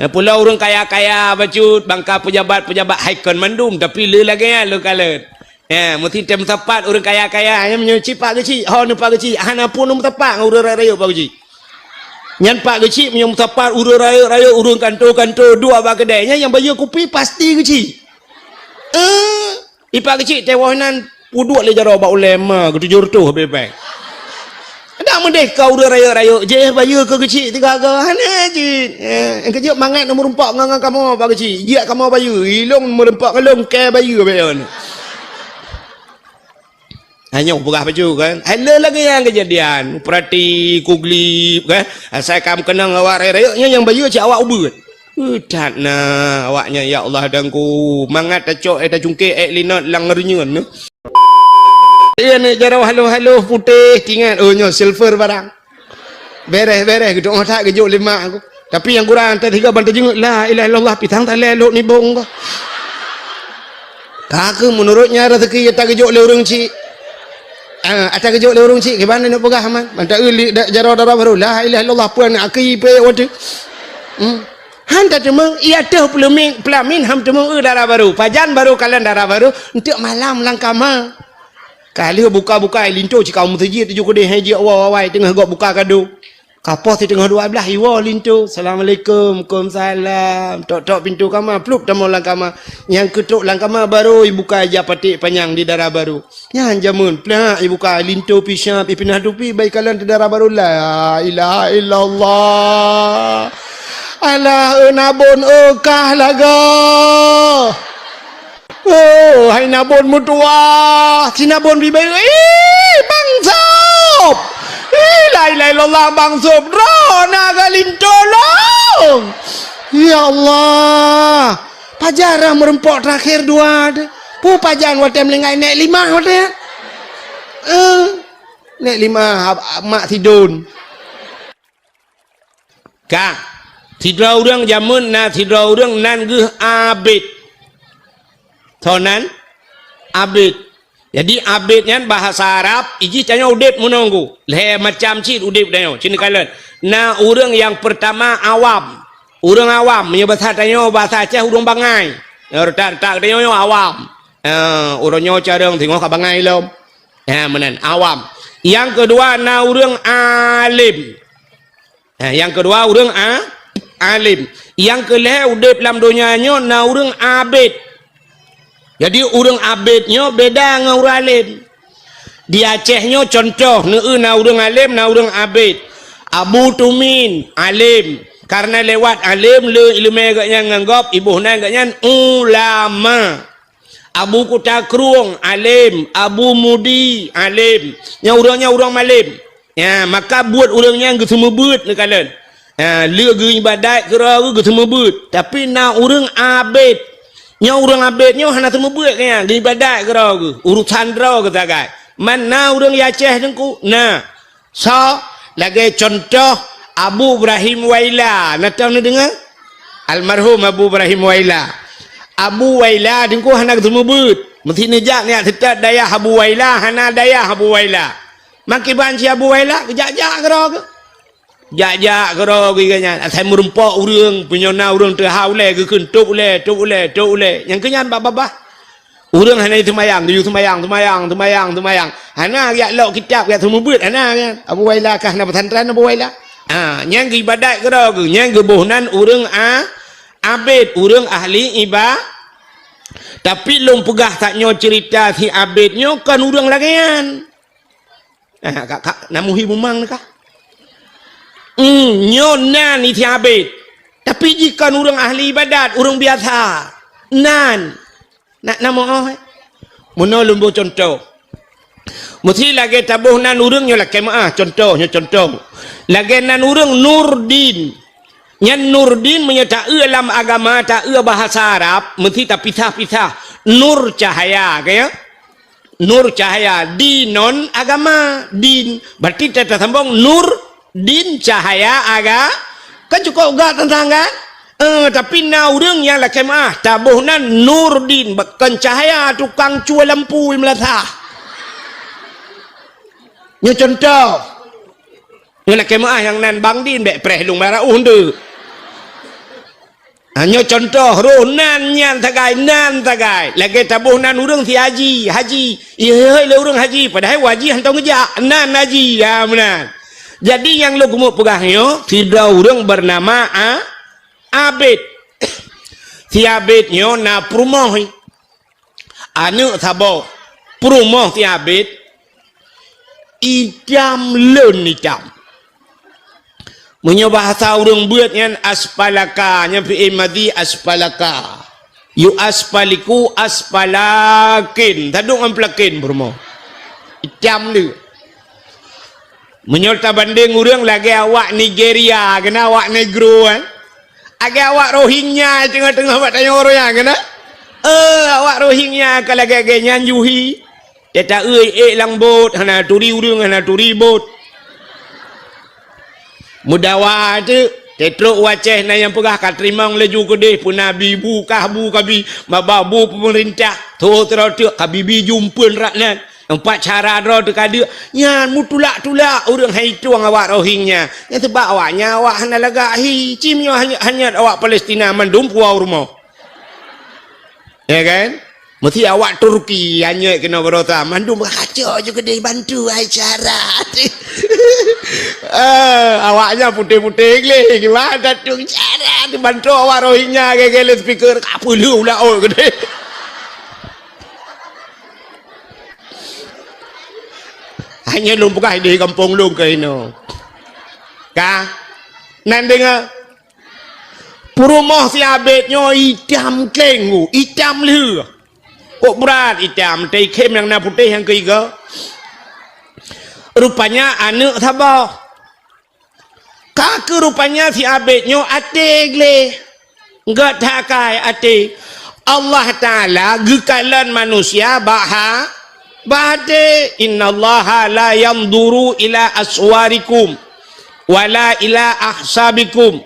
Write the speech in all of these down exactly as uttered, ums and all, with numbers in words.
Nyang pulo ureuëng kaya-kaya bacut, bangka pejabat-pejabat hai kon mandum, tapi le lagée nyan lôn kalon. Ya, meusti tem sapat ureuëng kaya-kaya, nyang meunyoe cit Pak Geuchik, ho neuh Pak Geuchik, hana pun neumeusapat ngon ureuëng rayeuk-rayeuk Pak Geuchik. Nyan Pak Geuchik meunyoe meusapat ureuëng rayeuk-rayeuk, ureuëng kanto-kanto, duek bak keudée, nyan nyang bayeue kupi pasti Geuchik. Eh, Ipak Geuchik tewoh nan peuduek lé jaroe bak ulée ma geutujoh reutôh bée-bée. Dak meudeh ka ureuëng rayeuk-rayeuk jih bayeue keu Geuchik tiga go hana jih. Eh, nyang keujeuet mangat neumeurumpok ngon, ngon kamoe Pak Geuchik. Jiak kamoe bayeue, ilong meurumpok ngon lôn kée bayeue bée nyoe. Hanyok peugah bacut kan. Hai le lagée nyang keujadian. Peurati kuglib kan. Asai kam keunong awak rayeuk-rayeuk nyan nyang bayeue cit awak ubeut. Eh, that na awaknyan, ya Allah, dangku. Mangat tacok, eh, tacungkek, eh, linot lam reunyeun tu. Iya, nek jaroe haloh-haloh putéh, tingat, oh, nyoe silver barang. Bereh-bereh, geudoe that geujok lé mak aku. Tapi nyang kurang teuh tiga ban teujeuet, la ilaha illallah, pisang talé lok nibong ko. Ka keuh meunurot nyan rezeki ata geujok lé ureuëng chik. Ah, ata geujok lé ureuëng chik, kiban neuk peugah man. Mantap eu li-, da-, jaroe dara barô, la ilaha illallah, puan aki pe watée. Hmm. Han tateumeung, iya teuh peulamin, peulamin ham teumeung eu dara barô. Pajan barô kalon dara barô, enteuk malam lam kama. Ka lheueh buka-buka, linto cit ka u meuseujid tujoh keudeh hai jeuet awai-awai teungoh gob buka kado. Ka poh siteungoh dua blaih iwoe linto. Assalamualaikum. Waalaikumsalam. Tok-tok pintoe kama, plup tamong lam kama. Nyang keutok lam kama barô ibuka ija paték panyang di dara barô. Nyan jameun, plak ibuka, linto pih siap, ipinah tupi, bai kalon di dara barô. La ilaha illallah. Alah, eu nabon, eu kah lagoe. Oh, hai nabon meutuwah, si nabon bibeu. Ih, Bang Sop. Ih, la ilaha illallah, Bang Sop. Droeneuh ka linto lom. Ya Allah. Pajan rhah meurumpok teurakhir dua teuh. Peue pajan watée meuninggai, nek limah watée. Eh, nek limah, ab-, ab-, mak sidon. Ka. Sidroe ureuëng jameun na sidroe ureuëng nan geuh Abid. Soe nan? Abid. Jadi, Abid nyan bahasa Arab, ijih tanyoe udeb meununggu. Lhée macam cit udeb tanyoe, cit neukalon. Na ureuëng nyang peurtama awam. Ureuëng awam, meunyoe bahasa tanyoe, bahasa Aceh, ureuëng bangai. Nyang retak-retak tanyoe nyoe awam. Eh, ureuëng nyoe carông singoh ka bangai lom. Eh, meunan, awam. Nyang keudua na ureuëng alim. Eh, nyang keudua ureuëng a-, alim. Nyang keulhée udeb lam donya nyoe na ureuëng abid. Jadi, ureuëng abid nyoe beda ngon ureuëng além. Di Aceh nyoe cuntoh, neueu na ureuëng além, na ureuëng abid. Abu Tumin, além. Kareuna lewat além le iéleumé geuhnyan ngon gob, iboh nan geuhnyan ulama. Abu Kuta Krueng, além. Abu Mudi, além. Nyan ureuëng nyan ureuëng malém. Ya, maka buet ureuëng nyan geuseumeubeuet neukalon. Ya, le geuibadat keudroe geuh geuseumeubeuet. Tapi na ureuëng abid. Nyoe ureuëng abid nyoe hana seumeubeuet keu nyan, geuibadat keudroe geuh, urosan droe geuh sagai. Man na ureuëng Aceh teungku? Na. Soe? Lagée cuntoh Abu Ibrahim Waila. Na teuh neudeungoe? Almarhum Abu Ibrahim Waila. Abu Waila teungku hana geuseumeubeuet. Meusti neujak nyan seutôt dayah Abu Waila, hana dayah Abu Waila. Makiban si Abu Waila, geujak-jak keudroe geuh. Jak-jak keudroe geuh nyan. Asai meurumpok ureuëng, punyona ureuëng teuhah ulée, geukheun tôb ulée, tôb ulée, tôb ulée. Nyang keu nyan bak babah. Ureuëng hana seumayang, geuyue seumayang, seumayang, seumayang, seumayang. Hana geujak lok kitab, geujak seumeubeuet, hana nyan. Abu Waila kah na pesantren Abu Waila? Ha, nyan geuibadat keudroe geuh, nyan geuboh nan ureuëng a-, abid, ureuëng ahli iba-, Tapi lôn peugah that nyoe ceurita si abid nyoe kon ureuëng lagée nyan. Ah, ka, ka, na muhi mumang kah? Hmm, nyoe nan isi abid. Tapi jih kon ureuëng ahli ibadat, ureuëng biasa. Nan. Nak na moh, eh? Meunoe lôn boh cuntoh. Meusti lagée taboh nan ureuëng nyoe lakée meuáh, cuntoh, nyoe cuntoh. Lagée nan ureuëng Nurdin. Nyan Nurdin meunyoe taeu lam agama, taeu bahasa Arab, meusti tapisah-pisah. Nur cahaya, ka ya? Nur cahaya, din non agama, din. Berarti ta-, tasambong nur, din, cahaya, aga-, kan cukôp gak teuntang kan? Eh, tapi na ureuëng nyang lakée meuáh, taboh nan nur din, kon cahaya tukang cue lampu meulathah. Nyoe cuntoh. Nyoe lakée meuáh nyang nan bang din, bék preh lôn bara uh ndeuk. Hanyoe contoh roh nan nyan sagai, nan sagai. Lagée taboh nan ureuëng si haji, haji. Ihôi lé ureuëng haji, padahai haji hántom geujak, nan haji. Ya, meunan. Jadi nyang lôn keumeung peugah nyoe, sidroe ureuëng beunama A-, Abid. Si Abid nyoe na peurumoh. Aneuëk saboh peurumoh si Abid, itam leuen itam. Meunyoe bahasa ureuëng beuet nyan aspalaka, nyan fi'il madhi aspalaka. Yu aspaliku aspalakin, tadong ngon pelakin peurumoh. Itam leuen. Meunyoe tabandeng ureuëng lagée awak Nigeria, keunan awak negro, eh. Lagée awak Rohingya teungoh-teungoh bak tanyoe ureuëng nyan, keunan. Eh, awak Rohingya ka lagée-lagée nyan juhi. Teuta-eu ék lam bot, hana turi ureuëng, hana turi bot. Meudawa teuk, teutrok u Aceh na nyang peugah ka teurimong laju keudeh, peuna bi bu kah bu kabi, maba bu peumeurintah, tho sidroe teuk kabi bi jumpeuen rak nan. Empat cara droe teuka deuk, nyan meutulak-tulak ureuëng hai tueng awak Rohingya. Nyan sabab awak nyan awak hana lagak hi, cim nyoe hanyot, hanyot awak Palestina mandum puwoe rumoh. Ya kan? Meusti awak Turki hanyot keunoe barosa, mandum kacok ju keudeh bantu hai cara. Eh, awak nyan putéh-putéh gleh, kiban datang cara dibantu awak Rohingya gaya-gaya speaker, ka peuleueh ulah ot keudeh. Hanya lôn peugah di gampông lôn keu inoe. Ka? Nan deungoe? Peurumoh si Abed nyoe itam kleng, itam lheueh. Kok brat itam, teuikhém nyang na putéh nyang keuigoe. Rupanya aneuëk saboh. Ka keuh rupanya si Abed nyoe até gleh. Gét that akai até. Allah Taala geukalon manusia bak ha-, bak até. "Innallaha la yanzuru ila aswarikum wala ila ahsabikum,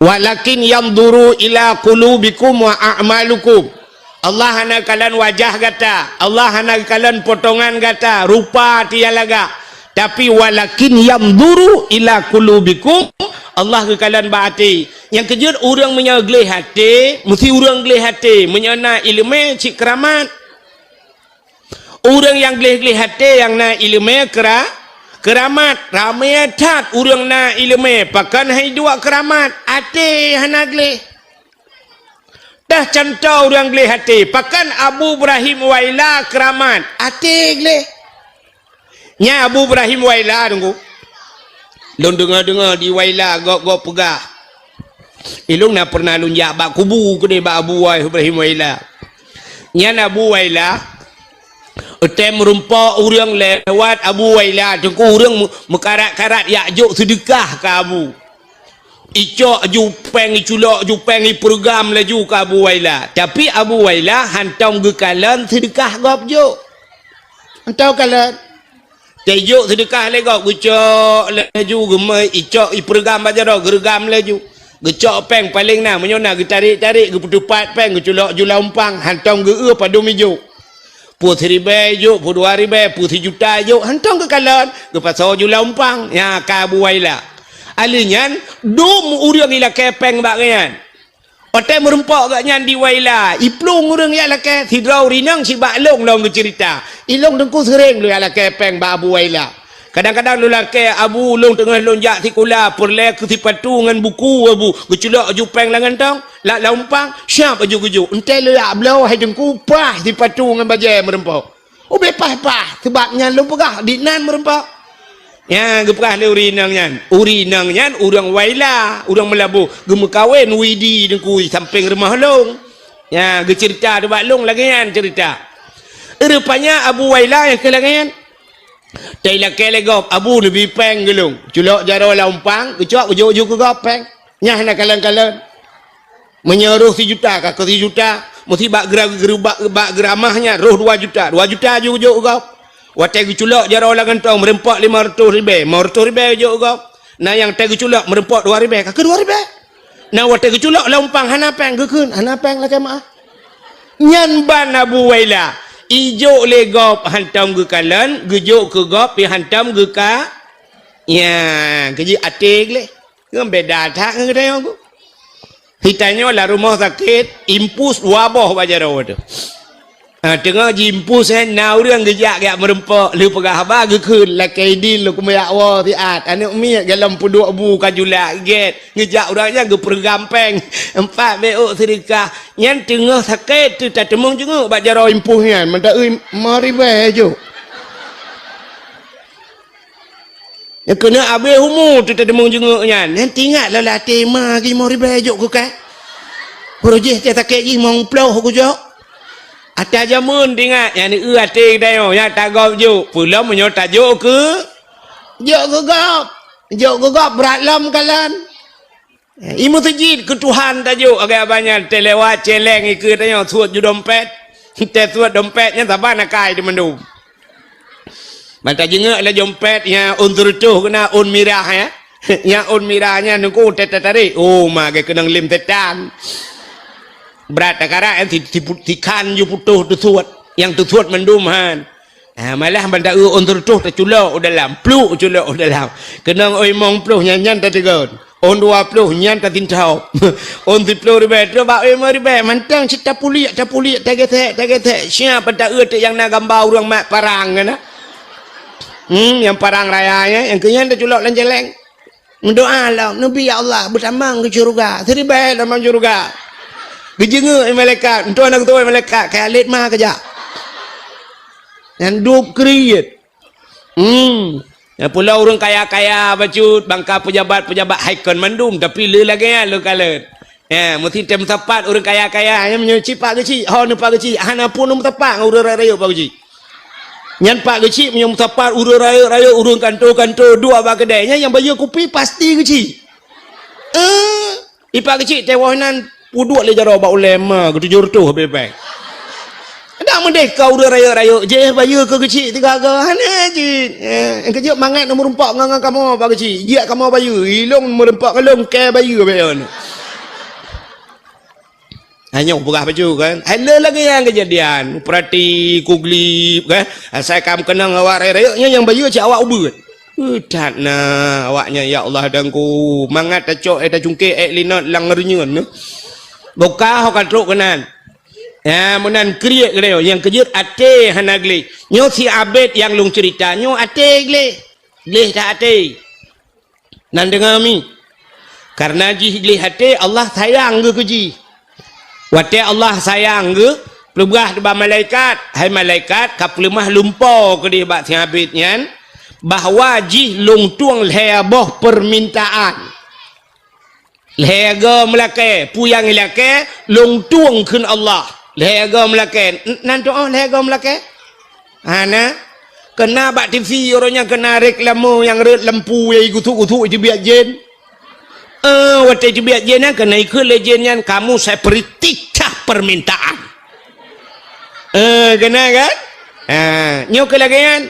walakin yanzuru ila qulubikum wa a'malukum." Allah hana kalon wajah gata, Allah hana kalon potongan gata, rupa tiya lagak. Tapi walakin yanzuru ila qulubikum, Allah geukalon bak até. Nyang keujeuet ureuëng meunyoe gleh até, meusti ureuëng gleh até, meunyoe na iéleumé cit keuramat. Ureuëng nyang gleh-gleh até nyang na iéleumé keura-, keuramat, ramé that ureuëng na iéleumé, pakon hai duek keuramat, até hana gleh. Teuh cuntoh ureuëng gleh até, pakon Abu Ibrahim Waila keuramat, até gleh. Nyan Abu Ibrahim Waila, Teungku. Lôn deungoe-deungoe di Waila gob-gob peugah. Ilôn na pernah lôn jak bak kubu keudeh bak Abu Ibrahim Waila. Nyan Abu Waila, watée meurumpok ureuëng lewat Abu Waila, Teungku, ureuëng meu-, meukarat-karat jak jok seudeukah keu Abu. Icok ju péng, iculok ju péng, ipeureugram laju keu Abu Waila. Tapi Abu Waila hántom geukalon seudeukah gob jok. Hántom kalon. Teujok seudeukah lé gob, geucok laju, geumeu icok, ipeureugram bak jaroe, geureugam laju. Geucok péng paleng na, meunyoe na geutarek-tarek, geupeuteupat péng, geuculok ju lam umpang, hántom geu-eu padum ijok. Peue siribée ijok, peue dua ribée, peue sijuta ijok, hántom geukalon, geupasoe ju lam umpang. Nyan ka Abu Waila. Ahli nyan, dum ureuëng ilakée péng bak gobnyan. Watée meurumpok gobnyan di Waila, iplueng ureuëng jak lakée, sidroe ureuëng inong sibak lôn lom geuceurita. Ilôn Teungku seuréng lôn jak lakée péng bak Abu Waila. Kadang-kadang lôn lakée, "Abu, lôn teungoh lôn jak sikula, peureulée keu sipatu ngon buku, Abu." Geuculok ju péng lam gantong, lam, lam umpang, siab laju geujok. Enteuk lôn jak bloe, hai Teungku, paih sipatu ngon bajée meurumpok. Ubé paih-paih, sabab nyan lôn peugah, di nan meurumpok. Nyan geupeugah lé ureuëng inong nyan. Ureuëng inong nyan ureuëng Waila, ureuëng Meulaboh, geumeukawen Widi Teungku sampéng rumoh lôn. Nyan geuceurita bak lôn lagée nyan ceurita. Rupanya Abu Waila nyang keu lagée nyan. Teilakée lé gob, "Abu, neubi péng keu lôn." Culok jaroe lam umpang, geucok geujok ju keu gob péng. Nyan hana kalon-kalon. Meunyoe roh sijuta, ka keu sijuta, meusti bak geura-, geura-, bak, bak geuramah nyan roh dua juta, dua juta ju geujok gob. Watée geuculok jaroe lam gantong, meurumpok limong reutôh ribée, limong reutôh ribée jok gob. Na nyang watée geuculok meurumpok dua ribée, ka keu dua ribée. Na watée geuculok lam umpang hana péng, geukheun, "Hana péng, lakée meuáh." Nyan ban Abu Waila, ijok lé gob hántom geukalon, geujok keu gob pih hántom geuka-, ya, keujeuet até gleh. Ngon beda that ngon geutanyoe. Titanyoe lam rumoh sakét, impus dua boh bak jaroe teuh. Ha, teungoh jiimpus, eh, na ureuëng geujak, geujak meurumpok, lheueh peugah haba geukheun, lakée idin lôn keumeujak woe siat, aneuëk miet golom peuduek bu ka julak gét, geujak ureuëng nyan geupeureugam péng, empat beuôk seudeukah. Nyan teungoh sakét teuh tateumeung jeungeuek bak jaroe impus nyan, mantong eu lima ribée jok. Nyang keuneuk abéh umu teuh tateumeung jeungeuek nyan. Nyan teuingat lom lam até ma lima ribée jok keu kah. Peureujih teuh sakét jih mong ploh kujok. Ata jameun teuingat, nyan eu até geutanyoe, nyan tagob jok. Peulom meunyoe tajok keu, jok keu gob. Jok keu gob brat lom kalon. Eh, i meuseujid keu Tuhan tajok, agak banyak teuh lewat celeng ikeue tanyoe suet ju dompet. Teuh suet dompet nyan saban akai di mandum. Ban tajeungeuk lé dompet nyang ôn seureutôh keunan ôn mirah, ya. Nyang ôn mirah nyan nungku teuh tatarék. Oh, ma geukeunong lem setan. Brat takarak, eh, si, si, si khan ju putôh teusuet. Nyang teusuet mandum han. Ha, malah ban ta-eu ôn seureutôh taculok u dalam, pluk culok u dalam. Keunong ôn limong ploh nyan, nyan tateugon. Ôn dua ploh nyan tatintob. Ôn siplôh ribée, trok bak ôn limong ribée, mantong cit tapuliek, tapuliek, tagesek, tagesek. Siapa ta-eu teuk nyang na gamba ureuëng mat parang keunan. Hmm, nyang parang raya nyan, nyang keu nyan taculok lam jaleng. Meudoa lom, neubi, "Ya Allah, beutamong keu syeuruga." Siribée tamong syeuruga. Geujeungeuk lé malaikat, entoh na geutoe malaikat, kaya lét ma keujak. Nyang dub kriet. Hmm. Nyang pulo ureuëng kaya-kaya bacut, bangka pejabat-pejabat hai kon mandum, tapi le lagée nyan le kalon. Ya, meusti tem sapat ureuëng kaya-kaya, nyang meunyoe cit pak geucik, ho neupak geucik, hana pun meusapat ngon ureuëng rayeuk pak geucik. Nyan pak geucik meunyoe meusapat ureuëng rayeuk-rayeuk, ureuëng kanto-kanto, duek bak keudée, nyan nyang bayeue kupi pasti geucik. Eh, ipak geucik teuwoh nan peuduek lé jaroe bak ulée ma geutujoh reutôh bée-bée. Dak meudeh ka ureuëng rayeuk-rayeuk, jih bayeue keu geucik tiga go, hana jih. Eh, keujeuet mangat neumeurumpok ngon, ngon kamoe pak geucik. Jiak kamoe bayeue, ilong meurumpok ngon lôn kée bayeue bée nyoe. Hanyok peugah bacut kan. Hai le lagée nyan keujadian. Peurati kuglib kan. Asai kam keunong awak rayeuk-rayeuk nyan nyang bayeue cit awak ubeut. Eh, that na awak nyan, ya Allah, dangku. Mangat tacok, eh, tacungkek, eh, linot lam reunyeun nyoe. Boka ho ka trok keunan. Ya, meunan kriet geutanyoe. Nyang keujeuet até hana gleh. Nyoe si Abed nyang lôn ceurita, nyoe até gleh. Gleh that até. Nan deungoe mi. Kareuna jih gleh até, Allah sayang geuh keu jih. Watée Allah sayang geuh, peugah bak malaikat, "Hai malaikat, ka peuleumah lumpo keudeh bak si Abed nyan, bahwa jih lôn tueng lhée boh peumintaan." Lhée go meulakée, peue nyang ilakée, lôn tueng kheun Allah. Lhée go meulakée, nan tuoh lhée go meulakée? Hana. Keuna bak TV uroe nyan keuna reklame nyang rhot lampu nyang gusuk-gusuk teubiet jén. Eh, watée teubiet jén nyan keuna ikheun lé jén nyan, "Kamu saya beri tiga permintaan." Eh, keuna kan? Ha, nyoe keu lagée nyan.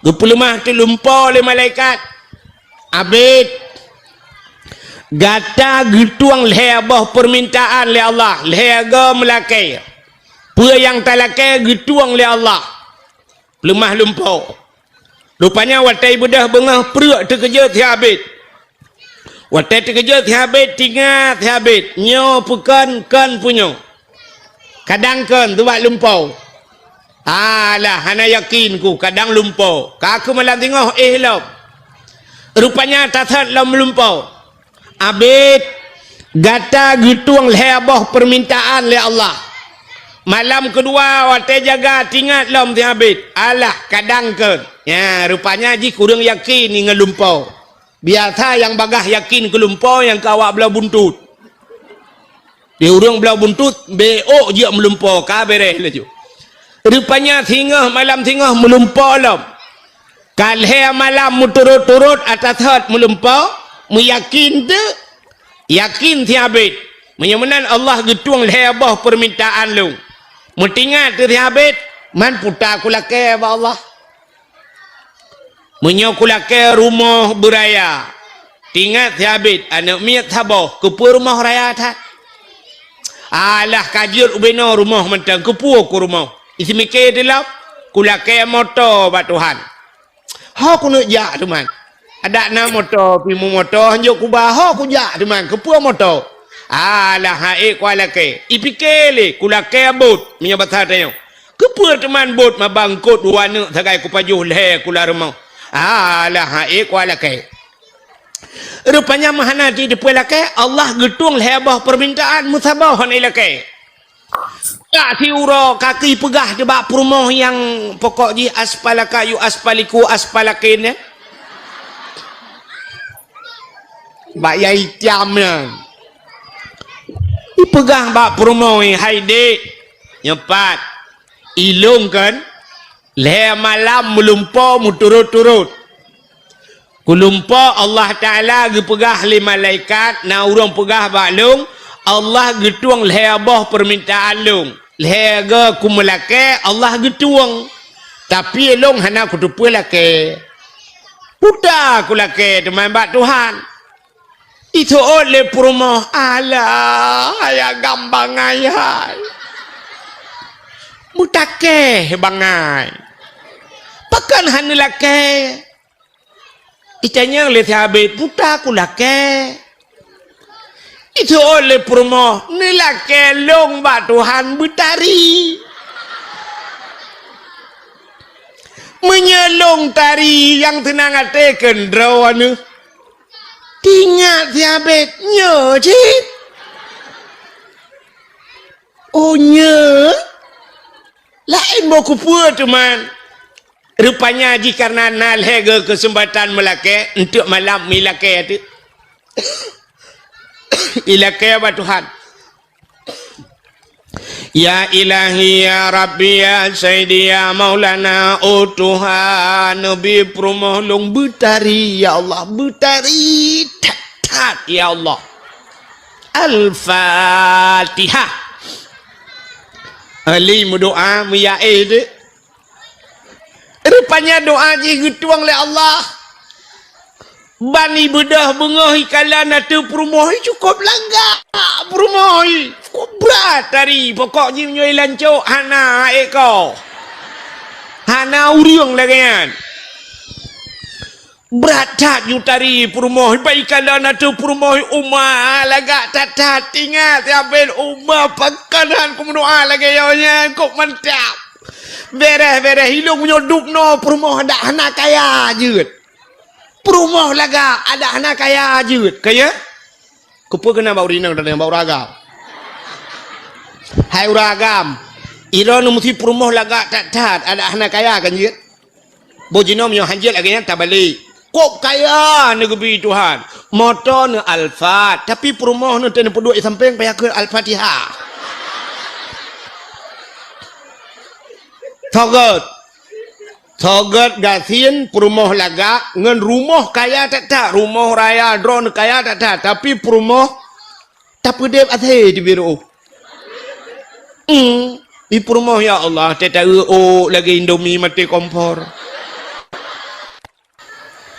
Geupeuleumah teulumpo lé malaikat. Abed, gata geutueng lhée boh peumintaan lé Allah, lhée go meulakée. Peue nyang talakée geutueng lé Allah. Leumah lumpo. Rupanya watée beudôh beungoh preuek teukeujot si Abed. Watée teukeujot si Abed, tingat si Abed, nyoe peukon kon punyoe. Kadang kon teubat lumpo. Alah, hana yakin ku, kadang lumpo. Ka keu malam singoh éh lom. Rupanya tasot lom lumpo. Abed, gata geutueng lhée boh peumintaan lé Allah. Malam keudua watée jaga tingat lom si Abed. Alah, kadang kon. Nya, rupanya jih kureueng yakin ngon lumpo. Biasa nyang bagaih yakin keu lumpo nyang keu awak bloe buntut. Di ureuëng bloe buntut, bék jeuet meulumpo, ka béréh laju. Rupanya singoh malam singoh meulumpo lom. Ka lhée malam meuturot-turot ata thot meulumpo, meuyakin teuk, yakin si Abed. Meunyoe meunan Allah geutueng lhée boh peumintaan lôn. Meutingat teuk si Abed, man puta kulakée bak Allah. Meunyoe kulakée rumoh beuraya, tingat si Abed, aneuëk miet saboh, keupeue rumoh raya that? Alah ka jeuet ubenoe rumoh mantong, keupeue ku rumoh? Isimiké dilom, kulakée moto bak Tuhan. Ho kuneuk jak teuman. Adak na moto, pimu moto, hanjok kuba, ho kujak teuman, keupeue moto? Alah, han ék kulakée. Ipike lé, kulakée bot, meunyoe basa tanyoe. Keupeue teuma bot mabangkot dua aneuk sagai kupajoh lhée kulat rumoh? Alah, han ék kulakée. Rupanya meuhana jiteupeue lakée, Allah geutueng lhée boh peumintaan meusaboh hana ilakée. Jak siuroe kaki peugah teuh bak peurumoh nyang pokok jih aspalaka yu aspaliku aspalakin, eh. Bak yai tiam nyan. Ipeugah bak peurumoh, "Hai dék, nyoe pat, ilôn kan lhée malam meulumpo meuturot-turot." Kulumpo Allah Taala geupeugah lé malaikat, na ureuëng peugah bak lôn, Allah geutueng lhée boh peumintaan lôn. Lhée goe kumeulakée, Allah geutueng. Tapi lôn hana kuteupeue lakée. Buta kulakée teuma bak Tuhan. Iseuôt lé peurumoh, "Alah, hai agam bangai hai. Meutakée bangai. Pakon hana lakée?" Itanyong lé sahabét, "Buta kulakée?" Iseuôt lé peurumoh, "Neulakée lôn bak Tuhan beutari. Meunyoe lôn tari nyang seunang até keu droeneuh." Tingat sahabét, "Nyoe cit." "Oh, nyoe? Laén boh kupeue teuma." Rupanya jih kareuna na lhée goe keuseumpatan meulakée, eunteuk malam meulakée teuk. Ilakée bak Tuhan. "Ya Ilahi, ya Rabbi, ya Sayyidi, ya Maulana, oh Tuhan, neubi peurumoh lôn beutari, ya Allah, beutari that-that, ya Allah." Al-Fatihah. Ahli meudoa, meuyaé deh. Rupanya doa jih geutueng lé Allah. Ban ibeudôh beungoh ikalon ateueh peurumoh, cukôp lagak peurumoh, cukôp brat tari. Pokok jih meunyoe ilancok hana ék ko. Hana ureuëng lagée nyan. Brat that ju tari peurumoh, ibai ikalon ateueh peurumoh, uma lagak that-that. Ingat, ya Abel, uma pakon han kumeudoa lagée nyoe nyan, kok mantap. Béréh-béréh ilong meunyoe dub noe peurumoh adak hana kaya jeuet. Peurumoh lagak adak hana kaya jeuet. Kaya? Keupeue keunan bak ureuëng inong dan bak ureuëng agam? Hai ureuëng agam, droeneuh meusi peurumoh lagak that-that, adak hana kaya kan jeuet? Boh jinoe meunyoe hanjeuet lagée nyan tabalek. Kok kaya neugeubri Tuhan. Moto neuh Alphard, tapi peurumoh neuh teuh neupeuduek di sampéng payah kheun Al-Fatihah. Sogot. Sogot gasien peurumoh lagak ngon rumoh kaya that-that, rumoh raya droeneuh kaya that-that, tapi peurumoh tapeudeb asée teubiet rôh. Hmm, di peurumoh ya Allah, teuta eu-ôk lagée Indomie maté kompor.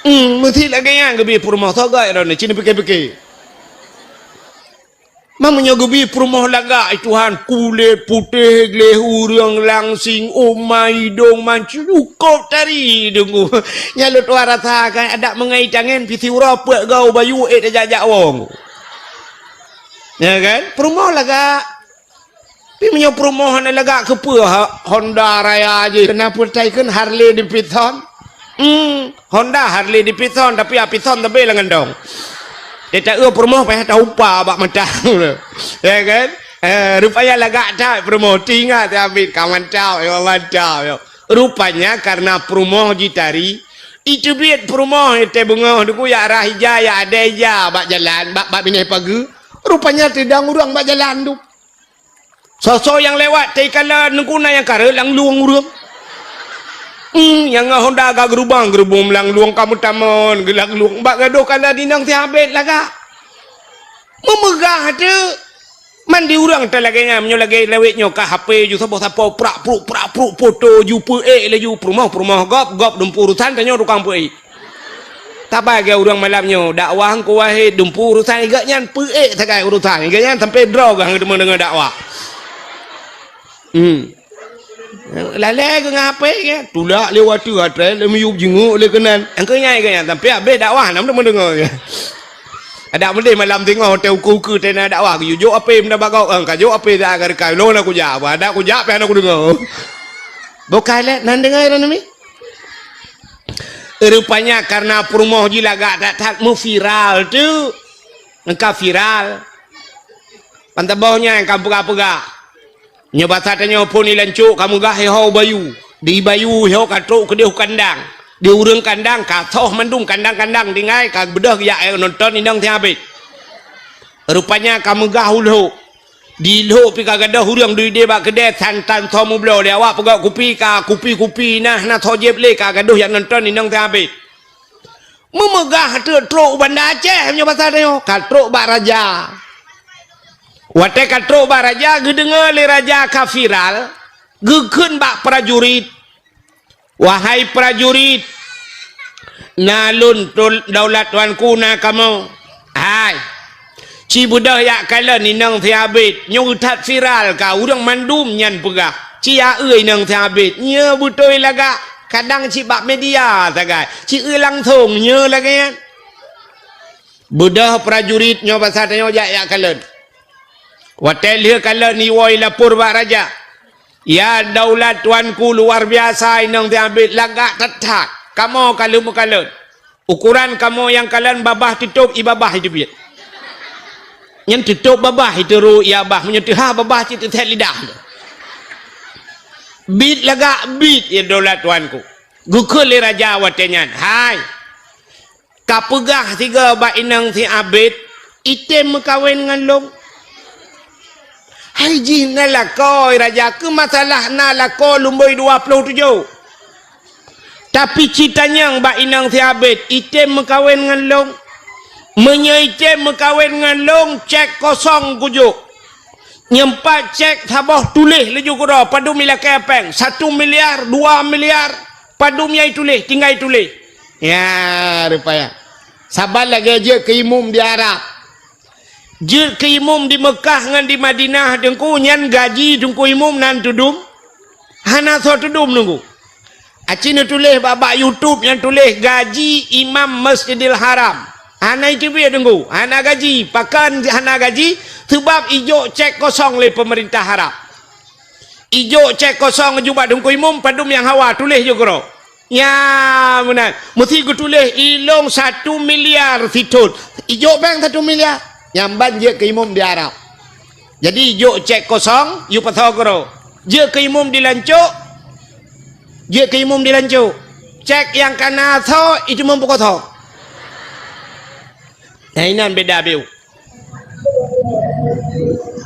Hmm, meusi lagée nyan geubri peurumoh sogai droeneuh, ci neupike-pike. Meunyoe geubri peurumoh lagak, ai Tuhan, kulét putéh gleh ureuëng langsing, uma idong mancung, cukôp tari deungoe. Nyan lôn tuan rasakan, adak meungai tangen pih siuroe peuet goe bayu ék tajak-jak wong. Ya kan? Peurumoh lagak. Tapi meunyoe peurumoh hana lagak keupeue ha-, Honda raya jih, keunan peuretai kheun Harley Davidson. Hmm, Honda Harley Davidson, tapi Davidson tapi lam gandong. Teuta eu peurumoh payah taupa bak mata. Ya kan? Eh, rupanya lagak that peurumoh, tingat tabit ka mantap, ya mantap, ya. Rupanya karena peurumoh jitari, iteubiet peurumoh teuh beungoh deungoe ya arah ija, ya adai ija bak jalan, bak, bak binéh pageue. Rupanya teudong ureuëng bak jalan tu. Soe-soe nyang lewat teuh ikalon deungoe na nyang kareuet langlueng ureuëng. Hmm, nyang ngon Honda ka geurubang, geurubong langlueng ka meutamon, geulang lueng bak gadoh kalon inong sihabet lagak. Meumeugah teuk. Man di ureuëng teuh lagée nyan, meunyoe lagée lawét nyoe ka H P ju saboh sapo prak pruk, prak pruk, poto ju peuék laju peurumoh, peurumoh gob, gob dumpu urusan tanyoe tukang peuék. Tabagi ureuëng malam nyoe, dakwah Teungku Wahid dumpu urusan igak nyan peuék sagai urusan. Igak nyan sampai droe gah teuma deungoe dakwah. Hmm. Lalée geuh ngon H P nyan, tulak lé watée atré lé miyueb jinguk lé keunan. Engkau nyan igak nyan sampai habéh dakwah nam teuma deungoe. Adak meudeh malam singoh teuh ukeue-ukeue teuh na dakwah geuyue jok apé meunabak gob, eh, ka jok apé dak ka reukai lôn aku jak, bah dak kujak pih hana kudeungoe. Boh ka lé nan deungoe droeneuh mi. Rupanya karena peurumoh jih lagak that-that meuviral tu. Engka viral. Pantaboh nyan ka peugah-peugah. Nyoe basa tanyoe phon ilan cok ka meugah iho bayu. Di bayu iho ka trok keudeh u kandang. Di ureuëng kandang ka soh mandum kandang-kandang tinggai ka beudôh geujak nonton inong sihabét. Rupanya ka meugah u lhok. Di lhok pih ka gadôh ureuëng duek ideh bak keudè santan soe meubloe lé awak peugöt kupi ka kupi-kupi na hana soe jieb lé ka gadôh jak nonton inong sihabét. Meumeugah teuk trok u Banda Aceh meunyoe basa tanyoe, ka trok bak raja. Watée ka trok bak raja, geudeungoe lé raja ka viral, geukheun bak prajurit, "Wahai prajurit, na lôn tul-, daulat tuanku na kamoe. Hai, ci beudôh jak kalon inong sihabét, nyoe that viral ka ureuëng mandum nyan peugah, 'Ci aeu inong sihabét, nyoe beutôi lagak, kadang cit bak media sagai, ci eu langsong nyoe lagée nyan.'" Beudôh prajurit nyoe basa tanyoe jak, jak kalon. Watée lheueh kalon iwoe ilapor bak raja, "Ya daulat tuanku, luar biasa inong sihabét lagak that-that. Kamoe ka lheueh meukalon. Ukoran kamoe nyang kalon babah teutôb i babah iteubiet. Nyan teutôb babah iteurô i babah, meunyoe teuhah babah cit teusét lidah." Biet lagak biet ya daulat tuanku. Geukheun lé raja watée nyan, "Hai, ka peugah sigoe bak inong sihabét, item meukawen ngon lôn. Hai jih na lakoe raja, keu masalah na lakoe lumboi dua ploh tujoh. Tapi ci tanyong bak inong sihabét, item meukawen ngon lôn. Meunyoe item meukawen ngon lôn, cek kosong kujok. Nyoe pat cek saboh tuléh laju keudroe, padum ilakée péng, satu miliar, dua miliar, padum nyang ituléh, tinggai ituléh." Ya, rupanya. Saban lagée jeuet keu imum di Arab. Jeuet keu imum di Meukah ngon di Madinah, Teungku, nyan gaji Teungku imum nan teudum? Hana soe teudum, Teungku. Aci neutuléh bak, bak YouTube nyang tuléh gaji imam Masjidil Haram. Hana iteubiet, Teungku. Hana gaji. Pakon hana gaji? Seubab ijok cek kosong lé peumeurintah Arab. Ijok cek kosong aju bak Teungku Imum, padum nyang hawa tuléh jeuet keudroe. Nya meunan. Meusti geutuléh ilong satu miliar sithon. Ijok péng satu miliar. Nyan ban jeuet keu imum di Arab. Jadi ijok cek kosong, yue pasoe keudroe. Jeuet keu imum di lancok. Jeuet keu imum di lancok. Cek nyang ka na soe, ijok imum peukosong. Nah, inan beda biu.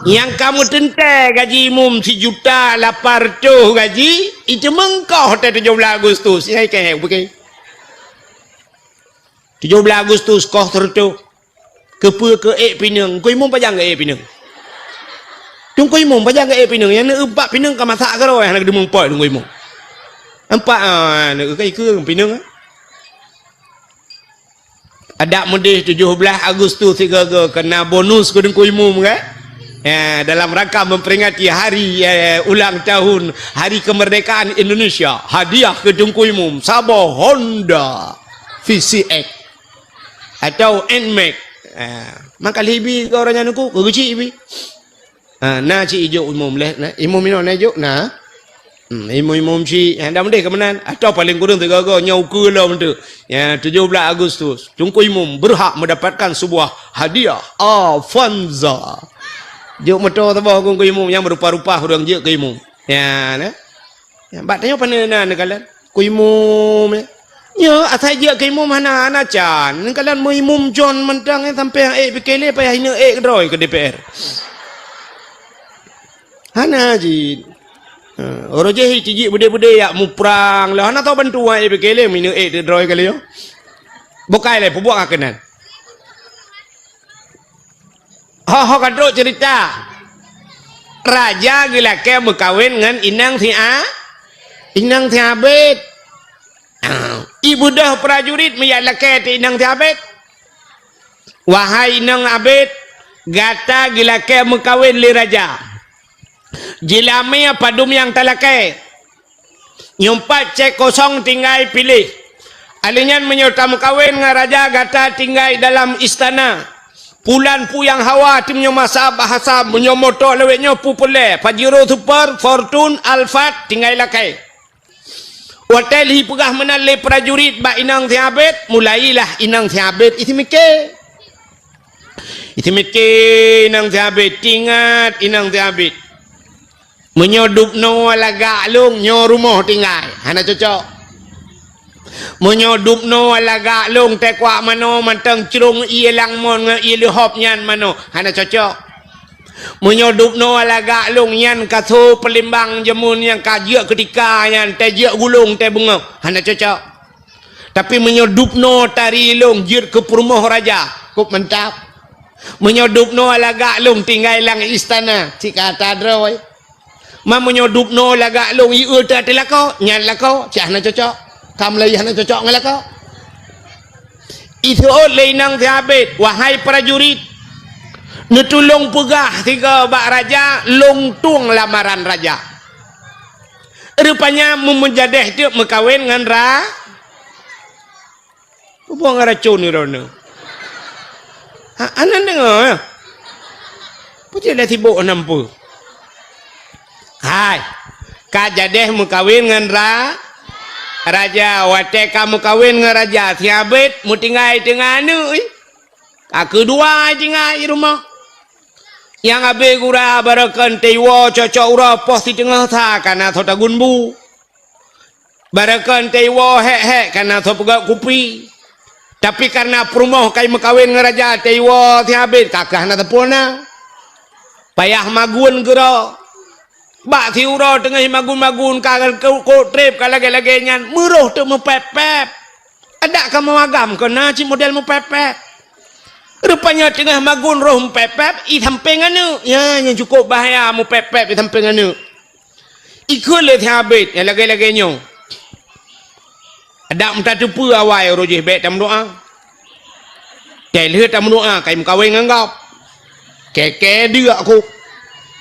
Nyang ka meuteuntée gaji imum sijuta lapan reutôh gaji, iteumeung koh teuh tujoh blaih Agustus. Nyang ikeu, bukon? Tujoh blaih Agustus koh sireutôh. Keupeue keu ék pineung? Teungku Imum pajan geu ék pineung? Teungku Imum pajan geu ék pineung? Nyang neueu pat pineung ka masak keudroe, hana geudeumeung pot Teungku Imum. Empat, ah, neueu ka ikeu pineung, ah. Adak meudeh tujoh blaih Agustus sigoe-goe keu na bonus keu Teungku Imum, kan? Ya, dalam rangka memperingati hari, eh, ulang tahun Hari Kemerdekaan Indonesia, hadiah keu Teungku Imum saboh Honda V C X atau Nmax. Ah, maka lheuh ibi keu ureueng nyan Teungku, keu geuchik ibi. Ha, na cit ijok imum lé, na, imum inoe na ijok, na. Hmm, imum-imum cit, ha, dak meudeh keu meunan. Atau paléng kureueng sigoe-goe nyoe ukeue lom tu. Ya, tujoh blaih Agustus, Teungku Imum berhak mendapatkan sebuah hadiah Avanza. Jok moto saboh Teungku Imum nyang meurupa-rupa ureueng jeuet keu imum. Ya, na. Bak tanyoe pane na neukalon? Teungku Imum, eh. Nyoe asai jeuet keu imum hana, hana can. Neukalon meu imum John mantong, eh, sampoe nyang ék pike lé payah ineuk ék keudroe keu D P R. Hana cit. Ha, uroe jéh ijih beudé-beudé jak muprang lé. Hana tau bantuan ék pike lé, ineuk ék keudroe kali nyoe. Bukai lé, peubuet ka keunan. Ho, ho ka trok cerita. Raja geulakée meukawen ngon inong si A-, inong si Abed. Ibeudôh prajurit meujak lakée teuh inong si Abed. Wahai inong Abed, gata geulakée meukawen lé raja. Jeulamé padum nyang talakée. Nyoe pat cék kosong tinggai piléh. Alèh nyan meunyoe tameukawen ngon raja gata tinggai dalam istana. Pulan pu nyang hawa, tim nyoe masa bahasa, meunyoe moto lawét nyoe pu peureulée, Pajero Super, Fortune, Alphard, tinggai lakée. Watée lhi peugah meunan lé prajurit bak inong Siabet, mulailah inong Siabet isi miké. Isi miké inong Siabet, tingat inong Siabet. Meunyoe dubnoe lagak lôn, nyoe rumoh tinggai, hana cocok. Meunyoe dubnoe lagak lôn, teukuak manoe mantong crông ié langmon ngon ié leuhop nyan manoe, hana cocok. Meunyoe dubnoe lagak lôn, nyan ka so peulimbang jameun nyang ka jeuet keutika nyan, tée jeuet gulong, tée beungoh, hana cocok. Tapi meunyoe dubnoe tari lôn jeuet keu peurumoh raja, kôp mantap. Meunyoe dubnoe lagak lôn tinggai lam istana, cit ka ata droe. Ma meunyoe dubnoe lagak lôn ié teuh ateueh lakoe, nyan lakoe, cit hana cocok. Ka mulai hana cocok ngon lakoe. Iseuôt lé inong Siabet, wahai prajurit, neutulông peugah sigoe bak raja, lôn tueng lamaran raja. Rupanya meumeujadeh teuk meukawen ngon ra-, Peue buet ngon racôn droeneuh? Ha, hana deungoe, ya? Peue cit lé sibok hana peue? Hai, ka jadeh meukawen ngon ra-, raja. Watée ka meukawen ngon raja, Siabet meutinggai teungoh aneuk, ih. Ka keudua tinggai rumoh. Nyang abéh gura barokon teuiwoe cocok uroe poh siteungoh sa ka na soe tagun bu. Barokon teuiwoe hék-hék ka na soe peugöt kupi. Tapi kareuna peurumoh ka meukawen ngon raja teuiwoe Siabet ka keuh hana teupeu na. Payah magun keudroe. Bak siuroe teungoh magun-magun ka kôk treb ka lagée-lagée nyan, meuroh teuk meupép-pép. Adak kamoe agam keuh na cit model meupép-pép. Rupanya teungoh magun roh meupép-pép, i sampéng aneuk. Ya, nyang cukup bahaya meupép-pép i sampéng aneuk. Ikheun lé Siabet nyang lagée-lagée nyoe. Adak meutateupeue awai uroe jih bék tameudoá. Tée lheueh tameudoá ka meukawen ngon gob. Kée-kée deuk kôk.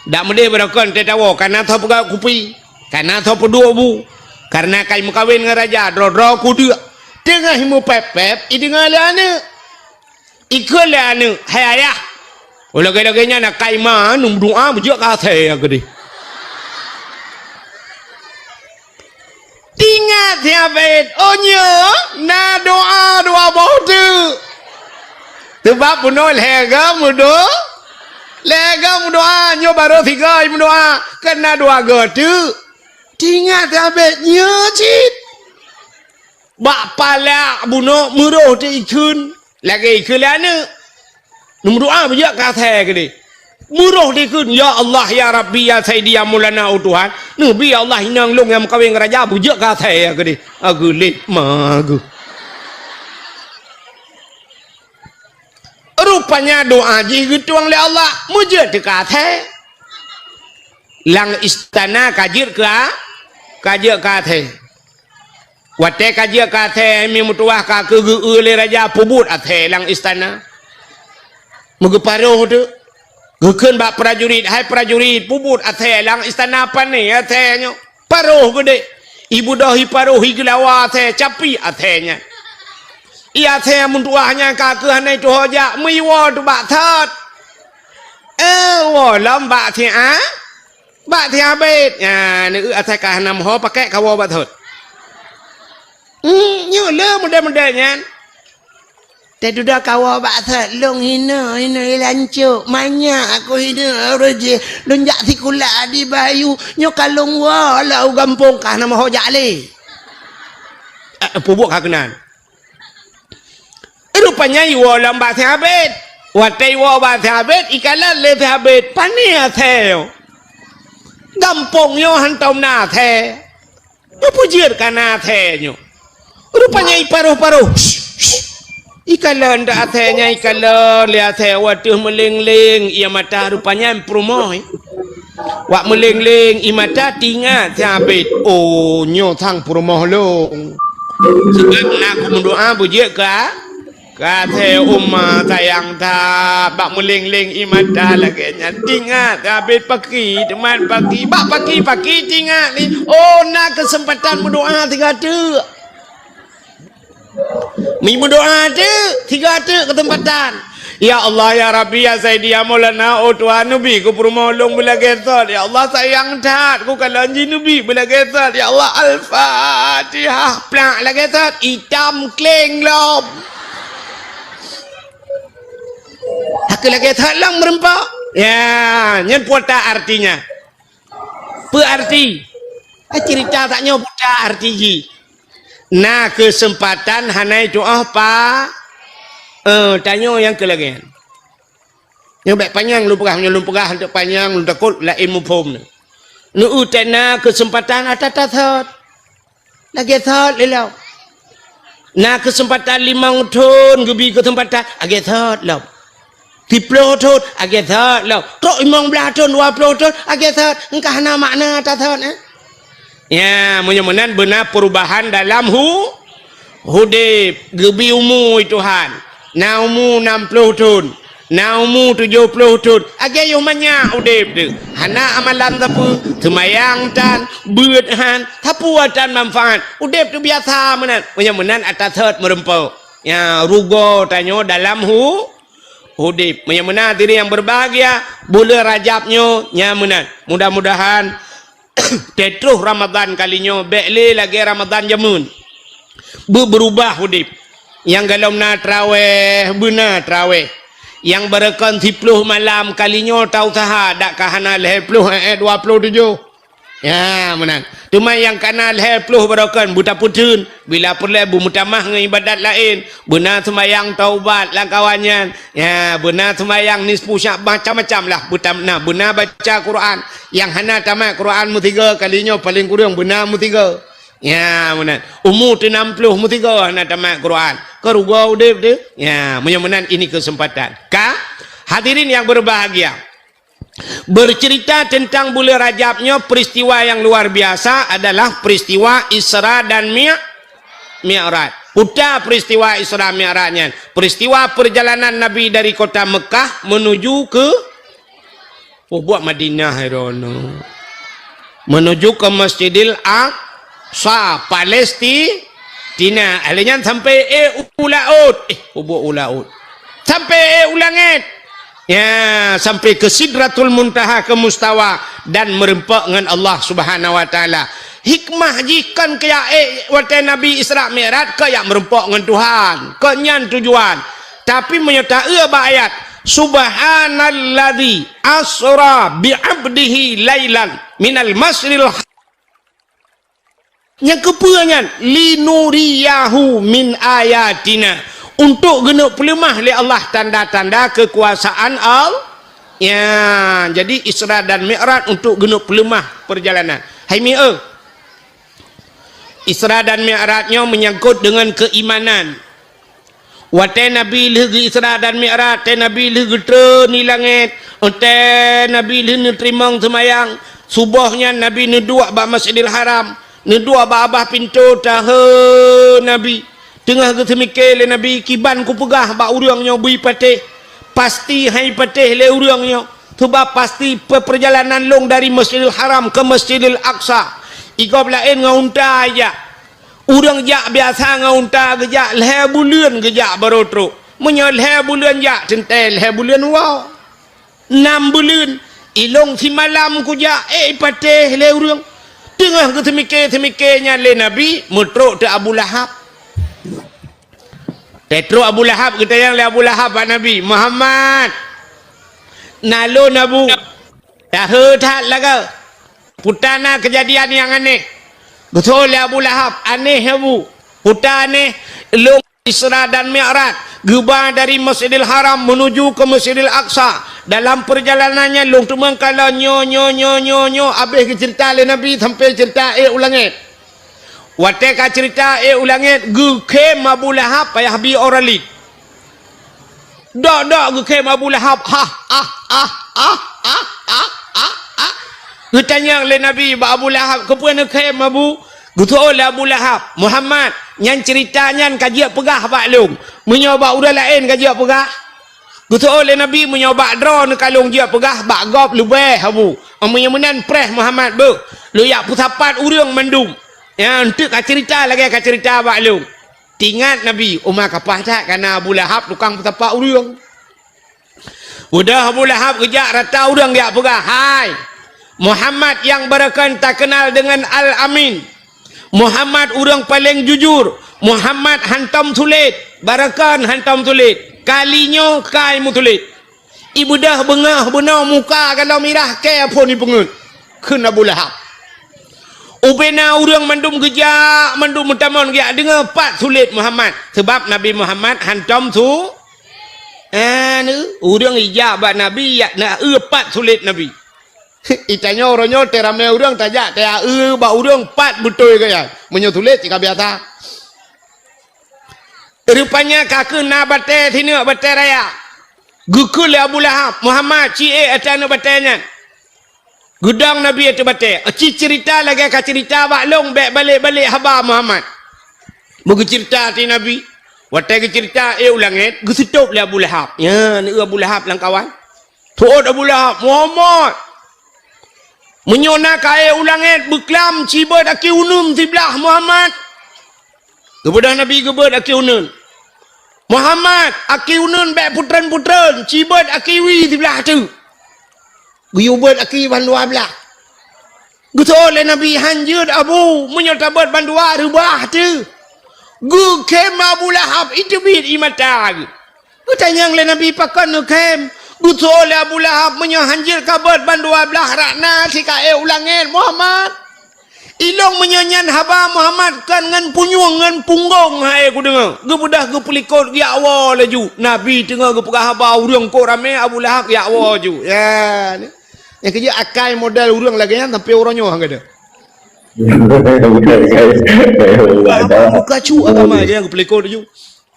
Dak meudeh barokon tée tawoe ka na soe peugöt kupi, ka na soe peuduek bu. Kareuna ka meukawen ngon raja, droe-droe kudeuk. Teungoh meupép-pép, ideungoe lé aneuk. Ikheun lé aneuk, "Hai ayah, lagée-lagée nyan akai ma neumeudoá beujeuet keu asèe keudeh." Tingat Siabet, "Oh nyoe na doá dua boh teuk." Teubab bunoe lhée goe meudo-, lhée goe meudoá, nyoe barô sigoe meudoá, kan na dua goe teuk. Tingat Siabet nyoe cit. Bak palak bunoe meuroh teuk ikheun, lagée ikheun lé aneuk. Neumeudoá beujeuet keu asèe keudeh. Meuroh dikheun, "Ya Allah, ya Rabbi, ya Saidi, ya Maulana, oh Tuhan, neubi ya Allah inong lôn nyang meukawen ngon raja beujeuet keu asèe keudeh." Ageulet ma geuh. Rupanya doá jih geutueng lé Allah, meujeuet teuk keu asèe. Lam istana ka jeuet keu a-, ka jeuet keu asèe. Watée ka jeuet keu asèe, mi meutuwah ka keuh geu-eu lé raja peubuet asèe lam istana. Meugeuparoh teuk. Geukheun bak prajurit, "Hai prajurit, peubuet asèe lam istana pane asèe nyoe." Paroh geudeh. Ibeudôh iparoh, igeulawa asèe, capi asèe nyan. Ié asèe meutuwah nyan ka keuh hana tuho jak, meuiwoe teuk bak thot. Eh, woe lom bak siat. Bak Siabet nyan, eu asai ka hana meuho pakèk kawoe bak thot. Hmm, nyoe le model-model nyan. Teududoe kawoe bak thot, lôn hinoe, hinoe lancok, manyak aku hinoe, ureueng jih, lôn jak sikula di Bayu, nyoe ka lôn woe lam u gampông ka hana meuho jak lé. Eh, peubuet ka keunan. Rupanya iwoe lom bak Siabet. Watée iwoe bak Siabet, ikalon lé Siabet, "Pane asèe nyoe? Gampông nyoe hantom na asèe. Nyoe peue jeuet ka na asèe nyoe?" Rupanya iparoh-paroh. Ikalon dak asèe nyan, ikalon lé asèe, watée meuleng-leng ié mata rupanya peurumoh. Wak meuleng-leng ié mata, teuingat Siabet, "Oh, nyoe sang peurumoh lôn. Sabab na kumeudoá beujeuet keu, keu asèe uma sayang that." Bak meuleng-leng ié mata lagée nyan, teuingat Siabet paki, teuma paki. Bak paki-paki teuingat lé, "Oh, na keuseumpatan meudoá sigoe teuk." Mi meudoá teuk, sigoe teuk keuseumpatan. Ya Allah, ya Rabbi, ya Sayyidi, ya Maulana, oh Tuhan, neubi keu peurumoh lôn beulagèe thot. Ya Allah, sayang that kukalon jih, neubi beulagèe thot. Ya Allah, Al-Fatihah, plak lagèe thot, itam kleng lom. Hana lagèe thot lom meureumpok. Ya, nyan peue artinya. Peue arti? Eh, cerita tanyoe buta arti jih. Na keuseumpatan hana tu'oh pa-, eh, tanyoe nyang keu lagèe nyan. Nyoe bèk panyang lôn peugah, nyoe lôn peugah hantom panyang, lôn takot laén muphom. Neu-eu teuk na keuseumpatan ata-ata thot. Lagèe thot lé lom. Na keuseumpatan limong thon geubi keuseumpatan, lagèe thot lom. Siplôh thon, lagèe thot lom. Trok limong blaih thon, dua plôh thon, lagèe thot. Engka hana makna ata thot, eh? Ya, meunyoe meunan beuna perubahan dalam hu-, udép, geubi umu Tuhan. Na umu nam plôh thon, na umu tujoh plôh thon, lagèe yoh manyak udép teuh. Hana amalan sapeue, seumayang tan, beuet han, sapeue tan manfaat. Udép teuh biasa meunan. Meunyoe meunan ata thot meureumpok. Ya, rugoe tanyoe dalam hu-, udép. Meunyoe meunan hadirin yang berbahagia, buleuen Rajab nyoe nyan meunan. Mudah-mudahan teutroh Ramadhan kali nyoe bèk lé lagèe Ramadhan jameun. Beu-, beurubah udép. Nyang golom na traweh, beuna traweh. Nyang barokon siplôh malam kali nyoe tausaha dak ka hana lhèe plôh, eh, eh, dua plôh tujoh. Ya, meunan. Teuma nyang ka na lhèe plôh barokon beutapeutheun, bila peureulèe beumeutamah ngon ibadat laén, beuna seumayang taubat lam kawan nyan. Ya, beuna seumayang nisfu Sya'ban, macam-macam lah. Beutam-, na, beuna baca Quran. Nyang hana tamat Quran meusigoe kali nyoe paleng kureueng beuna meusigoe. Ya, meunan. Umu teuh nam plôh meusigoe hana tamat Quran. Keu rugoe udép teuh. Ya, meunyoe meunan ini keuseumpatan. Ka, hadirin yang berbahagia. Bercerita tentang buleuen Rajab nyoe, peristiwa yang luar biasa adalah peristiwa Isra dan Mi-, Mi'raj. Peue ta peristiwa Isra Mi'raj nyan? Peristiwa perjalanan Nabi dari kota Mekah menuju ke, oh, buet Madinah, hai droeneuh. Menuju ke Masjidil Aqsa, Palesti-, Tina, lheuh nyan sampai ék u laôt. Eh, peubuet u laôt. Sampai ék u langèt. Ya, sampai ke Sidratul Muntaha, ke Mustawa, dan meureumpok ngon Allah Subhanahu wa Taala. Hikmah jih kon keu jak ék watèe Nabi Isra Mi'raj, kon jak meureumpok ngon Tuhan. Kon nyan tujuan. Tapi meunyoe ta-eu bak ayat, "Subhanalladzi asra bi 'abdihi lailan minal masjidil ha-," Nyang keupeue nyan? "Linuriyahu min ayatina." Untuk geuneuk peuleumah lé Allah tanda-tanda keukuasaan Allah. Ya, jadi Isra dan Mi'raj untuk geuneuk peuleumah perjalanan. Hai mi-, eu. Isra dan Mi'raj nyoe menyangkut dengan keimanan. Watèe Nabi lheuh geu-Isra dan Mi'raj, watèe Nabi lheuh geutreun di langèt, watèe Nabi lheuh neuteurimong seumayang, suboh nyan Nabi neuduek bak Masjidil Haram, neuduek bak babah pintoe, tahe Nabi. Teungoh geuseumike lé Nabi, "Kiban kupeugah bak ureueng nyoe beu patéh? Pasti han patéh lé ureueng nyoe, sabab pasti pe-, peurjalanan lôn dari Masjidil Haram ke Masjidil Aqsa. Igob laén ngon unta jak." Ureueng jak biasa ngon unta geujak, lhèe buleuen geujak barô trok. Meunyoe lhèe buleuen jak, teuntèe lhèe buleuen woe. Nam buleuen, ilôn simalam kujak, ék patéh lé ureueng. Teungoh geuseumike-seumike nyan lé Nabi, meutrok teuk Abu Lahab. Teutrok Abu Lahab, geutanyong lé Abu Lahab bak Nabi, "Muhammad, na lôn, Abu." Tahe that lagoe. Peue ta na keujadian nyang aneh. Geutanyong lé Abu Lahab, "Aneh, Abu." "Peue ta aneh?" "Lôn Isra dan Mi'raj, geuba dari Masjidil Haram menuju ke Masjidil Aqsa. Dalam perjalanan nyan lôn teumeung kalon nyoe, nyoe, nyoe, nyoe, nyoe." Abéh geuceurita lé Nabi sampai ceurita ék u langèt. Watèe ka ceurita ék u langèt, geukhém Abu Lahab payah bi ora lé. Dok-dok geukhém Abu Lahab, "Hah, ah, ah." Geutanyong lé Nabi bak Abu Lahab, "Keupeue neukhém, Abu?" Geutanyong lé Abu Lahab, "Muhammad, nyan ceurita nyan ka jeuet peugah bak lôn. Meunyoe bak ureueng laén ka jeuet peugah?" Geutanyong lé Nabi, "Meunyoe bak droeneuh ka lôn jeuet peugah, bak gob leubeh, Abu. Meunyoe meunan preh Muhammad beuh, lôn jak peusapat ureueng mandum. Nyan teuk ka ceurita lagèe ka ceurita bak lôn." Teuingat Nabi, "Uma kapah that ka na Abu Lahab tukang peusapat ureueng." Udah Abu Lahab geujak rata ureuëng geujak peugah, "Hai, Muhammad nyang barokon takeunal deungon Al-Amin. Muhammad ureuëng paleng jujur. Muhammad hantom sulet. Barokon hantom sulet. Kali nyoe kai meusulet." Ibeudôh beungoh bunoe muka galom mirah kée phon ipeungeuet kheun Abu Lahab. Ubena ureuëng mandum geujak, mandum meutamong geujak deungoe pat sulet Muhammad. Seubab Nabi Muhammad hantom su-, eh, ureuëng ijak bak Nabi, yak na eu pat sulet Nabi. Itanyoe uroe nyoe teuramé ureuëng tajak, taya eu bak ureuëng pat beutôi gaya. Meunyoe sulet cit ka biasa. Rupanya ka keuh na batée sineuk batée raya. Geukheun lé Abu Lahab, "Muhammad, ci ék ateueh aneuëk batée nyan." Geudong Nabi ateueh batée. Ci ceurita lagée ka ceurita bak lôn, bék balek-balek haba Muhammad. Beugeuceurita ateueh Nabi. Watée geuceurita ék u langét, geuseutôb lé Abu Lahab. Nyan, eu Abu Lahab lam kawan. Teuôt Abu Lahab, "Muhammad! Meunyoe na kayée u langét beuklam cibeuet aki uneun siblah Muhammad." Geubeudôh Nabi geubeuet aki uneun. "Muhammad, aki uneun bék putreun-putreun, cibeuet aki wie siblah teuk." Geuyue beuet aki ban dua blah. Geuseuôt lé Nabi, "Hanjeuet Abu, meunyoe tabeuet ban dua reubah teuk." Geukhém Abu Lahab, iteubiet ie mata geuh. Geutanyong lé Nabi, "Pakon neukhém?" Geuseuôt lé Abu Lahab, "Meunyoe hanjeuet kabeuet ban dua blah rakna sikaék u langét Muhammad, ilôn meunyoe nyan haba Muhammad kon ngon punyueng ngon punggong hai kudeungoe." Geubeudôh geupeulikot geujak woe laju. Nabi teungoh geupeugah haba ureuëng kok ramé Abu Lahab geujak woe ju. Ya, ni. Nyang keujeuet akai model ureuëng lagée nyan sampai uroe nyoe han geuda. Apa muka cu agama je nyang geupeulikot ju.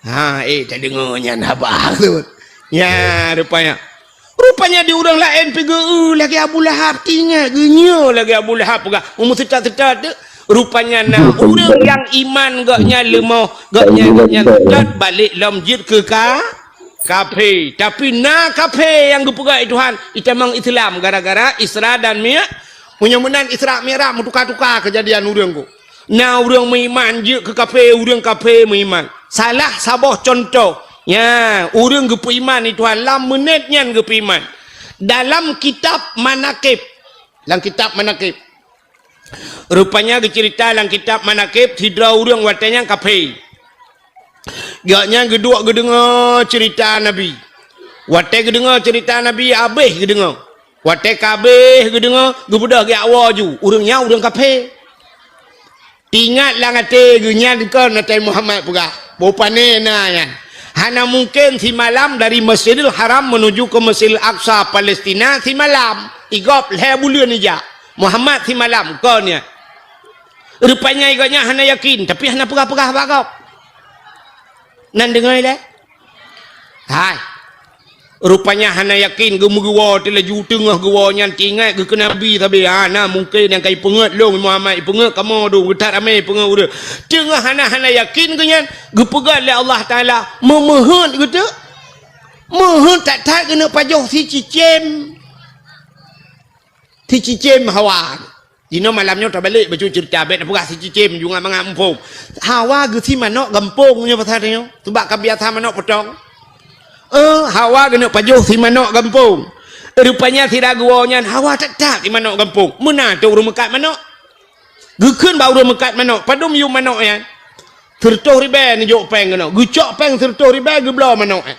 Ha, eh, tadeungoe nyan haba tu. Ya, rupanya. Rupanya di ureuëng laén pi geu lagée Abu Lahab, tingat geunyoe lagée Abu Lahab peugah. Umur seutôt-seutôt tu. Rupanya na ureuëng nyang iman gobnyan leumoh, gobnyan, gobnyan seutôt balek lom jeuet keu ka, kafé. Tapi na kafé nyang geupeugah lé Tuhan, itamong Islam gara-gara Isra dan Mi-, meunyoe meunan Isra Mi'raj meutuka-tuka keujadian ureuëng ku. Na ureuëng meuiman jeuet keu kafé, ureuëng kafé meuiman. Salah saboh cuntoh, nya, ureuëng geupeuiman di Tuhan lam meunét nyan geupeuiman. Dalam kitab Manaqib, lam kitab Manaqib, rupanya geuceurita lam kitab Manaqib, sidroe ureuëng watée nyan kafé. Gobnyan geuduek geudeungoe ceurita Nabi. Watée geudeungoe ceurita Nabi, habéh geudeungoe. Watée ka habéh geudeungoe, geubeudôh geujak woe ju. Ureuëng nyan ureuëng kafé. Teuingat lam até geuh nyan kon Nabi Muhammad peugah, "Boh pané na nyan. Hana mungken simalam dari Masjidil Haram menuju ke Masjidil Aqsa, Palestina, simalam. Igob lhée buleuen ijak. Muhammad simalam kon nyan." Rupanya gobnyan hana yakin, tapi hana peugah-peugah bak gob. Nan deungoe ilée? Hai. Rupanya hana yakin, geumeugewoe teulaju teungoh geuwoe nyan teuingat geukheun Nabi sabe. Ha, na mungken nyang ka ipeungeuet lôn Muhammad, ipeungeuet kamoe dum, geuthat ramé ipeungeuet ureuëng. Teungoh hana-hana yakin geuh nyan, geupeugah lé Allah Taala, meumeuheuet geuteuk. Meuheuet that-that geuneuk pajoh sicicém. Sicicém hawa. Jinoe malam nyoe tabalek bacut ceurita, bék tapeugah sicicém ju ngat mangat muphom. Hawa geusie manök gampông nyoe pasal nyoe. Seubab ka biasa manök peutong. Eh, hawa geuneuk pajoh sie manök gampông. Rupanya sira geuwoe nyan hawa that-that sie manök gampông. Meunan tôk ureuëng meukat manök. Geukheun bak ureuëng meukat manök, "Padum yum manök nyan?" "Sireutôh ribée neujok péng keunoe." Geucok péng sireutôh ribée geubloe manök nyan.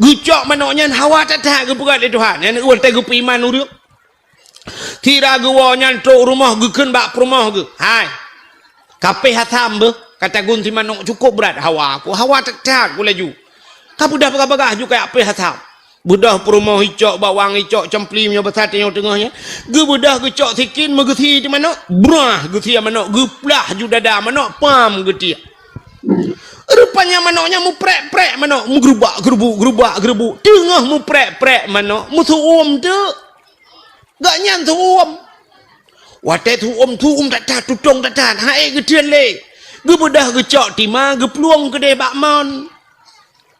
Geucok manök nyan hawa that-that geupeugah lé Tuhan. Nyan watée geupeuiman ureuëng. Sira geuwoe nyan trok rumoh geukheun bak peurumoh geuh, "Hai, kapéh asam beuh, ka tagun sie manök cukôp brat hawa ku, hawa that-that ku laju. Ka beudôh bagah-bagah ju kajak péh asam." Beudôh peurumoh icok bawang, icok campli meunyoe basa tanyoe teungoh nyan. Geubeudôh geucok sikin meugeusie di manök, brah geusie manök, geuplah ju dada manök, pam geutiek. Rupanya manök nyan meuprek-prek manök, meugeurubak-geurubuk, geurubak-geurubuk. Teungoh meuprek-prek manök, meuseu'uem teuk. Gobnyan seu'uem. Watée seu'uem, seu'uem that-that, tutong that-that, han ék geutreun lé. Geubeudôh geucok tima, geuplueng keudeh bak mon.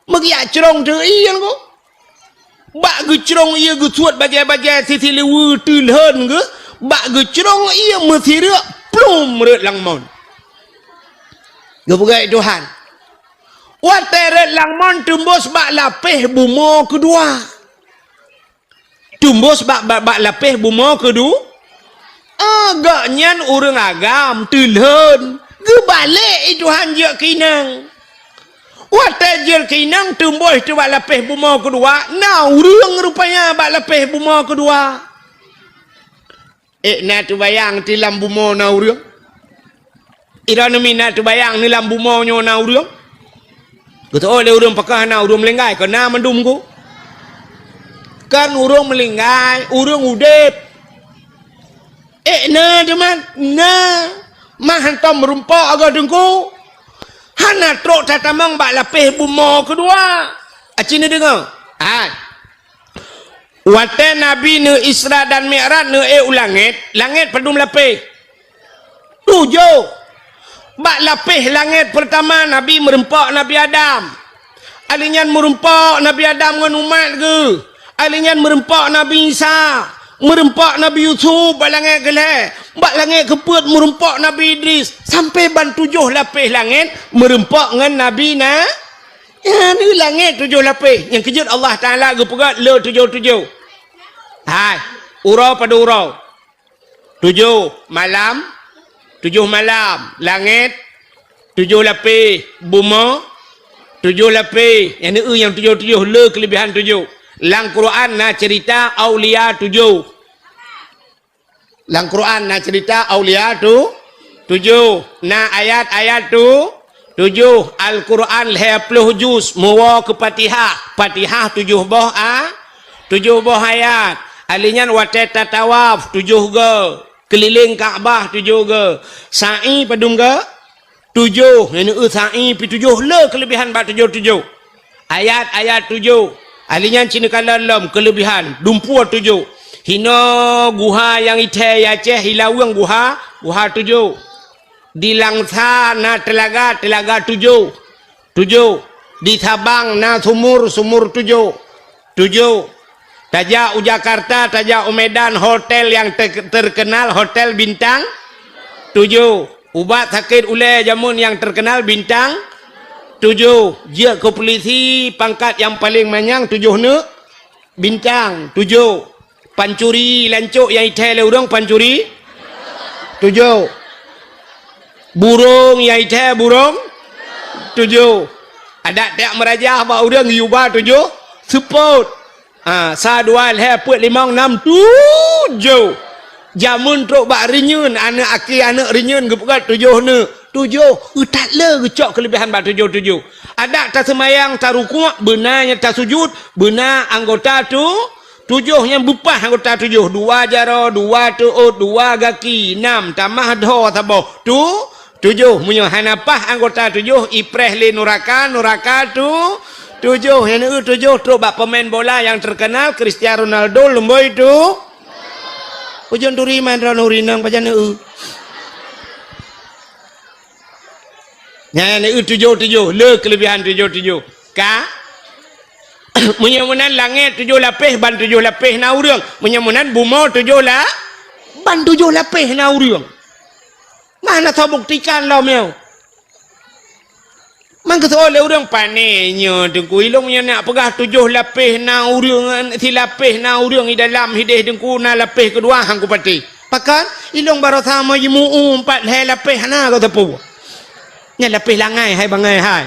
Meugeujak crông teuk ié nyan ko. Bak geucrông ié geusuet bajée-bajée sisi liweue teulhon geuh, bak geucrông ié meusireuk plum rhot lam mon. Geupeugah lé Tuhan, watée rhot lam mon teumbôh bak lapéh bumoe keudua. Tumbôh bak, bak, bak lapéh bumoe keudua. Ah, gobnyan ureuëng agam, teulhon. Geubalek i Tuhan jeuet keu inong. Watée jeuet keu inong, tumbôh teuh bak lapéh bumoe keudua, na ureuëng rupanya bak lapéh bumoe keudua. Ék na teubayang teuh lam bumoe na ureuëng? Droeneuh mi na teubayang neuh lam bumoe nyoe na ureuëng? Geuteuôt lé ureuëng pakon hana ureuëng meuninggai, kon na mandum ku. Kan ureuëng meuninggai, ureuëng udeb. Ék na teuma, na. Mah hantom meurumpok agoe teungku. Hana trok tatamong bak lapéh bumoe keudua. Aci neudeungoe? Hai. Watée Nabi neu Isra dan Mi'raj neu ék u langét, langét padum lapéh? Tujoh. Bak lapéh langét peurtama Nabi meurumpok Nabi Adam. Alèh nyan meurumpok Nabi Adam ngon umat geuh. Alèh nyan meurumpok Nabi Isa. Meurumpok Nabi Yusuf bak langét keulhée. Bak langét keupeuet meurumpok Nabi Idris. Sampoe ban tujoh lapéh langét meurumpok ngon Nabi na Nyan di langét tujoh lapéh. Nyang keujeuet Allah Taala geupeugah le tujoh-tujoh. Hai, uroe padum uroe? Tujoh malam, tujoh malam. Langét, tujoh lapéh. Bumoe, tujoh lapéh. Nyang neu nyang tujoh-tujoh, le keuleubehan tujoh. Lam Quran na ceurita aulia tujoh. Lam Quran na ceurita aulia tu tujoh, na ayat-ayat tu tujoh, Al-Quran lhée ploh juz, meuwoe keu Fatihah. Fatihah tujoh boh a, tujoh boh ayat. Alèh nyan watée tatawaf tujoh goe, keulileng Ka'bah tujoh goe, sa'i padum goe? Tujoh, nyan eu sa'i pi tujoh le keuleubehan bak tujoh-tujoh. Ayat-ayat tujoh. Alèh nyan cit neukalon lom keuleubehan, dumpeue tujoh. Hinoe guha nyang ithée i Aceh, i Laweueng guha, guha tujoh. Di Langsa na teulaga, teulaga tujoh. Tujoh. Di Sabang na sumur, sumur tujoh. Tujoh. Tajak u Jakarta, tajak u Medan, hotel nyang te-, terkenal, hotel bintang tujoh. Ubat sakét ulée jameun nyang terkenal bintang tujoh. Jeuet keu pulisi pangkat nyang paleng manyang tujoh neuk bintang tujoh. Pancuri lancok nyang ithée lé ureuëng pancuri tujoh. Burong nyang ithée burong tujoh. Adak tiek meurajah bak ureuëng yuba tujoh seupôt. Ha, sa dua lhée peuet limong nam tujoh. Jameun trok bak rinyueng, aneuëk aki aneuëk rinyueng geupeugah tujoh neuk. Tujoh, eu that le geucok keuleubehan bak tujoh-tujoh. Adak taseumayang, tarukuk, beuna nyang tasujut, beuna anggota tu, tujoh nyang beupah anggota tujoh, dua jaroe, dua teuôt, dua gaki, nam, tamah dhoe saboh, tu, tujoh. Meunyoe hana pah anggota tujoh, ipreh lé nuraka, nuraka tu, tujoh. Nyang neu tujoh trok bak pemain bola nyang terkenal, Cristiano Ronaldo, lumboi tu. Ujong turi man droe nuri nang pajan neu. Nyan neu tujoh-tujoh, le keuleubehan tujoh-tujoh. Ka? Meunyoe meunan langét tujoh lapéh, ban tujoh lapéh na ureuëng. Meunyoe meunan bumoe tujoh la-, ban tujoh lapéh na ureuëng. Mana tau buktikan lom nyoe? Mangkeuseuôt lé ureuëng pané nyoe teungku, ilong nyang nak peugah tujoh lapéh na ureuëng, silapéh na ureuëng i dalam hidéh teungku, na lapéh keudua han kupatéh. Pakon? Ilong barosa meujimeu'ue empat lhée lapéh hana geuteupeu. Nyan lapéh langai hai bangai hai.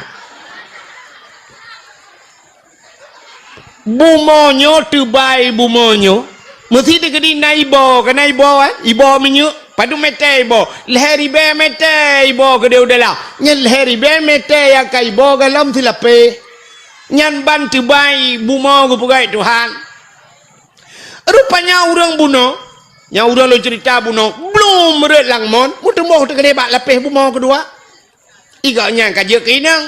Bumoe nyoe teubai bumoe nyoe, meusi teukeudi na iboh, ka na iboh, eh? Iboh minyeuk, padum mètè iboh? Lhèe ribèe mètè iboh keudéh u dalam. Nyan lhèe ribèe mètè nyang ka iboh golom silapéh. Nyan ban teubai bumoe geupeugöt Tuhan. Rupanya ureueng bunoe, nyang ureueng lôn ceurita bunoe, blom rhot lam mon, meuteumèe teukeudéh bak lapéh bumoe keudua. Igoe nyan ka jeuet keu inong.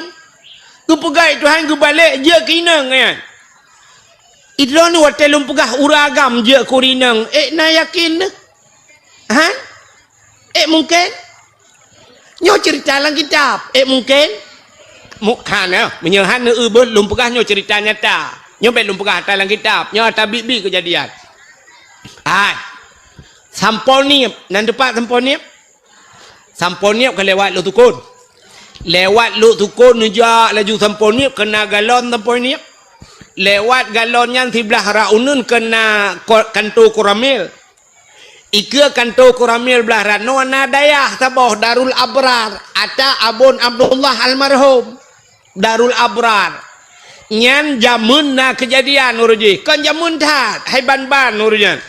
Geupeugöt Tuhan geubalek jeuet keu inong nyan. Idroeneuh watèe lôn peugah ureueng agam jeuet keu inong, ék na yakin neuh? Han? Ék mungken? Nyoe ceurita lam kitab, ék mungken? Mu-, hana, meunyoe han neueu beuh lôn peugah nyoe ceurita nyata. Nyoe bèk lôn peugah ata lam kitab, nyoe ata biet-biet keujadian. Hai. Sampoe Niep, nan teupat Sampoe Niep? Sampoe Niep ka lewat Lhoksukon. Lewat Lhoksukon neujak laju Sampoe Niep, keu na galon Sampoe Niep. Lewat galon nyan siblah rot uneuen keu na ko-, kanto Koramil. Ikeue kanto Koramil blah rot nyoe na dayah saboh Darul Abrar, ata Abon Abdullah almarhum. Darul Abrar. Nyan jameun na keujadian ureueng jih, kon jameun that, hai ban-ban ureueng nyan.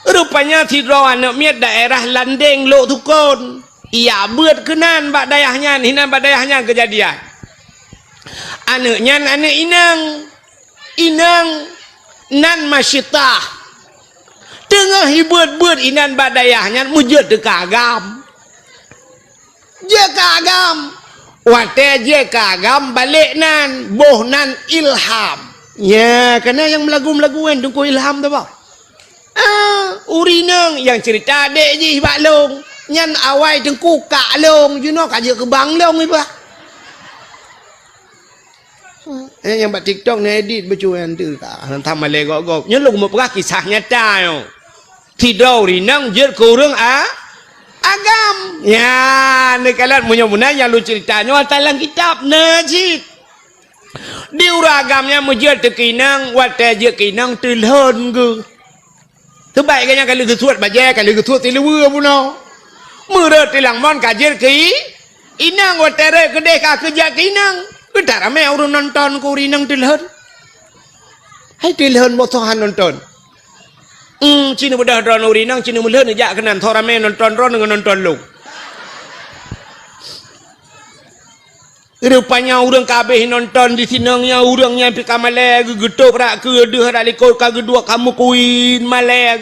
Rupanya sidroe aneuk miet daerah Landeng Lhoksukon. Ijak beuet keunan bak dayah nyan, hinan bak dayah nyan keujadian. Aneuk nyan aneuk inong. Inong nan Masyitah. Teungoh ibeuet-beuet inan bak dayah nyan meujeuet teuka agam. Jeuet ka agam. Watée jeuet ka agam balek nan, boh nan Ilham. Nya, kana nyang meulagu-meulagu kan Teungku Ilham tu bah. Ah, ureueng inong nyang cerita adek jih bak lôn. Nyan awai Teungku kak lôn, jinoe ka jeuet keu bang lôn iba. Eh, nyang bak TikTok na edit bacut nyan tu ka. Hantam malée gob-gob. Nyoe lôn meupeugah kisah nyata nyoe. Sidroe ureueng inong jeuet keu ureueng a-, agam. Nya, neukalon meunyoe meunan nyang lôn cerita nyoe ata lam kitab na cit. Di ureueng agam nyan meujeuet teuka inong, watée jeuet keu inong teulhon geuh. Teubaik geuh nyan ka lheueh geusuet bajée, ka lheueh geusuet siluweue bunoe. Meureuet tilang mon ka jeuet keu i-, inong, watée rhot keudeh ka keujak keu inong. Geutak ramé ureueng nonton keu ureueng inong teulhon. Hai teulhon boh soe han nonton. Hmm, ci neubeudôh droeneuh ureueng inong, ci neumeulhon neujak keunan, soe ramé nonton droeneuh ngon nonton lôn. Rupanya ureueng ka habéh nonton di sinong nyan, ureueng nyan pih ka malée, geu-, geutôb brat keue deuh brat likot ka geuduek ka meukuin malée.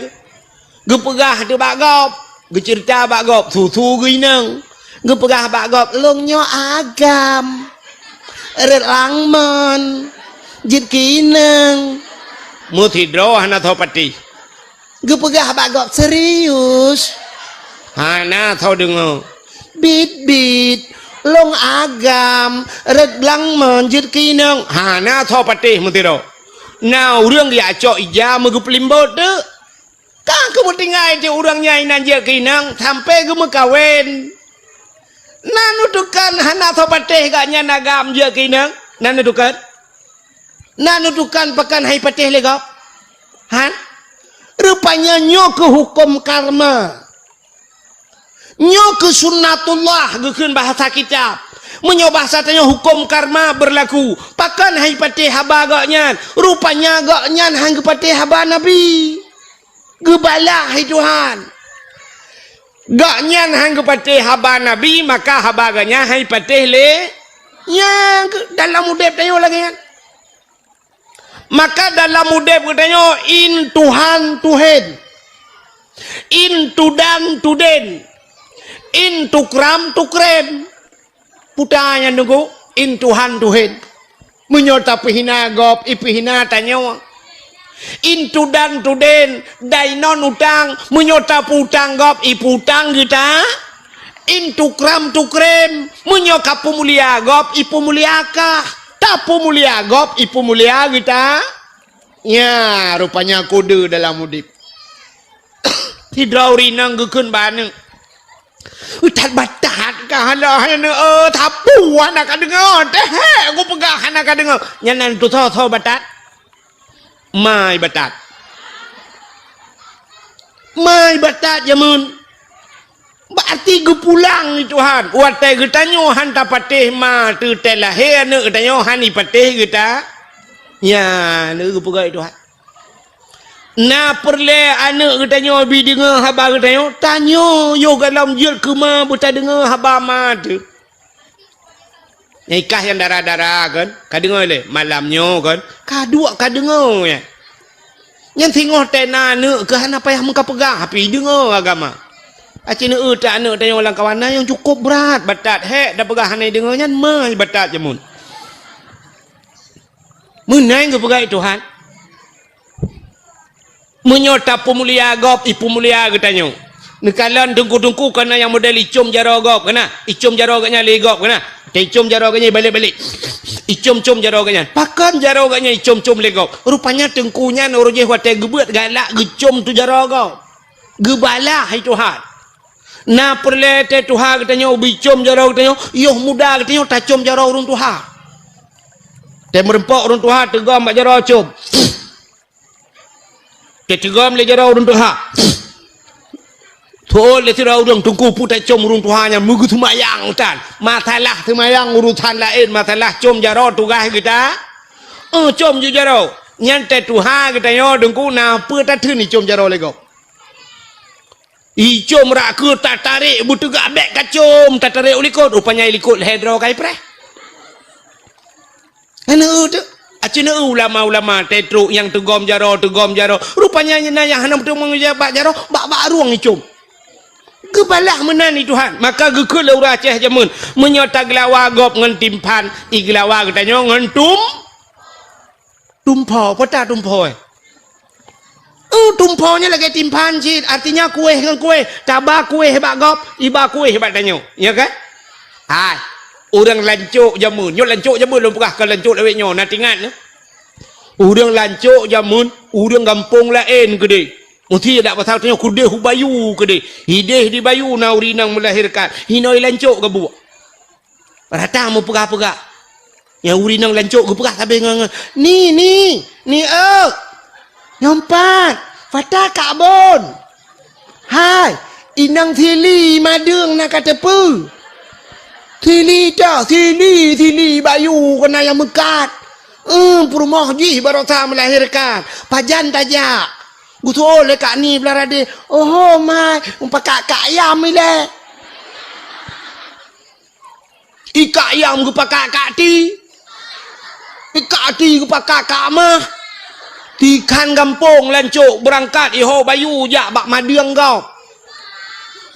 Geupeugah teuh bak gob, geuceurita bak gob, su-su geuinong. Geupeugah bak gob, "Lôn nyoe agam. Rhot lam mon, jeuet keu inong." Meusidroe hana soe patéh. Geupeugah bak gob, "Serius?" Hana soe deungoe. "Bit-bit, lôn agam, rhot lam mon jeuet keu inong." Hana soe patéh meusidroe. Na ureueng geujak cok ija meugeupeulimbot teuk. Ka geumeutinggai teuk ureueng nyan inan jeuet keu inong sampoe geumeukawen. Na neutukon hana soe patéh gobnyan agam jeuet keu inong? Na neutukon? Na neutukon pakon han ipatéh lé gob? Han? Rupanya nyoe keuh huköm karma. Nyoe keuh sunnatullah geukheun bahasa kitab. Meunyoe bahasa tanyoe huköm karma beurlaku, pakon han ipatéh haba gobnyan? Rupanya gobnyan han geupatéh haba Nabi. Geubalah hai Tuhan. Gobnyan han geupatéh haba Nabi, maka haba gobnyan han ipatéh lé. Nyan keuh dalam udeb tanyoe lagée nyan. Maka dalam udeb geutanyoe in Tuhan tuhen, in tudan tuden, in tukram tukrem. Puta nyan Teungku, in Tuhan tuhen. Meunyoe tapeuhina gob, ipeuhina tanyoe. In tudan tuden, dainon utang, meunyoe tapeutang gob, ipeutang geuta. In tukram tukrem, meunyoe kapeumulia gob, ipeumulia kah. Tapeumulia gob, ipeumulia geuta. Nya, rupanya kode dalam udeb. Sidroe ureueng inong geukheun bak aneuk, "That batat kah alah aneuk, eh, sapeue hana kadeungoe, teuh hek kupeugah hana kadeungoe." Nyan na tusoe-soe batat? Mai batat. Mai batat jameun. Berarti geupulang lé Tuhan. Watée geutanyoe han tapatéh ma teuh teuh lahé aneuk geutanyoe han ipatéh geuta. Nyan, geupeugah lé Tuhan. Na peureulée aneuk geutanyoe bi deungoe haba geutanyoe, tanyoe yoh gohlom jeuet keu ma beutadeungoe haba ma teuh. Nyang ikah nyang dara-dara kan, ka deungoe lé malam nyoe kan, ka duek ka deungoe nyan. Nyan singoh tena aneuk keu hana payah meukapeugah, tapi deungoe agama. Aci neueu tak aneuk tanyoe lam kawan na nyang cukup brat, batat hek da peugah hana deungoe nyan, mai batat jameun. Meunan geupeugah lé Tuhan. Meunyoe tapeumulia gob, ipeumulia geutanyoe. Neukalon teungku-teungku kana nyang model icom jaroe gob kana, icom jaroe geuhnyan lé gob kana. Teuicom jaroe geuhnyan balek-balek. Icom-com jaroe geuhnyan. Pakon jaroe geuhnyan icom-com lé gob? Rupanya teungku nyan uroe jih watée geubeuet galak geucom tu jaroe gob. Geubalah hai Tuhan. Na peureulée teuh tuha geutanyoe bicom jaroe geutanyoe, yoh muda geutanyoe tacom jaroe ureuëng tuha. Teumeureumpok ureuëng tuha teugom bak jaroe com. Teuteugom lé jaroe ureuëng tuha. Tuôt lé sidroe ureuëng teungku peue tacom ureuëng tuha nyan meugeuseumayang tan. Masalah seumayang urusan laén, masalah com jaroe tugaih geuta. Eh, com ju jaroe. Nyan teutuha geutanyoe teungku na peue tatheun icom jaroe lé gob. Icom rak keu tatarek beuteugah bék kacom, tatarek u likot, rupanya i likot lhée droe kai preh. Hana eu teuk. Aci neu ulama-ulama teutrok nyang teugom jaroe, teugom jaroe. Rupanya nyang na nyang hana meuteumé bak jaroe, bak, bak rueng icom. Geubalah meunan i Tuhan, maka geukheun lé ureuëng Aceh jameun, meunyoe tageulawa gob ngon timphan, igeulawa geutanyoe ngon tum-, tumpho, peue ta tumpho, eh? Oh, tumpho nyan lagée timphan cit, artinya kueh ngon kueh, taba kueh bak gob, iba kueh bak tanyoe, ya kan? Hai, ureuëng lancok jameun, nyoe lancok jameun lôn peugah, kon lancok lawét nyoe, na tingat nyoe. Ureuëng lancok jameun, ureuëng gampông laén keudeh. Meusti dak pasal tanyoe keudeh u bayu keudeh. Hideh di bayu na ureuëng inong meulahirkan, hinoe lancok gabuek. Rata meupeugah-peugah. Nyang ureuëng inong lancok geupeugah sabe ngon, ngon, "Ni, ni, ni eu! Nyoe pat, pata kak bon! Hai, inong sili madeueng na ka teupeu! Sili ta, sili, sili bayu keunan nyang meukat! Eh, peurumoh jih barosa meulahirkan, pajan tajak?" Geutuwoe lé kak ni blah radeh, "Oho, mai, meupakat kak ayam ilée." Ikak ayam geupakat kak ti. Ikak ti geupakat kak mah. Tikhan gampông lancok beurangkat iho bayu jak bak madeueng gob.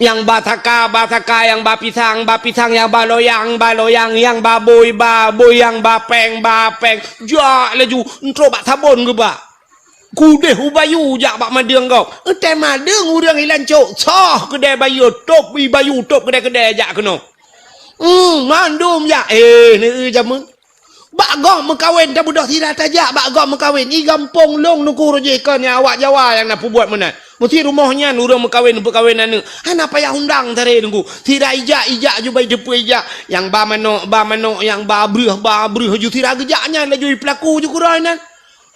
Nyang ba saka, ba saka, nyang ba pisang, ba pisang, nyang ba loyang, ba loyang, nyang ba bôi, ba bôi, nyang ba péng, ba péng. Jak laju, entrok bak sabon geuba. Keudeh u bayu jak bak madeueng gob. Eutée madeueng ureuëng i lancok, soh keudée bayu, tôb i bayu, tôb keudée-keudée jak keunoe. Hmm, mandum jak. Eh, neu jameun. Bak gob meukawen tabeudôh sira tajak bak gob meukawen. I gampông lôn nuku rujih kon nyang awak Jawa nyang na peubuet meunan. Meusti rumoh nyan ureuëng meukawen, peukawen aneuëk. Hana payah undang taré nuku. Sira ijak, ijak ju bai teupeu ijak. Nyang ba manok, ba manok, nyang ba breuh, ba breuh ju sira geujak nyan laju i peulaku ju keudroe nan.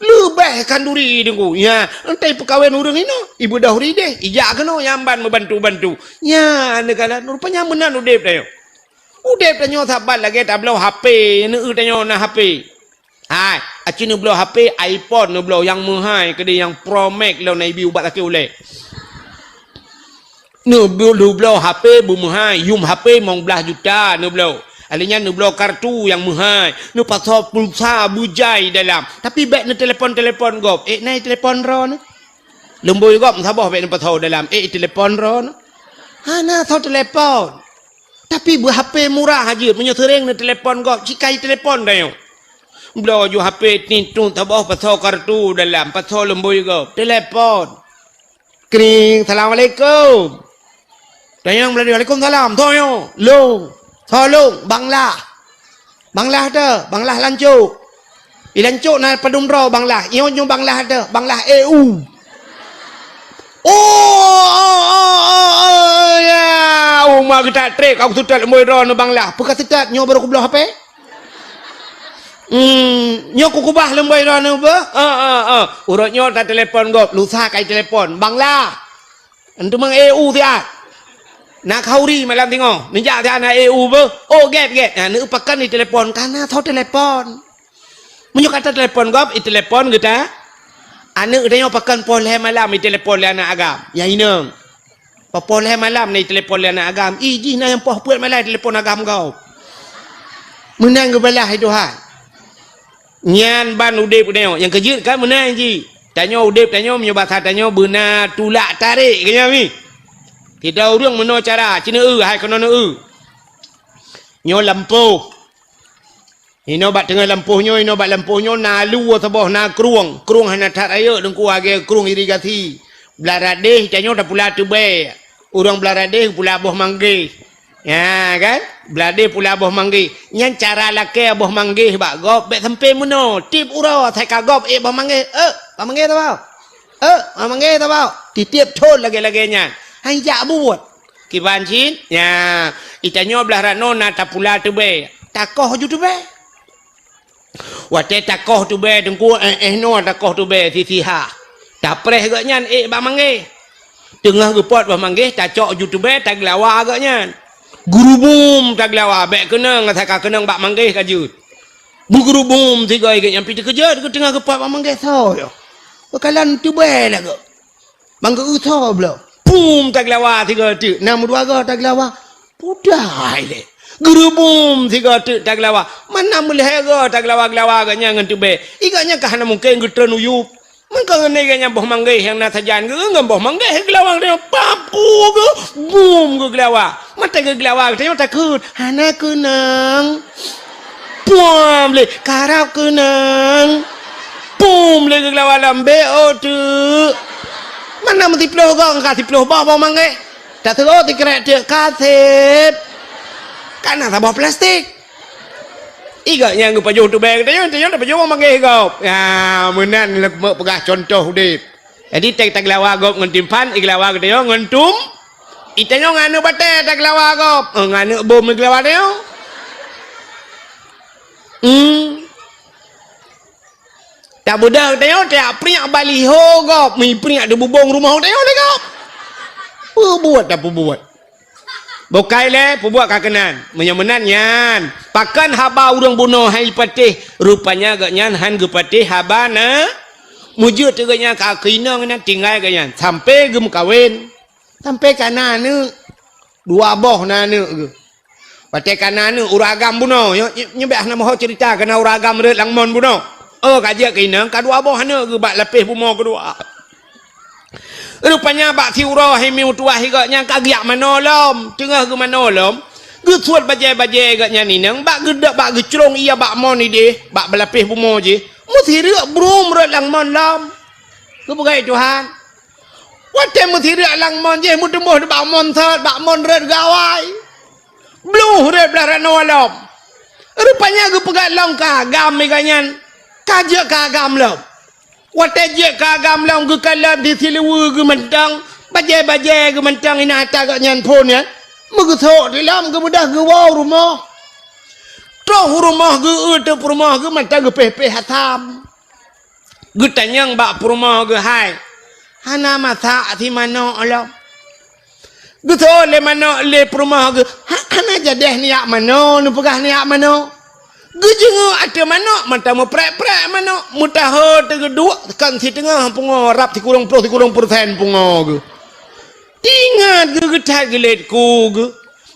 Leubeh khanduri deungoe. Nya, entah peukawen ureuëng inoe, ibeudôh rideh, ijak keunoe nyang ban meubantu-bantu. Nya, neukalon, rupanya meunan udeb tanyoe. Udeb tanyoe saban lagée tabloe H P, neu tanyoe na H P. Hai, aci neubloe H P iPhone neubloe nyang meuhai keudeh nyang Pro Max lom na ibi ubak sakét ulée. Neubloe, neubloe H P beumeuhai, yum H P limong blaih juta neubloe. Alèh nyan neubloe kartu nyang meuhai, neupasoe pulsa beujai dalam. Tapi bék neutelepon-telepon gob. Ék na i telepon droeneuh? Lumbôi gob meusaboh bék neupasoe dalam. Ék i telepon droeneuh? Hana soe telepon. Tapi beu H P murah jeuet, meunyoe seuréng neutelepon gob, cit ka i telepon tanyoe. Bloe ju H P tintueng saboh pasoe kartu dalam, pasoe lumbôi gob, telepon. Kring, "Assalamualaikum." Tanyong meulalu, "Waalaikumsalam." Soe nyoe? "Lôn." "Soe lôn?" "Bang Lah." "Bang Lah teuh?" "Bang Lah lancok." "I lancok na padum droe Bang Lah?" "Nyoe nyoe Bang Lah teuh." "Bang Lah E U." "Oh, oh, oh, oh, oh, ya. Uma geutak trek, aku seutôt lumbôi droeneuh Bang Lah." "Peue ka seutôt, nyoe barô kubloe H P." Hmm, nyoe kukubah lumbôi droeneuh beuh? Ah, ah, ah. Uroe nyoe tatelepon gob, lusa ka itelepon. Bang Lah. Enteuk mang E U siat. Na khauri malam singoh. Neujak siat na E U beuh. Oh, gét, gét. Nah, neupakan itelepon. Kana soe telepon. Meunyoe ka tatelepon gob, itelepon geuta. Aneuk tanyoe pakan poh lhée malam itelepon lé aneuk agam. Nyang inong. Poh lhée malam na itelepon lé aneuk agam, "Ih, jih na nyang poh peuet malam itelepon agam gob." Meunan geubalah lé Tuhan. Nyan ban udeb tanyoe. Nyang keujeuet kan meunan jih. Tanyoe udeb tanyoe, meunyoe basa tanyoe beuna tulak tarek, keu nyan mi. Sidroe ureuëng meunoe cara, ci neu-eu, hai keunoe neu-eu. Nyoe lampôh. Inoe bak teungoh lampôh nyoe, inoe bak lampôh nyoe na lue saboh, na krueng. Krueng hana that rayeuk teungku, lagée krueng irigasi. Blah radeh tanyoe tapula teubée. Ureuëng blah radeh pula boh manggeh. Ya kan? Blah radeh pula boh manggeh. Nyan cara lakée boh manggeh bak gob bék sampoe meunoe. Tieb uroe asai ka gob ék boh manggeh. Eh, boh manggeh saboh. Eh, boh manggeh saboh. Titieb thon lagée-lagée nyan. Hai jak buet. Kiban cit? Ya, itanyoe blah ranoe na tapula teubée. Takoh ju teubée. Watée takoh tubée teungku, éh, éh noe takoh tubée sisihah. Tapreh gobnyan ék bak manggéh. Teungoh geupot bak manggéh, tacok ju tubée, tageulawa gobnyan. Geurubum tageulawa, bék keunong, asai ka keunong bak manggéh ka jeuet. Beugeurubum sigoe gobnyan pih teukeujot, teungoh geupot bak manggéh soe nyoe. Beukalon tubée lagoe. Bang geu-eu soe bloe. Pum tageulawa sigoe teuk, na meudua goe tageulawa. Pudai lé. Geurubum sigoe teuk tageulawa. Mana meulhée goe tageulawa-geulawa gobnyan ngon tubée. Ié gobnyan ka hana mungken geutreun u yup. Meukeunong gobnyan boh manggéh nyang na sajan geu ngon boh manggéh geulawa gobnyan papu geu bum geugeulawa. Mata geugeulawa geutanyoe takheun, hana keunong. Pum lé, karab keunong. Pum lé geugeulawa lom bék teuk. Mana meusiploh gong ka siploh boh boh manggéh. Tateurok tikrek teuk ka seb. Ka na saboh plastik. Ié gobnyan geupajoh tubée geutanyoe, geutanyoe tapajoh boh manggéh gob. Ya, meunan lé meuk peugah cuntoh udeb. Jadi, teuh tageulawa gob ngon timphan, ié geulawa geutanyoe ngon tum. Ié tanyoe ngon aneuk batée tageulawa gob. Eh, ngon aneuk bom ié geulawa tanyoe. Hmm. Tabeudôh tanyoe, tajak priek baliho gob, meupriek di bubông rumoh tanyoe lé gob. Peubuet tapeubuet. Bukai lé, peubuet ka keunan. Meunyoe meunan nyan, pakon haba ureuëng bunoe hai patéh, rupanya gobnyan han geupatéh haba na. Meujeuet teuk gobnyan ka keu inong nyan tinggai gobnyan, sampoe geumeukawen. Sampoe ka na aneuk, dua boh na aneuk geuh. Watée ka na aneuk ureuëng agam bunoe, nyoe, nyoe, nyoe bék hana meuho ceurita, ka na ureuëng agam rot lam mon bunoe. Oh, ka jeuet keu inong, ka dua boh aneuk geuh bak lapéh bumoe keudua. Rupanya bak siuroe hai meutuwah gobnyan ka geujak manoe lom, teungoh geumanoe lom, geusuet bajée-bajée gobnyan inong, bak geudok, bak geucrông ié bak mon ideh, bak lapéh bumoe jih, meusireuk brum rot lam mon lom. Geupeugah Tuhan. Watée meusireuk lam mon jih meuteumboh nibak mon sot, bak mon rot gawai. Bluh rot blah ranoe lom. Rupanya geupeugah lom keu agam gobnyan, ka jeuet keu agam lom. Watée jeuet keu agam lom geukalon di siluweue geuh mantong, bajée-bajée geuh mantong inan ata gobnyan phon nyan. Meugeusok di lom geubeudôh geuwoe u rumoh. Troh u rumoh geu-eu teuk peurumoh geuh mantong geupéh-péh asam. Geutanyong bak peurumoh geuh hai, hana masak si manok lom. Geuseuôt lé manok lé peurumoh geuh, ha-, hana jadeh neujak manoe, neupeugah neujak manoe. Geujeungeuk ateueh manok, mantong meuprek-prek manok, meutaho teugeuduek kon siteungoh pungoe rab sikureueng ploh sikureueng peureusén pungoe geuh. Tingat geuh geuthat geulet ku geuh.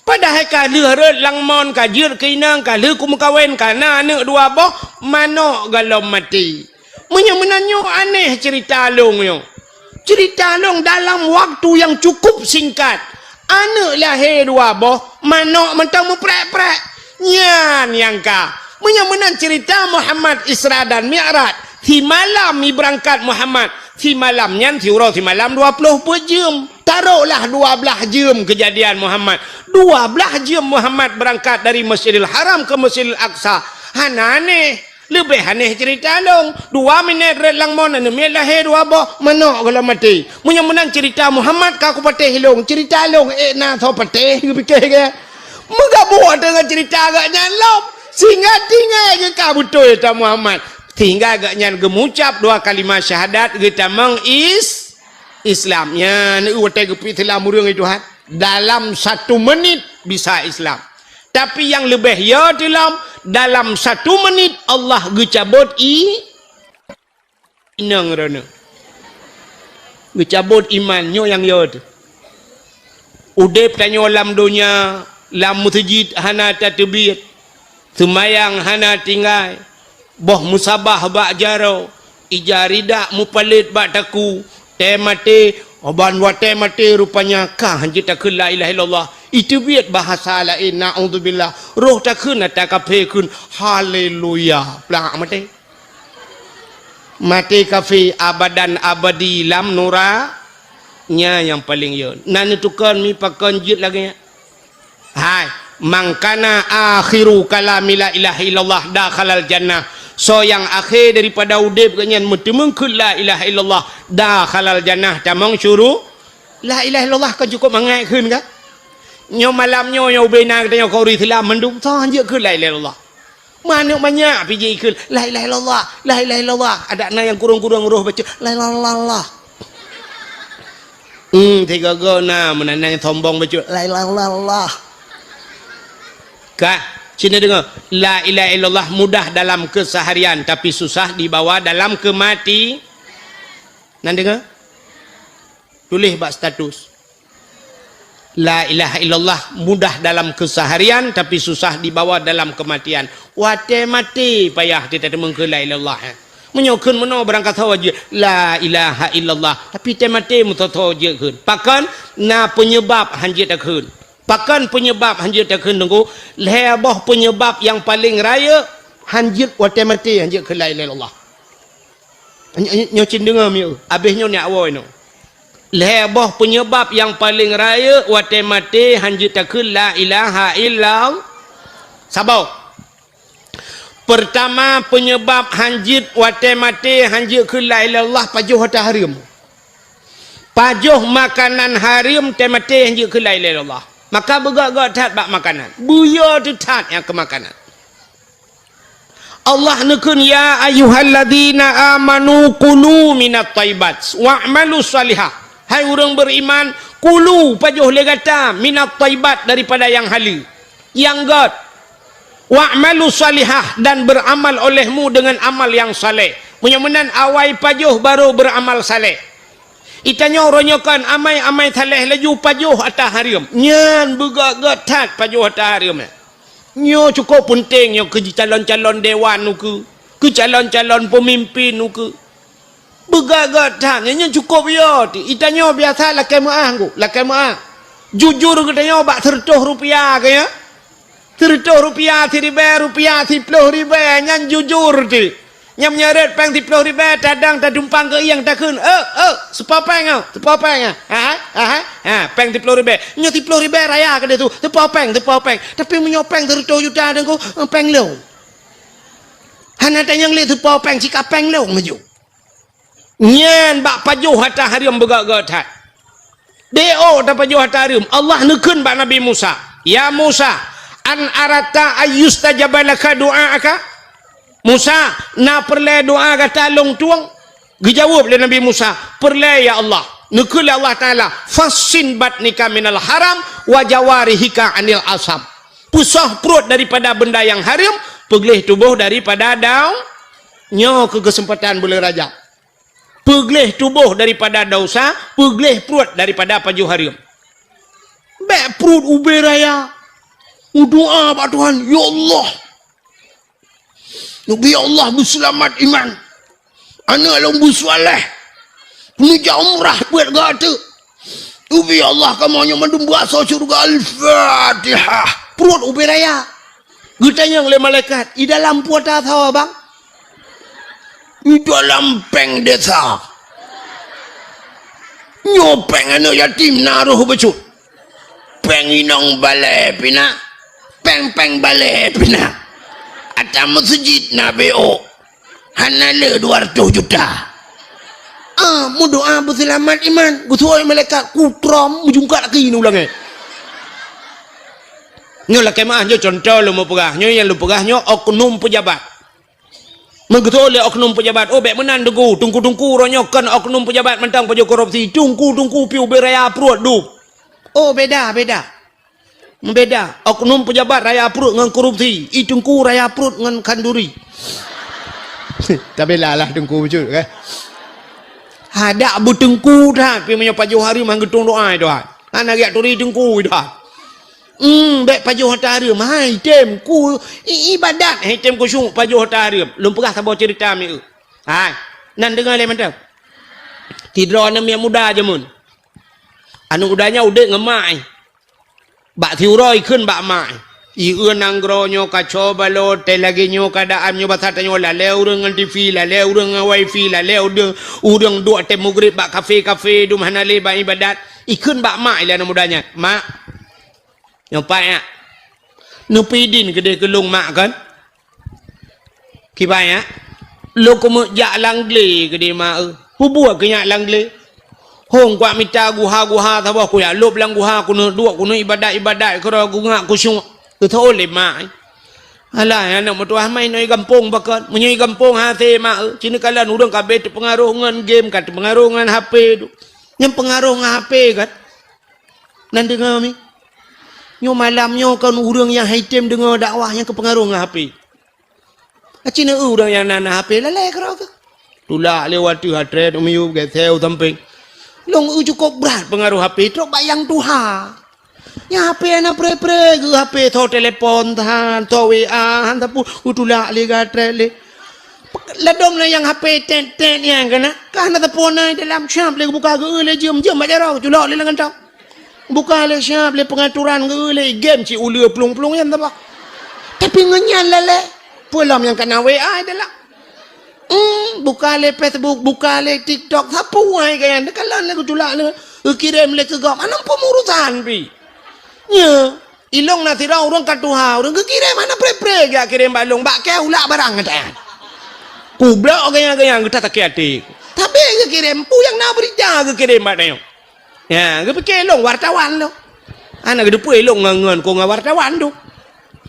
Padahai ka lheueh rot lam mon ka jeuet keu inong, ka lheueh kumeukawen, ka na aneuk dua boh, manok goh lom maté. Meunyoe meunan nyoe aneh ceurita lôn nyoe. Ceurita lôn dalam waktu nyang cukup singkat, aneuk lahé dua boh, manok mantong meuprek-prek. Nyan nyang ka. Meunyoe meunan ceurita Muhammad Isra dan Mi'raj, simalam ibeurangkat Muhammad, simalam nyan siuroe simalam dua ploh peuet jeuem. Taroklah dua blaih jeuem keujadian Muhammad. Dua blaih jeuem Muhammad beurangkat dari Masjidil Haram keu Masjidil Aqsa. Hana aneh. Leubeh aneh ceurita lôn. Dua minét rot lam mon, aneuk miet lahé dua boh, manok goh lom maté. Meunyoe meunan ceurita Muhammad ka kupatéh lôn, ceurita lôn ék na soe patéh, geupike geuh. Meugabuk teungoh ceurita gobnyan lom. Sehingga tinggai geuh ka beutôi ceurita Muhammad. Sehingga gobnyan geumucab dua kalimah syahadat geutamong is-, Islam. Nyan watée geupeuislam ureuëng itu, ha. Dalam satu menit bisa Islam. Tapi nyang leubeh yo teulom, dalam satu menit Allah geucabot i-, inong droeneueh. Geucabot iman, nyoe nyang yo teuh. Udeb tanyoe lam donya, lam meuseujid hana tateubiet, seumayang hana tinggai, boh musabah bak jaroe, ija ridak mupalét bak takue, tée maté, ban watée maté rupanya ka hanjeuet takheun la ilaha illallah. Iteubiet bahasa laén, naudzubillah. Roh takheun ata kafé kheun, haleluya. Plak maté. Maté kafé abadan abadi lam nura-, nya nyang paleng yo. Na neutukon mi pakon jeuet lagée nyan. Hai, man kana akhiru kalami la ilaha illallah dakhalal jannah. Soe nyang akhé daripada udeb geuh nyan meuteumeung kheun la ilaha illallah dakhalal jannah, tamong syuru-, la ilaha illallah kon cukup mangat kheun ka? Nyoe malam nyoe nyang ubé na geutanyoe keu ureuëng Islam mandum, soe hanjeuet kheun la ilaha illallah. Manök manyak pih jikheun, "La ilaha illallah, la ilaha illallah." Adak na nyang kurong-kurong roh baca, "La ilaha illallah." Hmm, tiga go na, meunan nyang sombong baca, "La ilaha illallah." Ka, sini dengar. La ilaha illallah mudah dalam keseharian, tapi susah dibawa dalam kemati. Nan dengar? Tuléh bak status. La ilaha illallah mudah dalam keseharian, tapi susah dibawa dalam kematian. Watée maté payah teuteumeukeue la ilaha illallah, eh. Meunyoe kheun meunoe barangkasoe jeuet la ilaha illallah, tapi tée maté meusoe-soe jeuet kheun. Pakon? Na penyebab hanjeuet takheun. Pakon penyebab hanjeuet takheun, Teungku? Lhée boh penyebab nyang paleng rayeuk hanjeuet watée maté hanjeuet kheun la ilaha illallah. Nyoe, nyoe cit deungoe mieu, abéh nyoe nyak woe nyoe. Lhée boh penyebab nyang paleng rayeuk watée maté hanjeuet takheun la ilaha illallah. Saboh. Peurtama, penyebab hanjeuet watée maté hanjeuet kheun la ilaha illallah pajoh hareuem. Pajoh makanan hareuem tée maté hanjeuet kheun la ilaha illallah. Maka beugét-gét that bak makanan. Beuyö teuh that nyang keu makanan. Allah neukheun, "Ya ayyuhalladzina amanu kulu minat thaibat wa'malu shalihah." Hai ureuëng beriman, kulu, pajoh lé gata, minat thaibat, daripada nyang haleue, nyang gét. "Wa'malu shalihah," dan beramal olehmu dengan amal yang saleh. Meunyoe meunan awai pajoh baru beramal saleh. Itanyoe uroe nyoe kon amai-amai saleh laju pajoh ata hareuem. Nyan beugét-gét that pajoh ata hareuem. Nyoe cukup peunteng nyoe keu calon-calon dewan ukeue, keu calon-calon peumimpin ukeue. Beugét-gét that, nyan, nyan cukup yo. Itanyoe biasa lakée meuáh, Teungku, lakée meuáh. Jujur geutanyoe bak seureutôh rupiah keu nyoe. Seureutôh rupiah, siribée rupiah, siploh ribée, nyan jujur cit. Nyang meunyoe rot péng siploh ribée, tadang tadumpang keu ieng takheun, "Eh, eh, siploh péng ah, siploh péng ah." Ha, ha, ha, ha, péng siploh ribée. Nyoe siploh ribée raya keudeh su, siploh péng, siploh péng. Tapi meunyoe péng seureutôh juta, Teungku, eh, péng lôn. Hana tanyong lé siploh péng, sika péng lôn laju. Nyan bak pajoh ata hareuem beugét-gét that. Di oh tapajoh ata hareuem, Allah neukheun bak Nabi Musa, "Ya Musa, an aratta ayyustajaba laka du'aaka?" "Musa, na peureulée doá gata lôn tueng?" Geujaweueb lé Nabi Musa, "Peureulée, ya Allah." Neukheun lé Allah Taala, "Fassin batnika minal haram wa jawarihika anil asam." Peusoh pruet daripada benda nyang hareuem, peugleh tuboh daripada dau-, nyoe keu keuseumpatan buleuen Rajab. Peugleh tuboh daripada desya, peugleh pruet daripada pajoh hareuem. Bék pruet ubé raya. Meudoá bak Tuhan, "Ya Allah, neubi Allah beuseulamat iman. Aneuk lôn beusuléh. Neujak umrah buet gata. Neubi Allah kamoe nyoe mandum beuasoe syeuruga." Al-Fatihah. Pruet ubé raya. Geutanyong lé malaikat, "I dalam peue ata soe, Bang?" "I dalam péng desa. Nyoe péng aneuk yatim na roh bacut. Péng inong balée pih na. Péng-péng balée pih na. Ata meuseujid na B O. Hana le dua ratus juta." Ah, meudoá beuseulamat iman. Geusuai malaikat kutrom meujungkat laki ni ulang, eh. Nyoe lakée meuáh, nyoe contoh lôn meupeugah. Nyoe nyang lôn peugah nyoe oknum pejabat. Meugeutôi lé oknum pejabat, "Oh, bék meunan, Teungku. Teungku-teungku uroe nyoe kon oknum pejabat mantong pajoh korupsi. Teungku-teungku pih ubé raya pruet dum." Oh, beda, beda. Meubeda. Oknum pejabat raya pruet ngon korupsi. I Teungku raya pruet ngon khanduri. Tabila lah Teungku bacut, kan? Hadak beuteungku that, pih meunyoe pajoh hareuem han geutueng doá, Tuhan. Hana geuturi Teungku, Tuhan. Hmm, bék pajoh ata hareuem. Hai, tem ku i-, ibadat, hai, tem khusyuk pajoh ata hareuem. Lôn peugah saboh ceurita mieu. Hai, nan deungoe lé mantong. Sidroe aneuk miet muda jameun. Aneuk muda nyan udeb ngon mak, eh. Bak siuroe ikheun bak mak, eh. "Ieu nanggroe nyoe kaco balot, teuh lagée nyoe keuadaan nyoe basa tanyoe, lalée ureuëng ngon T V, lalée ureuëng ngon wifi, lalée ureuëng, ureuëng duek teuh mugreb bak kafe-kafe, dum hana lé bak ibadat." Ikheun bak mak lé aneuk muda nyan, "Mak, nyoe pat nyak. Neupeuidin keudeh keu lôn mak kon?" "Kiban nyak?" "Lôn keumeuk jak lam glé keudeh mak eu." "Peue buet keu nyak lam glé?" "Hong kuat mita guha-guha saboh, kujak lôb lam guha, keuneuk duek, keuneuk ibadat-ibadat, keudroe kungak kusyuk." Geutho lé mak. Alah, aneuk meutuah mai nyoe gampông pakon. Meunyoe gampông hase mak, eh, cina kalon ureuëng ka abéh teupeungaroh ngon game, ka teupeungaroh ngon H P tu. Nyang peungaroh ngon H P kan? Nan deungoe mi. Nyoe malam nyoe kon ureuëng nyang hai tem deungoe dakwah nyang keupeungaroh ngon H P. Aci neu ureuëng nyang na, na H P lalai keudroe keuh. Tulak lé wateuh atrét u miyueb geuseu sampéng. Lôn eu cukôp brat peungaroh H P trok bak nyang tuha. Nyang H P hana pre-pre geuh H P tho telepon that, tho W A, han sapeue, geutulak lé geuatrét lé. Ladôm na nyang H P tet-tet nyang keunan, ka hana sapeue na dalam, siab lé geubuka geu lé jeuem, jeuem bak jaroe, culok lé lam kantong. Buka lé siab lé peungaturan geu lé game cit uleue plueng-plueng nyan saboh. Tapi ngon nyan lalé, peue lom nyang kana W A dalam. Hmm, buka lé Facebook, buka lé TikTok, sapeue hai keunan, teukalon lé geutulak lé, geukirém lé keu gob, hana peumurusan pi. Nyo, ilong na sidroe ureuëng ka tuha, ureuëng geukirém hana pre-pre geujak kirém bak lôn, bak kée ulak barang gata nyan. Kublok gaya-gaya geuta sakét até. Tapi geukirém, peue nyang na beurita geukirém bak tanyoe. Ya, geupike lôn wartawan lôn. Hana geuteupeue lôn ngon, ngon, kon ngon wartawan tu.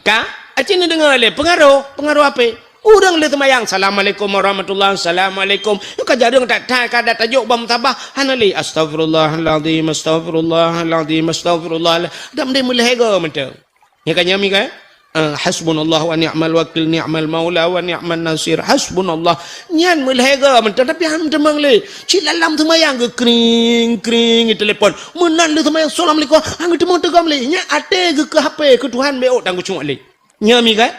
Ka? Aci neudeungoe lé peungaroh, peungaroh H P. Ureuëng lheueh seumayang, "Assalamualaikum warahmatullahi, assalamualaikum." Ka jareueng that-that ka dat tajok bak meutabah, hana lé, "Astaghfirullahalazim, astaghfirullahalazim, astaghfirullah." Dam deh meulhèe goe mantong. Nyan ka nyami kan? Ah, "Hasbunallah wa ni'mal wakil, ni'mal maula wa ni'man nasir. Hasbunallah." Nyan meulhèe goe mantong, tapi han teumang lé. Cit lam seumayang geukring, kring, telepon. Meunan lheueh seumayang, "Assalamualaikum." Han geuteumong teugom lé. Nyan até geuh keu H P, keu Tuhan beu ôk tan khusyuk lé. Nyami kan?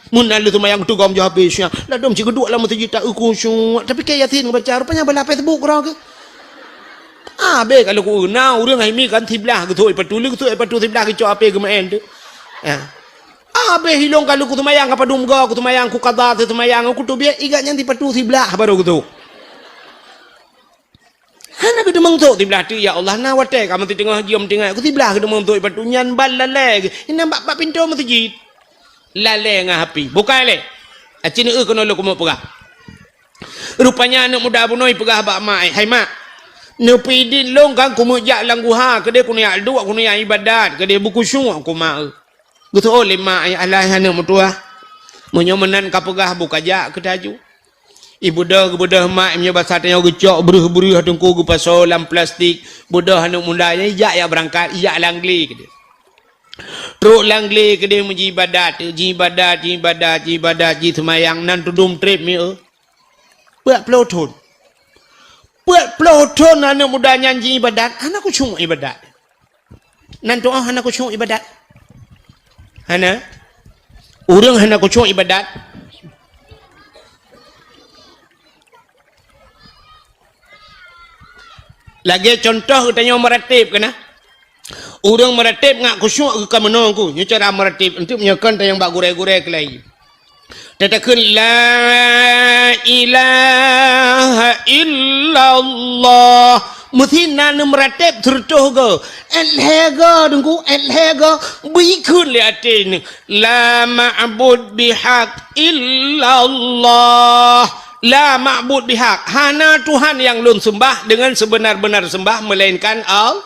Meunan lheueh seumayang teugom ju H P siang. Ladôm cit geuduek lam meuseujid tak khusyuk. Tapi keu Yasin baca, rupanya bala Facebook keudroe keuh. Abéh ka lôn keu na ureuëng hai mi kan siblah geusôi patu, lé geusôi patu siblah geucok H P geumeu'en tu. Ya. Abéh ilong ka lôn keu seumayang, ka padum goe keu seumayang, keu qadha teu seumayang, keu teubiet igat nyan sipatu siblah baru geusôi. Hana geuteumeung sôk siblah teuk, ya Allah, na watèe ka meuteungoh jeuem teungoh keu siblah geuteumeung sôk sipatu nyan ban lalè geuh. Inan bak, bak pintoe meuseujid. Lalè ngon H P. Bukai lé. Aci neu keunoe lôn keumeung peugah. Rupanya aneuk muda bunoe peugah bak mak, "Hai mak, neupeuidin lôn kan keumeujak lam guha, keudeh keuneuk jak duek, keuneuk jak ibadat, keudeh beukhusyuk keu mak eu." Geuseuôt lé mak, "Alah, aneuk meutuah, meunyoe meunan ka peugah, beuka jak keu taju." Ibeudôh, geubeudôh mak, meunyoe basa tanyoe geucok breuh-breuh teungku geupasoe lam plastik, beudôh aneuk muda nyan ijak jak beurangkat, ijak lam glé keudeh. Trok lam glé keudeh meujibadat, jibadat, jibadat, jibadat, jiseumayang nan tudum trép mieu. Peuet ploh thon. Peuet ploh thon aneuk muda nyan jiibadat, hana khusyuk ibadat. Nan tu'oh hana khusyuk ibadat. Hana. Ureuëng hana khusyuk ibadat. Lagèe contoh geutanyoe meurateb keunan. Ureuëng meurateb ngat khusyuk geuh ka meunoe ku. Nyoe cara meurateb. Enteuk meunyoe kon tanyong bak gurèe-gurèe keulai. Tatakheun, "La ilaha illallah." Meusi na neumeuratéb sireutôh goe. Èt lhèe goe, Teungku, èt lhèe goe. Beukheun lé até neuh, "La ma'bud bihaq illallah." La ma'bud bihaq. Hana Tuhan nyang lôn seumbah deungon seubeuna-beuna seumbah meulainkan Allah.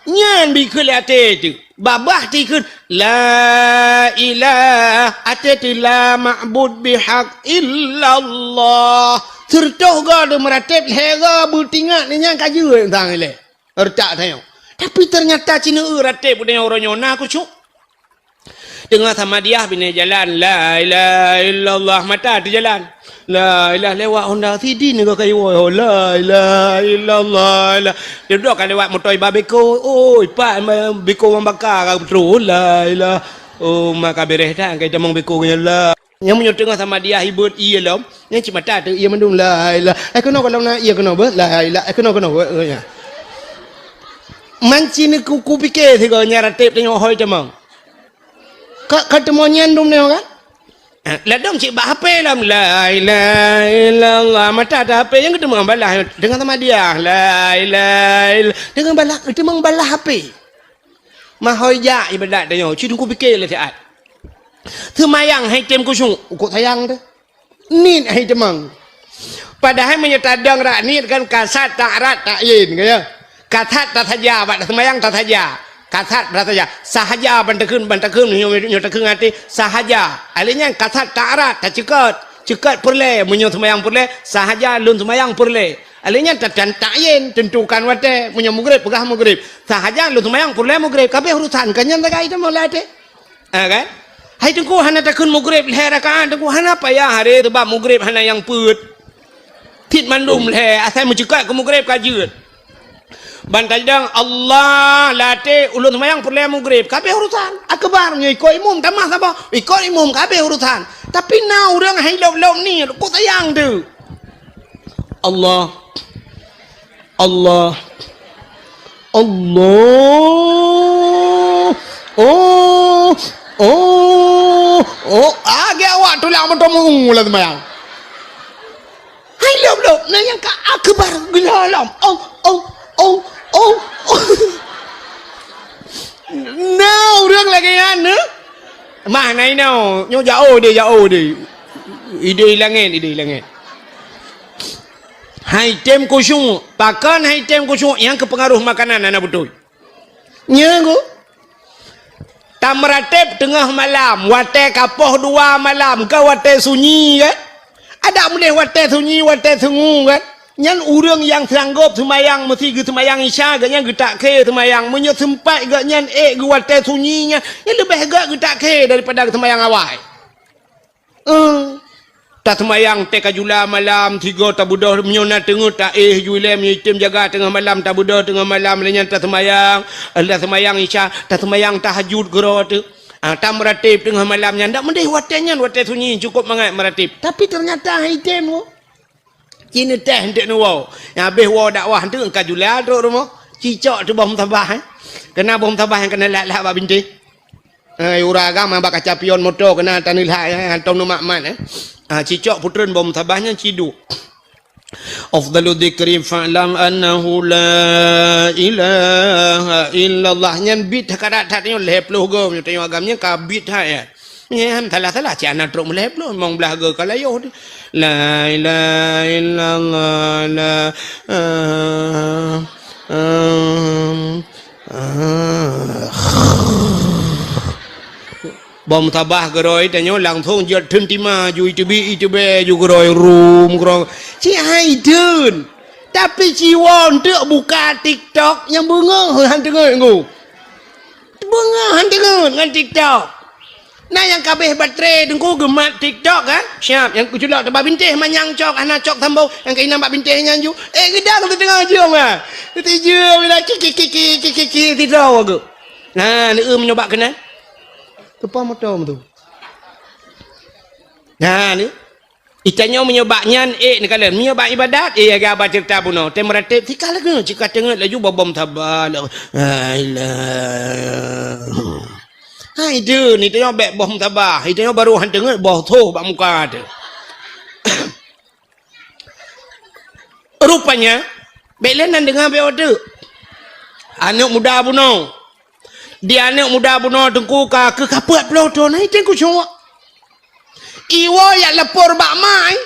Nyan beukheun lé até teuh. Babah tikheun, "La ilah." Até teuh, "La ma'bud bihaq illallah." Sireutôh goe lôn meuratéb, lhèe goe beutingat nyan ka jeuet sang ilèe. Reutak tanyoe. Tapi teunyata cit neu ratéb uroe nyoe na khusyuk. Teungoh samadiah binéh jalan, "La ilaha illallah," mata teujalan. "La ilaha," lewat honda sidin nyoe ka iwoe, "La ilaha illallah, la." Dudoe ka lewat moto iba beko, "Oi, pat beko wang baka ka beutôi, la ilaha." Oh, maka bereh that ka itamong beko nyan, la. Nyang meunyoe teungoh samadiah ibeuet ié lom, nyang cit mata teuh ié mandum, "La ilaha." Eh, keunoe gohlom na ié keunoe beuh, "La ilaha." Eh, keunoe, keunoe beuh, eh, nya. Man cit neu ku, kupike sigoe nyan ratéb tanyoe hôi tamong. Ka, ka teumanyong dum nyoe kan? Eh, ladôm cit bak H P lom, "La ilaha illallah." Mata teuh H P nyang geuteumong balah deungon samadiah, "La ilaha ill-," deungon balah, geuteumong balah H P. Mahôi jak ibadat tanyoe, cit kupike lé siat. Seumayang hai tem khusyuk, ukot sayang teuh. Niet hai teumong. Padahai meunyoe tadong rak niet kan kasat tak rat tak yin, ka ya. Kasat tasaja, bak seumayang tasaja. Kasat berasa ya. Sahaja ban takheun, ban takheun nyoe, nyoe takheun até sahaja. Alèh nyan kasat ta'arad, taceukot. Ceukot peureulèe, meunyoe seumayang peureulèe, sahaja lôn seumayang peureulèe. Alèh nyan ta-, ta-, ta'yin, tentukan watèe, meunyoe mugrib, peugah mugrib. Sahaja lôn seumayang peureulèe mugrib, ka abéh urusan, ka nyan sagai teuma lam até. Ha, kan? Hai Teungku, hana takheun mugrib lhèe rakaat, Teungku, hana payah haré, sabab mugrib hana nyang peuet. Cit mandum lhèe, asai meuceukot keu mugrib ka jeuet. Ban tajeudang Allah lam até, ulôn seumayang peureulèe mugrib, ka abéh urusan. Akbar nyoe ikot imum tamah saboh, ikot imum ka abéh urusan. Tapi na ureueng hai lop-lop ni, kok sayang tu. Allah. Allah. Allah. Oh. Oh. Oh. Ah, gé awak tulang meuteumeu lam seumayang. Hai lop-lop, na nyang ka akbar gila lom. Oh, oh, oh, oh, oh. Na ureueng lagèe nyan, eh? Mah na inoe, nyoe jaoh deh, jaoh deh. Idéh langèt, idéh langèt. Hai tem khusyuk, pakon hai tem khusyuk nyang keupeungaroh makanan hana beutôi. Nyan ku. Tameuratéb teungoh malam, watèe ka poh dua malam, ka watèe sunyi kan? Adak meudeh watèe sunyi, watèe sungu kan? Nyan ureueng nyang sanggob seumayang meusi geuseumayang Isya, gobnyan geutak khé seumayang. Meunyoe seumpat gobnyan ék geuwatèe sunyi nyan, nyan leubeh gèt geutak khé daripada geuseumayang awai. Eh, taseumayang teuka jula malam, sigoe tabeudôh, meunyoe na teungeut taéh ju ilèe, meunyoe item jaga teungoh malam, tabeudôh teungoh malam, lheueh nyan taseumayang, taseumayang Isya, taseumayang tahajud keudroe teuh. Ah, tameuratéb teungoh malam nyan, dak meudeh watèe nyan, watèe sunyi, cukôp mangat meuratéb. Tapi teunyata han item woe. Ci neuteh eunteuk neuwoe. Nyang habéh woe dakwah eunteuk ka jula trok rumoh. Cicok teuh boh musabah, eh. Keuna boh musabah nyang keuna lhak-lhak bak bintéh. Eh, ura agam bak kaca pion moto keuna taneulhak, eh, hantom neumat-mat, eh. Ah, cicok putreun boh musabah nyan ciduek. Afdalu dzikri fa'lam annahu la ilaha illallah. Nyan bit that, ka that that nyoe lhèe ploh goe, meunyoe tanyoe agam nyan ka bit that, ya. Nyan salah-salah, cit hana trok meulhèe ploh, limong blaih goe ka layoh teuh. La ilaha illallah, la, ah, ah, ah. Boh musabah keudroe tanyoe langsong jeuet theun tima ju iteubiet, iteubiet ju keudroe rum, keudroe. Cit hai theun. Tapi ci woe eunteuk buka TikTok nyang beungoh han teungeut, Teungku. Beungoh han teungeut ngon TikTok. Na nyang ka abéh baterai Teungku geumat TikTok kan? Siap, nyang keuculok teuh bak bintéh manyang cok, hana cok sambông, nyang keunan bak bintéh nyan ju. Eh, geudang teuteungoh jeuem ah. Teuteujeuem bila ki, ki, ki, sidroe geuh. Nah, neueu meunyoe bak keunan. Keupa moto tu. Nah, ni. Itanyoe meunyoe bak nyan, ék neukalon. Meunyoe bak ibadat, éh, lagèe haba ceurita bunoe. Tem ratéb, tika lagèe, cit ka teungeut laju boh musabah. La ilaha. Hai deuh, itanyoe bèk boh musabah. Itanyoe barô han teungeut boh soh bak muka teuh. Rupanya, bèk lé nan deungoe bèk watèe. Aneuk muda bunoe. Di aneuk muda bunoe Teungku ka keu ka peuet ploh thôn, hai Teungku cok. Iwoe jak lapor bak mak, eh.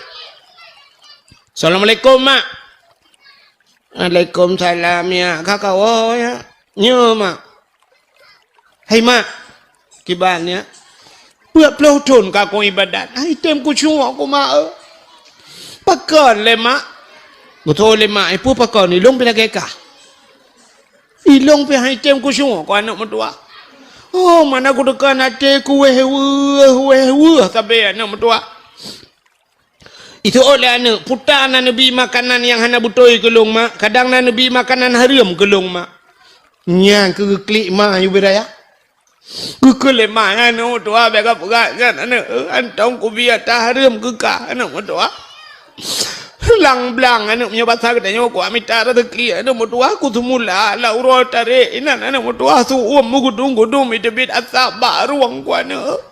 Assalamualaikum, Mak. Waalaikumsalam, ya. Ka kawoe, ya. Nyo, Mak. Hai, Mak. Kiban, ya. Peuet ploh thôn ka kong ibadat. Hai Teungku cok, ku mak, eh. Pakon lé, Mak? Beutôi lé, Mak. Eh, peue pakon? Ilong pih lagèe kah. Ilong pih hai Teungku cok, ku aneuk meutuah. Oh, mana ku teuka até ku wéh weueh, wéh weueh sabé aneuk meutuah. Itu lé aneuk, puta na neubi makanan nyang hana beutôi keu lôn, Mak. Kadang na neubi makanan hareuem keu lôn, Mak. Nyan keu geuklik ma yue beu raya. Geukheun lé ma nyan, "Oh, tuha, bèk kapeugah nyan, aneuk, eh, hantom kubi ata hareuem keu kah, aneuk meutuah." Blang-blang, aneuk, meunyoe basa geutanyoe, kuat mita raseuki, aneuk meutuah, kuseumula lam uroe tarek inan, aneuk meutuah, su-uem meugudum-gudum iteubiet asap bak rueng ku aneuk.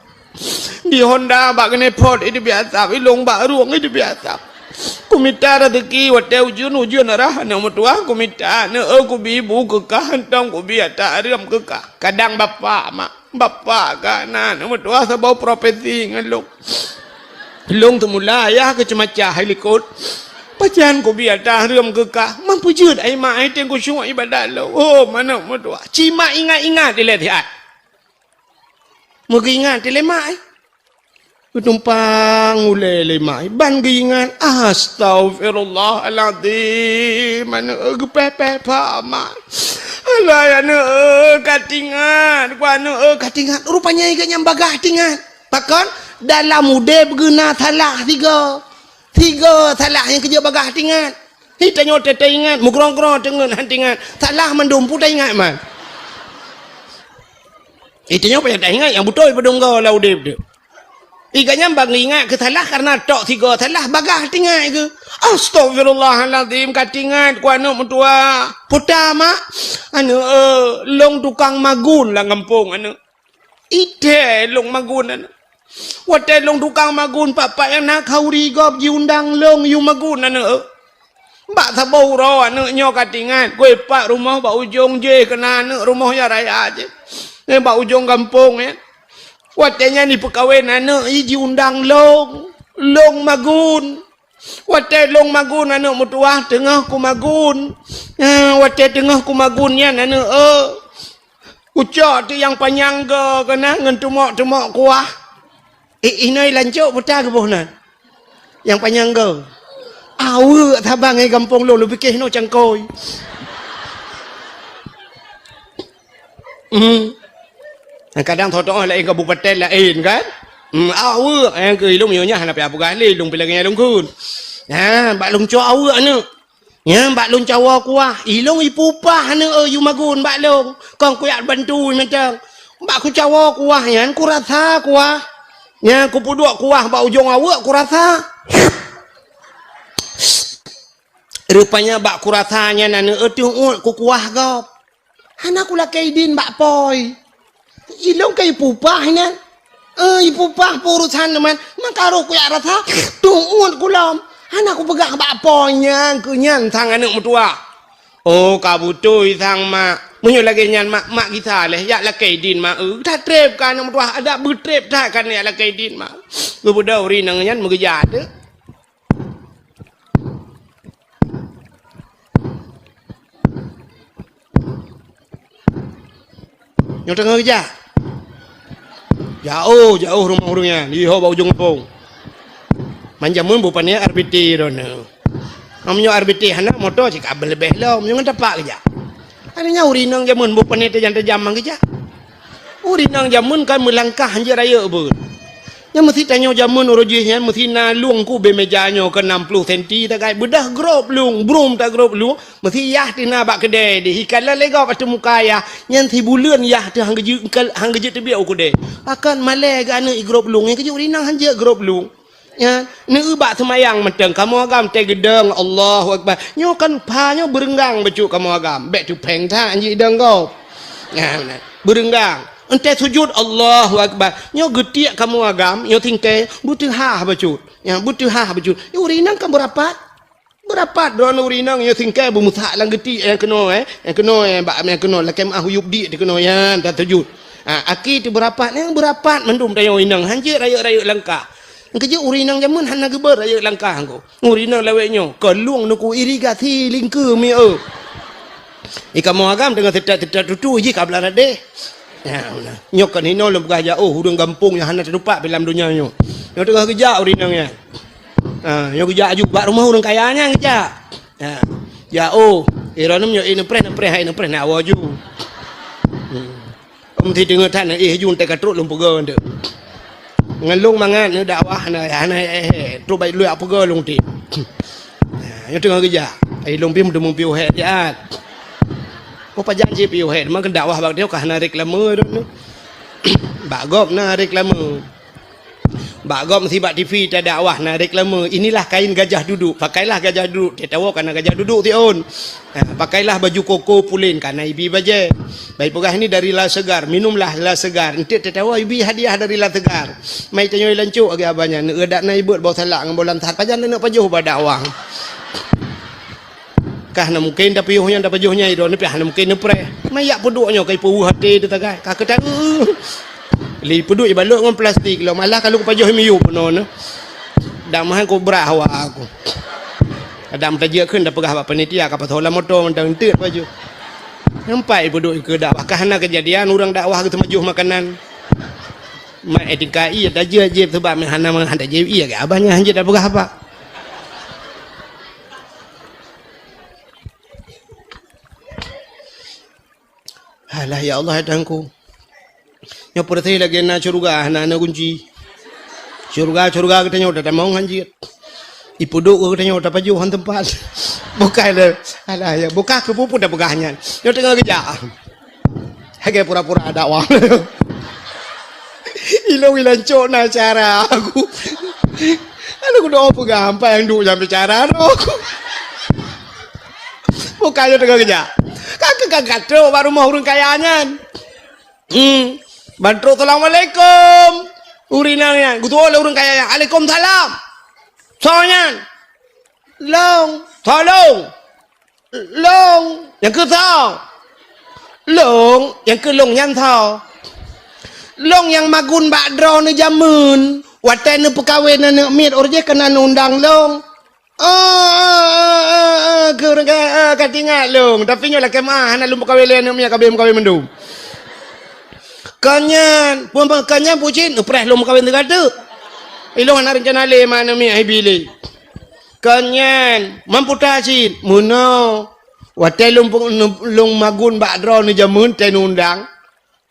Di Honda bak keuneuk phot iteubiet asap, ilong bak rueng iteubiet asap. Kumita raseuki watèe ujeuen-ujeuen rhah aneuk meutuah, kumita aneuk, eh, kubi bu keu kah, hantom kubi ata hareuem keu kah. Kadang bapak, mak, bapak ka na aneuk meutuah saboh profesi ngon lôn. Lôn teumula ayah keu ceumacah hai likot. Pajan kubi atra rhom keu kah, man peujeuet ai mak ai teuh kusyueng ibadat lôn. Oh, manök meutuah. Ci mak ingat-ingat ilée siat. Meugeuingat ilée mak ai. Geutumpang ulée lé mak ai. Ban geuingat, "Astaghfirullahalazim. Aneuëk, geupéh-péh pha mak. Alah, aneuëk, ka tingat. Ku aneuëk, ka tingat." Rupanya geuh nyan bagaih tingat. Pakon? Dalam udeb geuh na salah sigoe. Sigoe salah nyang keujeuet bagaih tingat. Hi tanyoe teuingat, meugrong-grong teungeut han tingat. Salah mandum peue taingat man. Hi tanyoe payah taingat nyang beutôi padum goe lam udeb teuh. Hi geuh nyan ban ingat keu salah kareuna tok sigoe salah bagaih tingat keuh. Astaghfirullahalazim, ka tingat ku aneuëk meutuah. Puta mak, aneuëk, eh, lôn tukang magun lam gampông aneuëk. Ideh lôn magun aneuëk. Watée lôn tukang magun, pat-pat nyang na khauri gob jiundang lôn yue magun aneuëk. Bak saboh uroe aneuëk nyoe ka tingat, keu pat rumoh bak ujong jih keunan aneuëk rumoh nyang raya jih. Eh, bak ujong gampông nyan. Watée nyan jipeukawen aneuëk jih jiundang lôn, lôn magun. Watée lôn magun aneuëk meutuah teungoh ku magun. Eh, watée teungoh ku magun nyan aneuëk, eh, kucok teuk nyang panyang goe keunan ngon teumok-teumok kuah. Eh, inoe lancok peue ta geuboh nan. Nyang panyang goe. Aweuek saban ngon gampông lôn, lôn pike inoe cangkôi. Hmm. Kadang tho-tho laén kabupaten laén kan. Hmm, aweuek nyang keu ilông nyoe nyan hana payah peugah lé, ilông pih lagée nyan lông kheun. Ha, bak lông cok aweuek aneuëk. Nyan bak lông cawoe kuah, ilông ipupah aneuëk, eh, yue magun bak lông. Kon kuyak bantu mantong. Bak kucawoe kuah nyan kurasa kuah. Nyan kupeuduek kuah bak ujong aweuek kurasa. Rupanya bak kurasa nyan aneuëk, eh, teuuet kukuah gob. Hana kulakée idin bak poi. Ilông ka ipupah inan. Eh, ipupah peurusan teuma. Maka roh kuyak rasa, teuuet kulom. Hana kupeugah bak poi nyan, keu nyan sang aneuëk meutuah. Oh, ka beutôi sang mak. Meunyoe lagée nyan mak, mak gisa lé, jak lakée idin mak. Eh, that treb ka aneuëk meutuah, adak beutreb that ka jak lakée idin mak. Geubeudôh ureuëng inong nyan meugeujak teuh. Nyoe teungoh geujak. Jaoh, jaoh rumoh ureuëng nyan, di ho bak ujong gampông. Man jameun beu pané R B T droeneuh. Meunyoe R B T hana, moto cit ka leubeh lom, nyoe ngon tapak geujak. Akhirnya ureuëng inong jameun beu pané tajam-tajam man geujak. Ureuëng inong jameun kan meulangkah hanjeuet rayeuk beuet. Nyan meusi tanyoe jameun uroe jih nyan meusi na lueng keu ubé meja nyoe keu enam puluh senti tagai beudah grob lueng, brum ta grob lueng, meusi yah teuh na bak keudè deh. Ikalon lé gob ateueh muka yah, nyan sibuleuen yah teuh han geujeuet, han geujeuet teubiet u keudè. Pakon malée geu aneuëk i grob lueng, nyan keujeuet ureuëng inong hanjeuet grob lueng. Nyan, neueu bak seumayang mantong, kamoe agam teugeudong, Allahu Akbar. Nyoe kan pha nyoe beureunggang bacut kamoe agam. Bék teupéng that anjih idong gob. Nyan, meunan. Beureunggang. Entée sujut, Allahu Akbar. Nyoe geutiek kamoe agam, nyoe singkée, beuteuhah bacut. Nyan, beuteuhah bacut. Nyoe ureuëng inong kan beurapat. Beurapat droeneuh ureuëng inong nyoe singkée beumeusak lam geutiek nyang keunoe, eh. Nyang keunoe, eh, bak nyang keunoe, lakée meuah u yueb diek teuh keunoe, nyan, that sujut. Ha, aki teuh beurapat, nyang beurapat mandum tanyoe inong, hanjeuet rayeuk-rayeuk langkah. Keujeuet ureuëng inong jameun hana geubeuet rayeuk langkah ko. Ureuëng inong lawét nyoe, ka lueng neuku irigasi lingkeue mi eu. Di kamoe agam teungoh seutôt-seutôt tutu jih ka blah radeh. Ya, meunan. Nyoe kon hinoe lôn peugah jak, oh, ureuëng gampông nyang hana teutupat pih lam donya nyoe. Nyoe teungoh geujak ureuëng inong nyan. Ha, nyoe geujak aju bak rumoh ureuëng kaya nyan geujak. Ha. Jak, oh, droeneuh nyoe, eh, neupreh, neupreh, hai neupreh, neuwoe aju. Hmm. Meusi teungoh that na, eh, aju teuka trok lôn peugah tu. Ngon lôn mangat na dakwah na, hana, eh, eh, trok baik lôn peugah lôn ti. Nah, nyoe teungoh geujak. Ai lôn pih meuteumé piôh hét siat. Oh, pajan cit piôh hét, meukeue dakwah bak dia ka hana reklame tu. Bak gob na reklame. Bak gob meusi bak T V tadakwah na reklame, "Inilah kain gajah duduk, pakailah gajah duduk." Teuh tawoe ka na gajah duduk siôn. Ha, pakailah baju koko pulen, ka na ibi bajée. Bai peugah, "Ini dari La Segar, minumlah La Segar." Enteuk teuh tawoe ibi hadiah dari La Segar. Mai tanyoe lancok lagée abah nyan, neueu dak na ibeuet boh salak ngon boh lansat, pajan leuneuk pajoh bak dakwah. Ka hana mungken tapiôh nyan tapajoh nyan, droeneuh pih hana mungken neupreh. Mai yak peuduek nyoe ka ipeuweueh até teuh tagai. Ka keutai, lé peuduek ibalot ngon plastik lom, alah ka lôn pajoh miyueb bunoe nyoe. Dak meuhan kobra hawa aku. Kadang meutajak kheun tapeugah bak panitia ka pasoe lam moto mantong enteuk baju. Nampak ipeuduek keu dakwah ka hana keujadian ureuëng dakwah geuteumajoh makanan. Mak etika iya tajak jeb sebab hana hana jeb iya ke abah nyan hanjeuet tapeugah apa. Alah ya Allah ya Tuhanku. Nyoe peureuséh lagée na syeuruga hana na gunci. Syeuruga-syeuruga geutanyoe tatamong hanjeuet. Ipeuduek keu geutanyoe tapajoh han teumpat. Bukai le. Alah ya, buka keu peue tapeugah nyan. Nyoe teungoh geujak. Lagée pura-pura dakwah. Ilong ilancok na cara aku. Aneuk kudoe peugah ampai nyang duek nyang bicara roh. Bukai nyoe teungoh geujak. Ka keu ka gatrok bak rumoh ureuëng kaya nyan. Hmm. Ban trok assalamualaikum. Ureuëng inong nyan geutuwoe lé ureuëng kaya nyan. Alaikumsalam. Soe nyan? Long. Soe long? Long. Nyang keu soe? Long. Nyang keu long nyan soe? Long nyang magun bak droeneuh jameun. Watée neupeukawen aneuk miet, óh jih keunan undang long. Oh, oh, oh, oh, oh, keu ureuëng ka, oh, ka tingat long. Tapi nyoe lakée meuah, hana lôn peukawen lé aneuk miet, ka abéh meukawen mandum. Kon nyan, peue, peue, kon nyan pucit, neupreh lôn meukawen teuka teuk. Ilong hana reuncana lé ma aneuk miet, hai bi lé. Kon nyan, mamputa cit, meunoe. Watée lôn, lôn magun bak droeneuh jameun tée undang.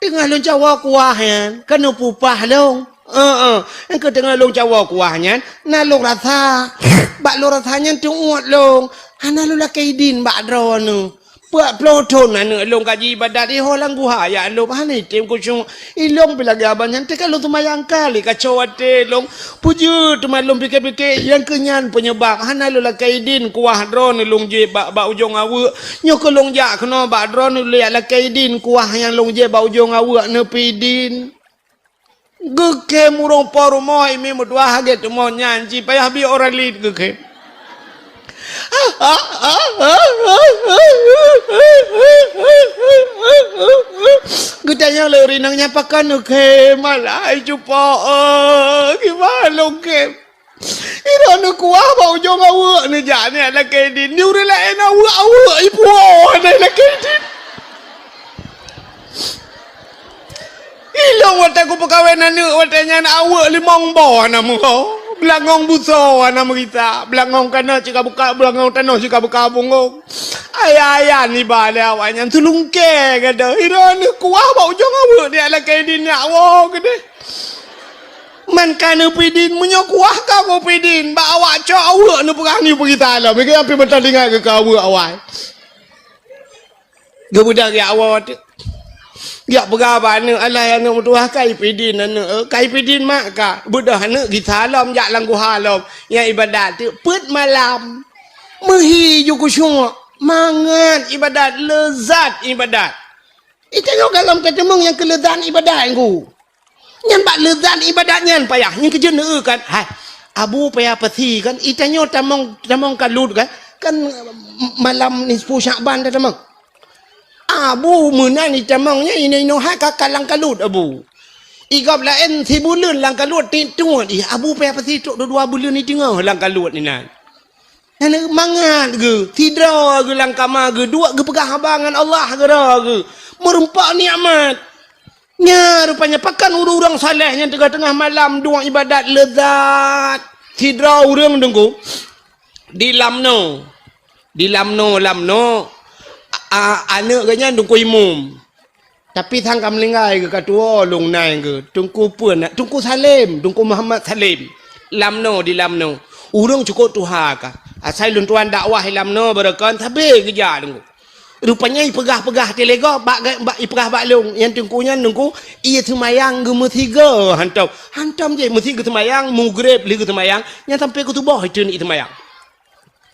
Teungoh lôn cawoe kuah nyan, keuneuk peupah lôn. Heeh, nyang keu teungoh lôn cawoe kuah nyan, na lôn rasa. Bak lôn rasa nyan teuuet lôn. Hana lôn lakée idin bak droeneuh. Peuet ploh thon aneuk lôn ka jiibadat iho lam guha, ya Allah, hana item khusyuk. Ilong pih lagée abah nyan, teuka lôn seumayang kali kaco até lôn. Peue jeuet teuma lôn pike-pike, nyang keu nyan peunyebab hana lôn lakée idin kuah droeneuh lôn jieb bak, bak ujong aweuëk. Nyoe keu lôn jak keunoe bak droeneuh lôn jak lakée idin kuah nyang lôn jieb bak ujong aweuëk neupeuidin. Geukhem ureuëng po rumoh imi meutuah hagét teumon nyan, ci payah bi orang lid geukhem. Geutanyong lé ureuëng inong nyan pakon neukhem, alah ai cupo, oh, kiban lôn khem. Droeneuh kuah bak ujong aweuëk neujak nyan lakée idin. Di ureuëng laén aweuëk-aweuëk ipuwoe hana lakée idin. Ilong watée kupeukawen aneuk watée nyan aweuëk limong boh hana meuho. Beulangong busoe hana meurita. Beulangong kana cit ka buka, beulangong tanoh cit ka buka bungong. Ayah-ayah niba lé awaknyan teulungkée gata. Droeneuh kuah bak ujong aweuëk neujak lakée idin nyak woe keudeh. Man ka neupeuidin, meunyoe kuah ka neupeuidin, bak awak cok aweuëk neupeugah nyoe peugita lom. Meukeue pih meuteudingat keu aweuëk awai. Geubeudôh geujak woe teuk. Geujak peugah bak aneuk, alah aneuk meutuah ka ipeuidin aneuk, eh, ka ipeuidin mak ka. Beudôh aneuk gisa lom jak lam guha lom. Nyang ibadat teuk peuet malam. Meuhi ju khusyuk, mangat ibadat, leuzat ibadat. Itanyoe galom tateumeung nyang keu leuzat ibadat nyan ku. Nyan bak leuzat ibadat nyan payah. Nyang keujeuet neueu kan, hai, Abu payah pasi kan, itanyoe tamong, tamong kalut kan, kan malam nisfu Syakban tatamong. Abu meunan itamong nyan inoe-inoe hai ka, ka lam kalut Abu. Igop laén sibuleuen lam kalut tiep tuet, ih Abu payah pasi trok dua buleuen iteungoh lam kalut inan. Nyan mangat geuh, sidroe geuh lam kama geuh, duek geupeugah haba ngon Allah keudroe geuh. Meurumpok nikmat. Nya rupanya pakon ureuëng-ureuëng saleh nyang teungoh-teungoh malam duek ibadat leuzat. Sidroe ureuëng teungku di Lamno. Di Lamno, Lamno, a, a, aneuk geuh nyan teungku imum. Tapi sang ka meuninggai geuh ka tuwoe lôn nai geuh, Teungku peue na, Teungku Salem, Teungku Muhammad Salem. Lamno di Lamno. Ureuëng cukôp tuha ka. Asai lôn tuan dakwah i Lamno beureukan sabe geujak Teungku. Rupanya ipeugah-peugah teulego bak, bak ipeugah bak lôn, nyang Teungku nyan Teungku ie seumayang geumeusigoe hantom. Hantom jih meusi geuseumayang, mugreb lé geuseumayang, nyan sampai keu suboh iteueng ie seumayang.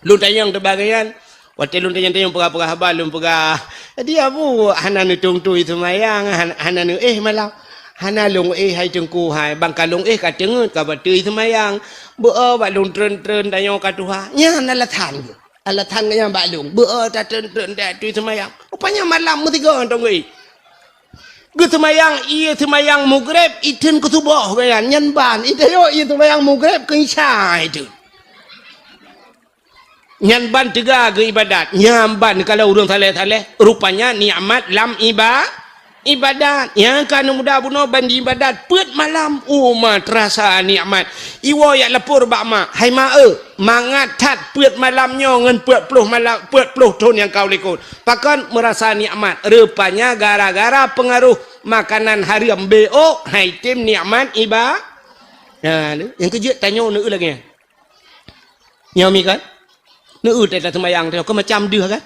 Lôn tanyong teuh bak geuh nyan. Watée lôn tanyong-tanyong peugah-peugah haba lôn peugah, "Di Abu hana neutueng-tueng ie seumayang, han-, hana neuéh malam." "Hana lôn éh hai Teungku hai, ban ka lôn éh ka teungeut ka bateue ie seumayang. Beu-o bak lôn treun-treun tanyoe ka tuha." Nyan alasan geuh. Alasan geuh nyan bak lôn. Beu-o tatreun-treun tatreun ie seumayang. Rupanya malam meusigoe hantom geuéh. Geuseumayang ie seumayang mugreb iteueng keu suboh geuh nyan, nyan ban. Itanyong ie seumayang mugreb keu isya iteueng. Nyan ban teuga geu ibadat. Nyan ban kalau ureuëng saleh-saleh, rupanya nikmat lam iba-, ibadat. Nyang ka muda bunoe ban di ibadat peuet malam. Uma terasa nikmat. Iwoe jak lapor bak mak, "Hai mak eu, mangat that peuet malam nyoe ngon peuet ploh malam, peuet ploh thon nyang ka likot." Pakon meurasa nikmat. Rupanya gara-gara pengaruh makanan haram B O, hai tem nikmat iba-, nah, nyang keujeuet tanyoe neu lagée nyan. Nyoe mi kan? Neu teuh taseumayang teuh, keu macam deuh kan?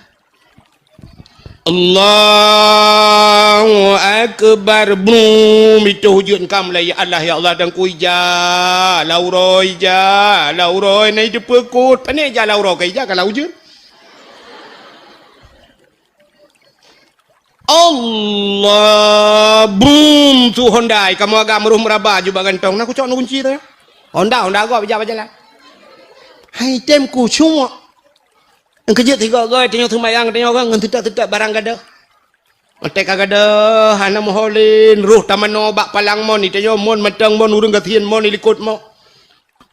Allahu Akbar. Brum, itu hujud kam lai. Allah, ya Allah, dan ku ija, lauroi ija, lauroi, na itu pekot. Pane ija lauroi, ka ija ka laujud. Allah, brum, su Honda, kamoe agam roh meuraba jubah gantong. Na kucok nu kunci teuh. Honda, Honda agok bijak bajalan. Hai tem kucok. Nyang keujeuet sigoe-goe tanyoe seumayang tanyoe ngon teutak-teutak barang gadoh. Watée ka gadoh hana meuho lé, roh tamanoe bak palang mon, tanyoe mon mantong mon ureuëng gasien mon likot mo.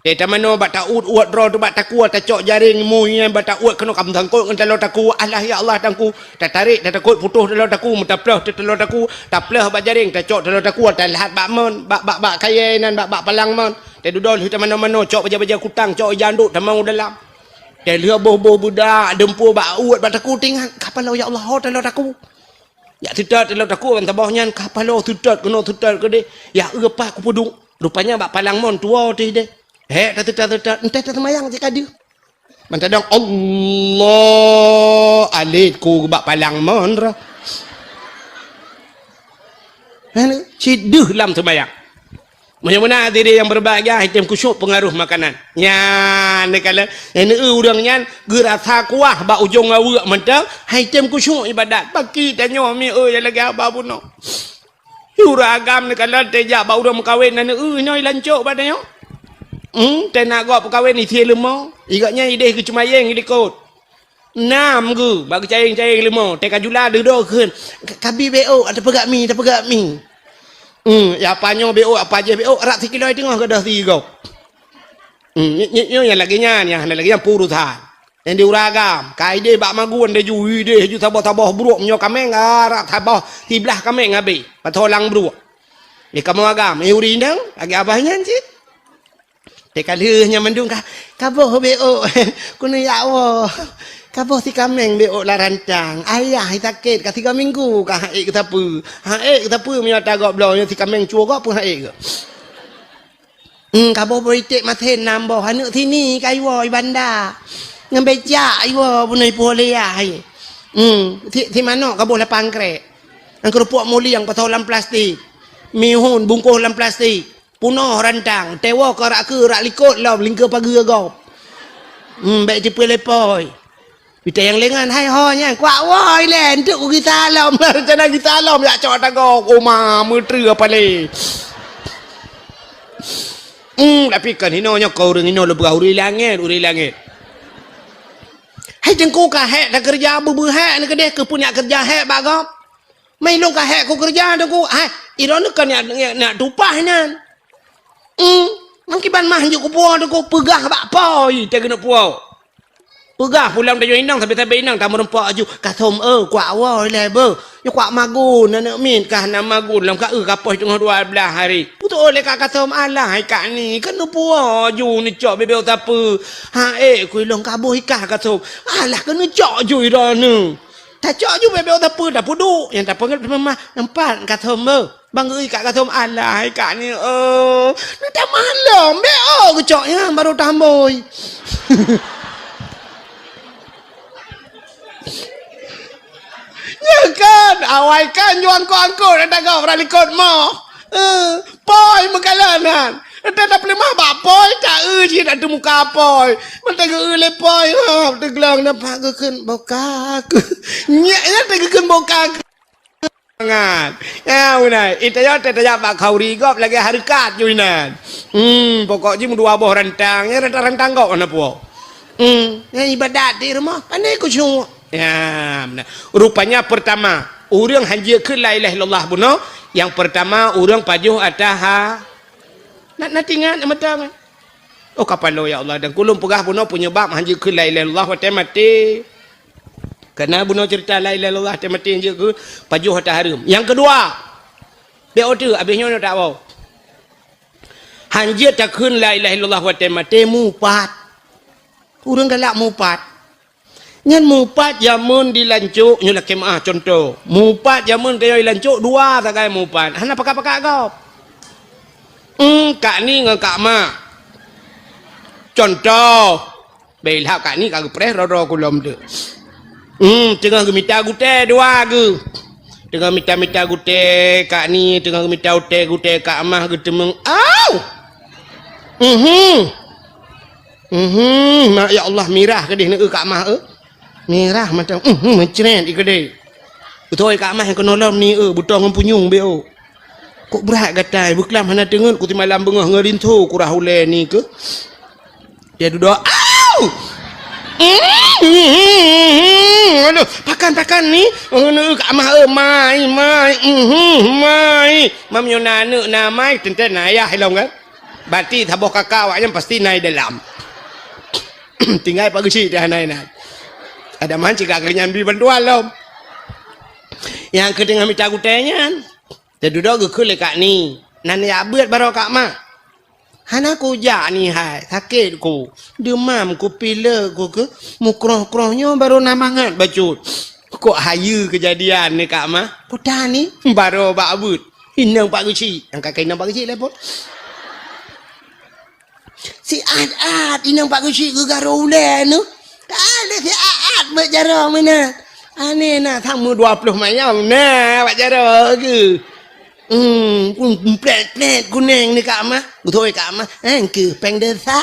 Teutamanoe bak ta-uet-uet droe teuh bak takue, tacok jaréng mui nyan bak ta-uet keunoe ka meusangkot ngon taloe takue. Allah ya Allah tangku, tatarek tatakot putôh taloe takue, meuta plôh teuh taloe takue, taplôh bak jaréng, tacok taloe takue, taleuhat bak mon, bak, bak, bak kayée nan, bak, bak palang mon. Tadudoe lheueh tamanoe-manoe, cok bajée-bajée kutang, cok ija andok tamong u dalam. Talheueh boh-boh beudak, deumpue bak uet bak takue tingat, ka paloe ya Allah, ho taloe takue. Jak teutot taloe takue ban saboh nyan, ka paloe teutot keunoe teutot keudeh. Ya eu pat kupeuduek. Rupanya bak palang mon tuwoe teuh deh. Hék tateutot-teutot, enteh taseumayang cit ka deuh. Mantadong Allah alet ku bak palang mon roh. Hana, cit deuh lam seumayang. Meunyoe meunan hadirin yang berbahagia, hai tem khusyuk pengaruh makanan. Nyan, neukalon, nyang neu ureuëng nyan geurasa kuah bak ujong aweuek mantong, hai tem khusyuk ibadat. Paki tanyoe mi eu nyang lagée haba bunoe. Ureuëng agam neukalon tejak bak ureuëng meukawen na neu inoe lancok bak tanyoe. Hmm, teunak gob peukawen isie leumo. Igak nyan ideh geucumayeng likot. Nam geu bak geucayeng-cayeng leumo, teuka jula dudoe kheun, "Ka-, kabi B O, tapeugah mi, tapeugah mi." Hmm, ya apa nyoe B O, apa jih B O, rab sikilo teungoh gadoh sigoe. Hmm, nyoe, nyoe, nyoe nyang lagée nyan, nyang hana lagée nyan peurusan. Nyang di ureuëng agam, ka ideh bak magun deh ju, ideh ju saboh-saboh bruek meunyoe kaméng, ah, rab saboh siblah kaméng habéh, patholang bruek. Di kamoe agam, eh, ureuëng inong, lagée abah nyan cit. Teuka lheueh nyan mandum ka, ka boh B O, keuneuk jak woe. Ka boh si kaméng B O lam rantang. Ayah sakét ka tiga minggu ka han ék geusapeue. Han ék geusapeue meunyoe ata gob bloe nyoe si kaméng cue gob pun han ék geu. Hmm, ka boh beuiték masen nam boh. Aneuk sini ka iwoe i banda. Ngon becak iwoe bunoe ipuih lé yah. Hmm, si, si manok ka boh lapan krek. Ngon keurupuk mulieng pasoe lam plastik. Mihun bungkôh lam plastik. Punoh rantang, tewoe keu rak keue rak likot lom lingkeue pageue gob. Hmm, bék tipeu lé poi. Pita nyang lengan, hai ho nyan, kuak woe ilée, enteuk ku gisa lom, rencana gisa lom, jak cok tagoe, oma, meutreue apa lé. Hmm, tapi kan hinoe nyoe keu ureuëng hinoe leubeurah ureuëng langét, ureuëng langét. Hai teungku ka hék takeureuja beubeue hék neukeudeh keu peue nyak keureuja hék bak gob. Mai lôn ka hék kukeureuja teungku, hai, idong neuh ka nyak, nyak, nyak tupah nyan. Hmm, mangkiban mah hanjeuet kupuwoe teungku, peugah bak poi teuh keuneuk puwoe. Peugah pulang tanyoe inong, sabe-sabe inong tameurumpok aju, "Kathom, eu, kuak woe ilée beuh. Nyoe kuak magun, aneuk miet kah na magun lom ka eu ka poh teungoh dua blaih hari." Putôh lé ka Kathom, "Alah hai kak ni, keuneuk puwoe aju neucok bebek sapeue." "Ha ék ku ilong ka boh ikah Kathom." "Alah keuneuk cok aju idong neuh." Tacok ju bebek sapeue tapeuduek, nyang tapeugét teuma mah, "Nampak Kathom beuh." Bang geuri kak Kathom, "Alah hai kak ni, eu, neutamah lom, B O geucok nyan baru tambôi." Nyan kan, awai kan ju angkot-angkot ata gob rak likot mo. Eh, poi meukalon nyan. Ata tapeuleumah bak poi, ta eu cit ata muka poi. Mantong geu-eu lé poi, ha, teuglong nampak geukheun boka. Nyak nyan teugeukheun boka. Mangat. Ya, beuna. Ita nyoe teutajak bak khauri gob lagée hareukat ju inan. Hmm, pokok jih meudua boh rantang, ya rantang-rantang gob hana puwoe. Hmm, ya ibadat di rumoh, pandai khusyuk. Ya, beuna. Rupanya pertama, ureuëng hanjeuet keu la ilaha illallah bunoe, nyang pertama ureuëng pajoh ata ha. Na, na tingat mata kan? Oh, kapalo, ya Allah, dan kulôn peugah bunoe penyebab hanjeuet kheun la ilaha illallah watée maté. Karena bunoe cerita la ilaha illallah watée maté hanjeuet kheun pajoh hareuem. Nyang keudua, bék oteuk, abéh nyoe na tak woe. Hanjeuet takheun la ilaha illallah watée maté mupat. Ureuëng galak mupat. Nyan mupat jameun di lancok nyoe lakée meuáh contoh. Mupat jameun keu nyoe di lancok dua sagai mupat. Hana pakat-pakat gob. Eum, kak ni ngon kak ma. Contoh. Bela kak ni ka geupreh roro kulom tu. Eum, teungoh geumita gutée dua geu. Teungoh mita-mita gutée kak ni, teungoh geumita utée gutée kak mah geuteumeung. Au! Mhm. Mhm, mak ya Allah, mirah keudeh neu kak mah eu. Mirah mata, mhm, mencret i keudeh. Beutôi kak mah keunolom ni eu, butong ngon punyueng beu. Kok brat gatai, beuklam hana teungeut ku timalam beungoh ngon rinto kurah ulée ni keu. Dia duduk, au! Mhm, aduh, pakan-pakan ni. Neu kak mah eu, mai, mai, mhm, mai. Mam nyoe na aneuk na mai, teuntée na ayah ilong kan? Berarti saboh kakak awaknyan pasti na i dalam. Tinggai Pak Geuchik dah na inan. Ada man cigak keu nyan bri bantuan lom. Nyang keu teungoh mita gutée nyan, teududoe geukheun lé kak ni. Nan ya beuet baroe kak ma. Hana kujak ni hai, sakét ku. Deumam ku, pilek ku keu mukroh-kroh nyoe baroe na mangat bacut. Kok hayeue keujadian ni kak ma? Puta ni baroe bak beuet. Inong Pak Geuchik. Nyang ka keu inong Pak Geuchik lé pon. Siat-at inong Pak Geuchik geugaro ulée neu. Ka lé siat-at bak jaroe meunan. Aneh na, sama dua ploh mayong na bak jaroe geuh. Hmm, pun plét-plét kuneng ni kak ma. Beutôi kak ma. Eh, keu péng desa.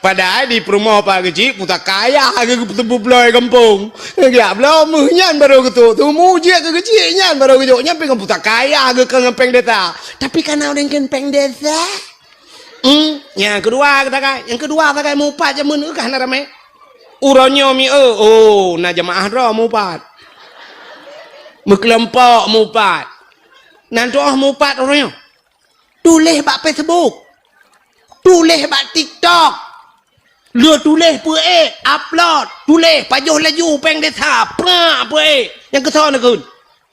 Padahai di peurumoh Pak Geuchik pusaka ayah geuh geupeuteupeu bloe gampông. Geujak bloe meuh nyan barô geutrok. Teuma jeuet keu Geuchik nyan barô geujok. Nyan pih ngon pusaka ayah geuh keu ngon péng desa. Tapi kana ureuëng kheun péng desa. Hmm, nyang keudua geuh sagai. Nyang keudua sagai mupat jameun kah na ramé. Uroe nyoe mi eu, oh, na jamaah droe mupat. Meukeulompok mupat. Nan tuoh mupat uroe nyoe. Tuléh bak Facebook. Tuléh bak TikTok. Lheueh tuléh peuék, upload, tuléh pajoh laju péng desa, prak peuék. Nyang keusoe neukheun.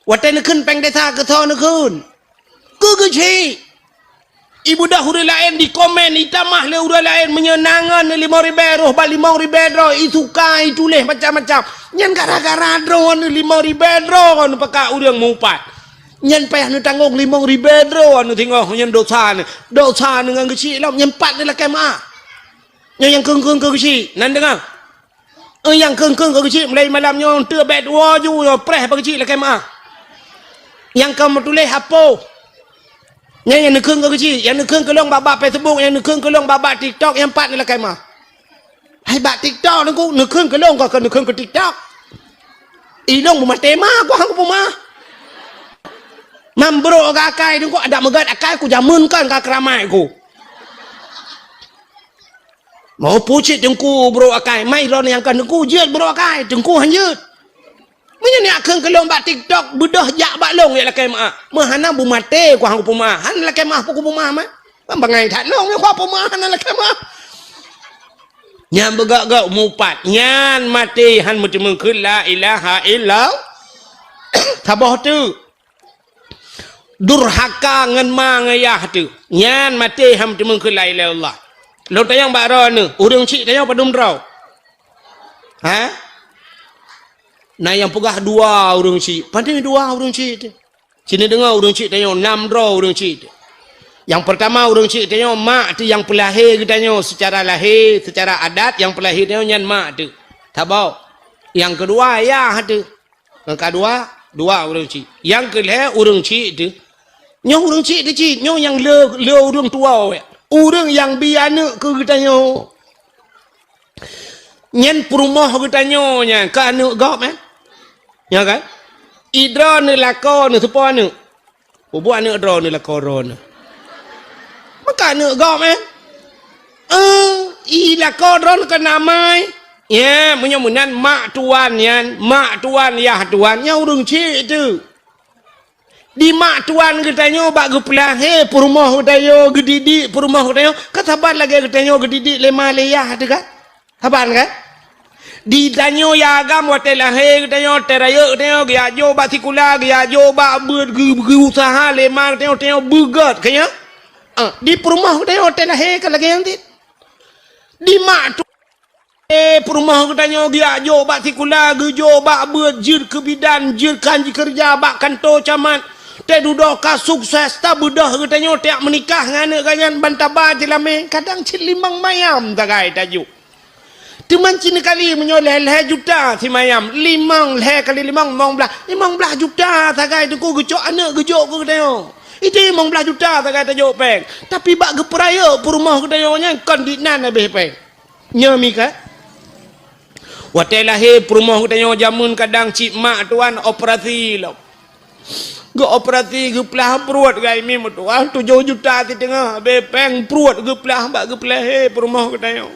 Watée neukheun péng desa keusoe neukheun. Keu Geuchik. Ibeudôh ureuëng laén dikomen, itamah lé ureuëng laén meunyoe na ngon limong ribée roh bak limong ribée droe, isuka ituléh macam-macam. Nyan gara-gara droeneuh limong ribée droe neupakat ureuëng mupat. Nyan payah neutanggong limong ribée droe neuh singoh nyan dosa neuh. Dosa neuh ngon Geuchik lom, nyan pat neulakée meuáh. Nyoe nyang kheun-kheun keu Geuchik, nan deungoe. Eh, nyang kheun-kheun keu Geuchik mulai malam nyoe teuh bék tuwoe ju nyoe preh bak Geuchik lakée meuáh. Nyang ka meutuléh apoh. Nyan nyang neukheun keu Geuchik, nyang neukheun keu lôn bak-bak Facebook, nyang neukheun keu lôn bak-bak TikTok, nyang pat neulakée meuáh. Hai bak TikTok Teungku, neukheun keu lôn ka keu neukheun keu TikTok. Ilôn beumaté ma ku hang kupeumeuáh. Mam brok akai Teungku, adak meugat akai ku jameun kan ka keuramai ku. Mau pucit Teungku brok akai, mai lôn nyang ka Teungku jeuet brok akai, Teungku hanjeuet. Meunyoe neukheun keu lôn bak TikTok, beudôh jak bak lôn jak lakée meuáh. Meuhana beumaté ku hang kupeumeuáh, hana lakée meuáh pun kupeumeuáh mah. Bangai that lôn nyang kupeumeuáh hana lakée meuáh. Nyan beugak-gak mupat, nyan maté han meuteumeung kheun la ilaha illallah. Saboh teuk. Durhaka ngon ma ngon yah teuh. Nyan maté han meuteumeung kheun la ilaha illallah. Lôn tanyong bak droeneuh, ureuëng chik tanyoe padum droe? Ha? Na nyang peugah dua ureuëng chik. Pane dua ureuëng chik teuh? Sini deungoe ureuëng chik tanyoe, nam droe ureuëng chik teuh. Nyang peurtama ureuëng chik tanyoe mak teuh nyang peulahé geutanyoe seucara lahé, seucara adat nyang peulahé tanyoe nyan mak teuh. Saboh. Nyang keudua yah teuh. Nyang keudua, dua ureuëng chik. Nyang keulhée ureuëng chik teuh. Nyoe ureuëng chik teuh cit, nyoe nyang le, le ureuëng tuwoe. Ureuëng nyang bi aneuëk keu geutanyoe. Nyan peurumoh geutanyoe nyan, keu aneuëk gob, eh? Nyan kan? I droeneuh lakoe neuh soe po aneuëk? Peubuet aneuëk droeneuh lakoe droeneuh. Maka aneuëk gob, eh? Eh, i lakoe droeneuh keu namai. Ya, meunyoe meunan mak tuan nyan, mak tuan, yah tuan, nyan ureuëng chik teuh. Di mak tuan geutanyoe bak geupeulahé peurumoh geutanyoe, geudidik peurumoh geutanyoe, ka saban lagée geutanyoe geudidik lé ma lé yah teuh kan? Saban kan? Di tanyoe ya agam watée lahé geutanyoe, watée rayeuk geutanyoe, geujak jok bak sikula, geujak jok bak beuet, geu-, geuusaha lé ma geutanyoe, tanyoe beugét, ka nyan? Ah, di peurumoh geutanyoe watée lahé ka lagée nyan cit. Di mak tu, eh, peurumoh geutanyoe geujak jok bak sikula, geujok bak beuet, jeuet keu bidan, jeuet kan jikeureuja bak kantô camat. Teududoe ka sukses, tabeudôh geutanyoe tiak meunikah ngon aneuk geuh nyan ban taba jeulamé, kadang cit limong mayam sagai tajok. Teuma cit kali meunyoe lhée-lhée juta simayam, limong, lhée kali limong, limong blaih, limong blaih juta sagai teungku geucok aneuk geujok keu geutanyoe. Itu limong blaih juta sagai tajok péng. Tapi bak geupeurayeuk peurumoh geutanyoe nyan kon dinan habéh péng. Nyoe mi ka? Watée lahé peurumoh geutanyoe jameun kadang cit mak tuan operasi lom. Geuoperasi geuplah pruet gai mi meutuah tujoh juta siteungoh habéh péng pruet geuplah bak geupeulahé peurumoh geutanyoe.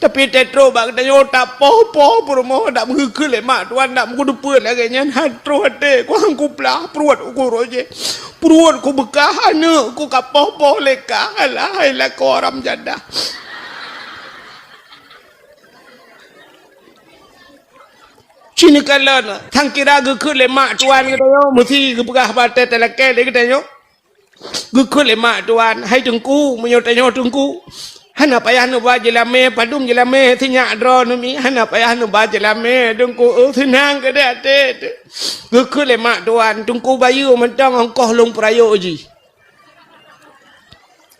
Tapi teutro bak geutanyoe tapoh-poh peurumoh dak meugeukheun lé mak tuan dak meugeudeupeue lagée nyan han troh até kuang kuplah pruet uku roh jih. Pruet kubeukah aneuk ku kapoh-poh lé kah alah hai lakoe haram jadah. Cit neukalon, sang kira geukheun lé mak tuan geutanyoe meusi geupeugah bak até talakée lé geutanyoe. Geukheun lé mak tuan, "Hai teungku, meunyoe tanyoe teungku, hana payah neuba jeulamé, padum jeulamé sinyak droe neumi, hana payah neuba jeulamé teungku, eu, seunang keudeh até teuh." Geukheun lé mak tuan, "Teungku bayeue mantong ongkoh lôn peurayeuk jih."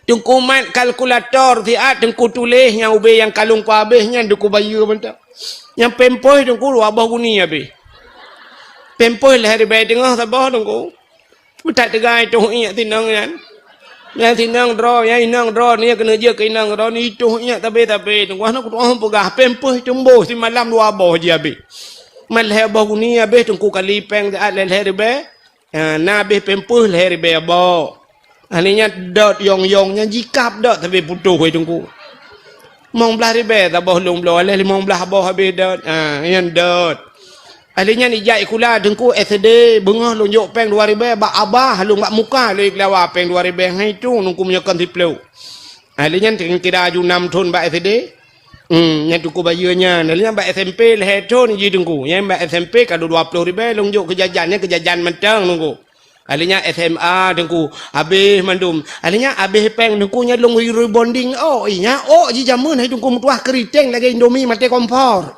Teungku mat kalkulator siat, teungku tuléh nyang ubé nyang kalon ku habéh nyan teungku bayeue mantong. Nyang pampers teungku dua boh guni habéh. Pampers lhée ribée teungoh saboh teungku. Meutat teuga itoh iék sinong nyan. Nyang sinong droe, nyang inong droe, nyang keuneuk jeuet keu inong droe, itoh iék sabe-sabe. Teungku hana kutu'oh peugah, pampers tumboh simalam dua boh jih habéh. Mat lhée boh guni habéh teungku kali péng siat lhée-lhée ribée. Ha, na habéh pampers lhée ribée boh. Ahli nyan dot yong-yong nyan jikab dot sabe putôh hai teungku. Limong blaih ribée saboh lôn bloe, lhée limong blaih boh habéh dot. Ha, nyan dot. Ahli nyan ijak sikula teungku S D, beungoh lôn jok péng dua ribée bak abah, lôn bak muka lôn keulawa péng dua ribée hai tu teungku meunyoe kon siplôh. Ahli nyan kira aju nam thon bak S D. Hmm, nyan teungku bayeue nyan. Ahli nyan bak S M P lhée thon jih teungku. Nyan bak S M P ka dua ploh ribée lôn jok keu jajan, nyan keu jajan mantong teungku. Ahli nyan S M A teungku, habéh mandum. Ahli nyan habéh péng teungku nyan lôn rebonding ôk. Ih, nyan ôk jih jameun hai teungku meutuah keuriteng lagée Indomie maté kompor.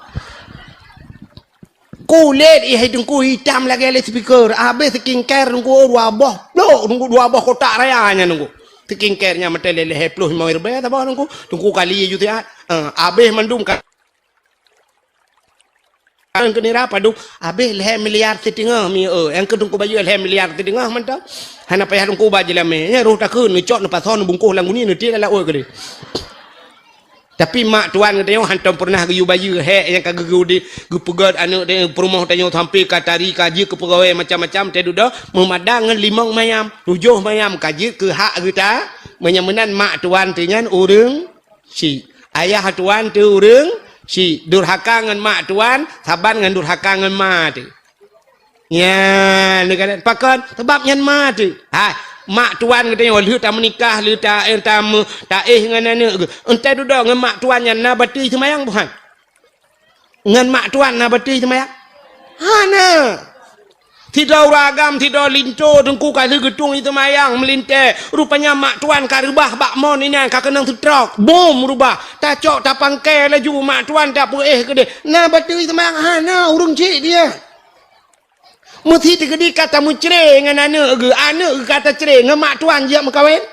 Kulét ih hai teungku itam lagée loudspeaker. Habéh skincare teungku dua boh plôk teungku, dua boh kotak raya nyan teungku. Skincare nyan maté lhée-lhée ploh limong ribée saboh teungku. Teungku kali ju siat. Eh, habéh mandum ka Nyang keu nira padum, habéh lhée miliar siteungoh mi, eu, nyang keu teungku bayeue lhée miliar siteungoh mantong. Hana payah teungku ba jeulamé. Nyan roh takheun, neucok, neupasoe, neubungkoh lam guni, neutiek lam laôt keudeh. Tapi mak tuan geutanyoe hantom peureunah geuyue bayeue hék nyang ka geugeu-, geupeugét aneuk tanyoe peurumoh tanyoe sampoe ka tari, ka jeuet keu peugawée macam-macam, teuh dudoe meumadang ngon limong mayam, tujoh mayam ka jeuet keu hak geuta. Meunyoe meunan mak tuan teuh nyan ureuëng Syiek. Ayah tuan teuh ureuëng syiek. Durhaka ngon mak tuan, saban ngon durhaka ngon ma teuh. Nyan, neukalon pakon? Sabab nyan ma teuh. Hai, mak tuan geutanyoe lheueh tameunikah, lheueh ta-, eh, tameu-, taéh ngon aneuk geuh. Entah dudoe ngon mak tuan nyan na batui seumayang buhan? Ngon mak tuan na batui seumayang? Hana. Sidroe ureuëng agam, sidroe linto teungku ka lheueh geutueng jiseumayang meulintée. Rupanya mak tuan ka reubah bak mon inan ka keunong seutrok. Bom reubah. Tacok tapangkai laju mak tuan tapeuéh keudeh. Na batui seumayang hana ureuëng cit dia. Meusi teukeudi ka tameucre ngon aneuk geuh, aneuk geuh ka tacre ngon mak tuan jijak meukawen.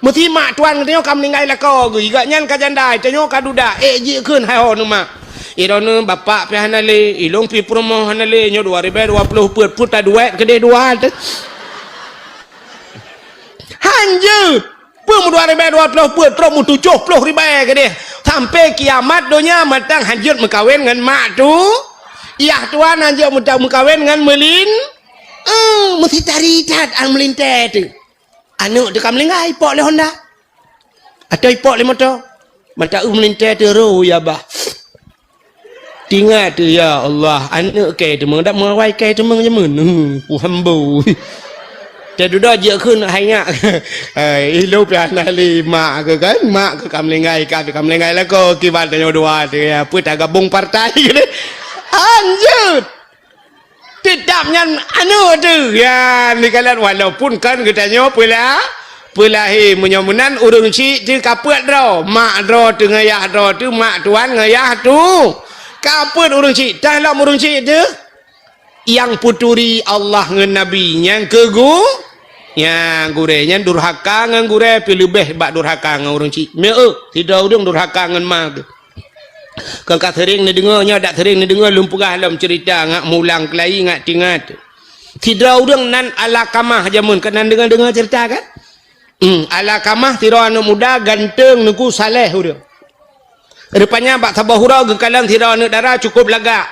Meusi mak tuan geutanyoe ka meuninggai lakoe geuh, gobnyan ka janda, tanyoe ka duda, ék jikheun hai ho neu mak. Droeneuh bapak pih hana lé, ilôn pih peurumoh hana lé, nyoe dua ribée dua ploh peuet, peuet taduek keudeh dua teuh. Hanjeuet! Peue meudua ribée dua ploh peuet, trok meutujoh ploh ribée keudeh. Sampoe kiamat donya mantong hanjeuet meukawen ngon mak tu. Yah tuan hanjeuet meuta-, meukawen ngon meulin-, eh, meusi tari that an meulintée teuh. Aneuk teuh ka meuninggai, ipok lé honda. Atau ipok lé moto. Mata eu meulintée teuh ro ya bah. Tingat tu, ya Allah, aneuk kai teumong, dak meuwai kai teumong jameun. Huh, puhambo. Teududoe jeuet kheun hai nyak. Hai, ilong pih hana lé mak keuh kan? Mak keuh ka meulinggai, ka, ka meulinggai lakoe, kiban tanyoe dua tu, ya, peue tagabong partai gitu. Lanjut. Teutap nyan aneuk tu. Ya, nikalan walaupun kan geutanyoe peula-, peulahé. Meunyoe meunan ureueng chik tu ka peuet droe. Mak droe tu ngon yah droe tu, mak tuan ngon yah tu. Ka peuet ureueng chik. Tah lom ureueng chik tu. Nyang peuturi Allah ngon Nabi. Nyang keu gu-, nyang gurée. Nyan durhaka ngon gurée pih leubeh bak durhaka ngon ureueng chik. Meu, sidroe ureueng durhaka ngon ma geuh. Kon ka seuring neudeungoe, nyoe dak seuring neudeungoe lôn peugah lom ceurita ngat mulang keulayi ngat tingat. Sidroe ureueng nan Alakamah jameun, ka nan deungoe-deungoe ceurita kan? Hmm, Alakamah sidroe aneuk muda ganteng, neuku, saleh ureueng. Rupanya bak saboh uroe geukalon sidroe aneuk dara cukup lagak.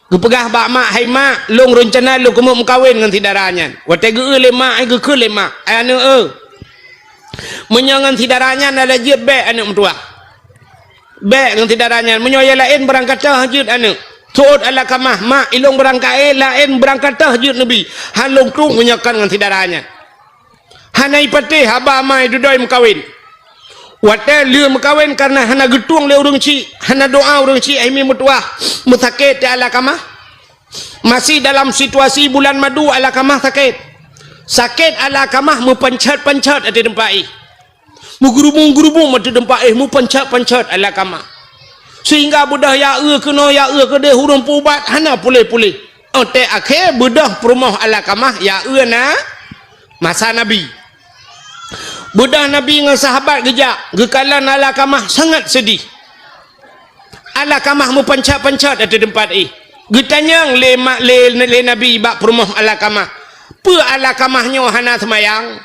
Geupeugah bak mak, "Hai mak, lôn reuncana lôn keumeung meukawen ngon si dara nyan." Watée geu-eu lé mak, ai geukheun lé mak, "Ai aneuk eu, meunyoe ngon si dara nyan hana jeuet, bék aneuk meutuwah. Bék ngon si dara nyan, meunyoe nyang laén beurangkat toh jeuet aneuk." Seuôt Alakamah, "Mak, ilong beurangkat, eh, laén beurangkat toh jeuet neubi. Han lôn tueng meunyoe kon ngon si dara nyan." Hana ipatéh haba ma idudoe meukawen. Watée lheueh meukawen kareuna hana geutueng lé ureueng chik, hana doa ureueng chik hai mi meutuwah, meusakét teuh Alakamah. Masih dalam situasi bulan madu Alakamah sakét. Sakét Alakamah meupancét-pancét ateueh teumpat éh. Meugeurubung-geurubung ateueh teumpat éh, meupancét-pancét Alakamah. Sehingga beudôh ya eu keunoe, ya eu keudeh, ureueng peuubat hana puléh-puléh. Oté akhé beudôh peurumoh Alakamah ya eu na masa Nabi. Beudôh Nabi ngon sahabat geujak, geukalon Alakamah sangat seudeh. Alakamah meupancét-pancét ateueh teumpat éh. Geutanyong lé ma-, lé, lé Nabi bak peurumoh Alakamah, "Peue Alakamah nyoe hana seumayang?"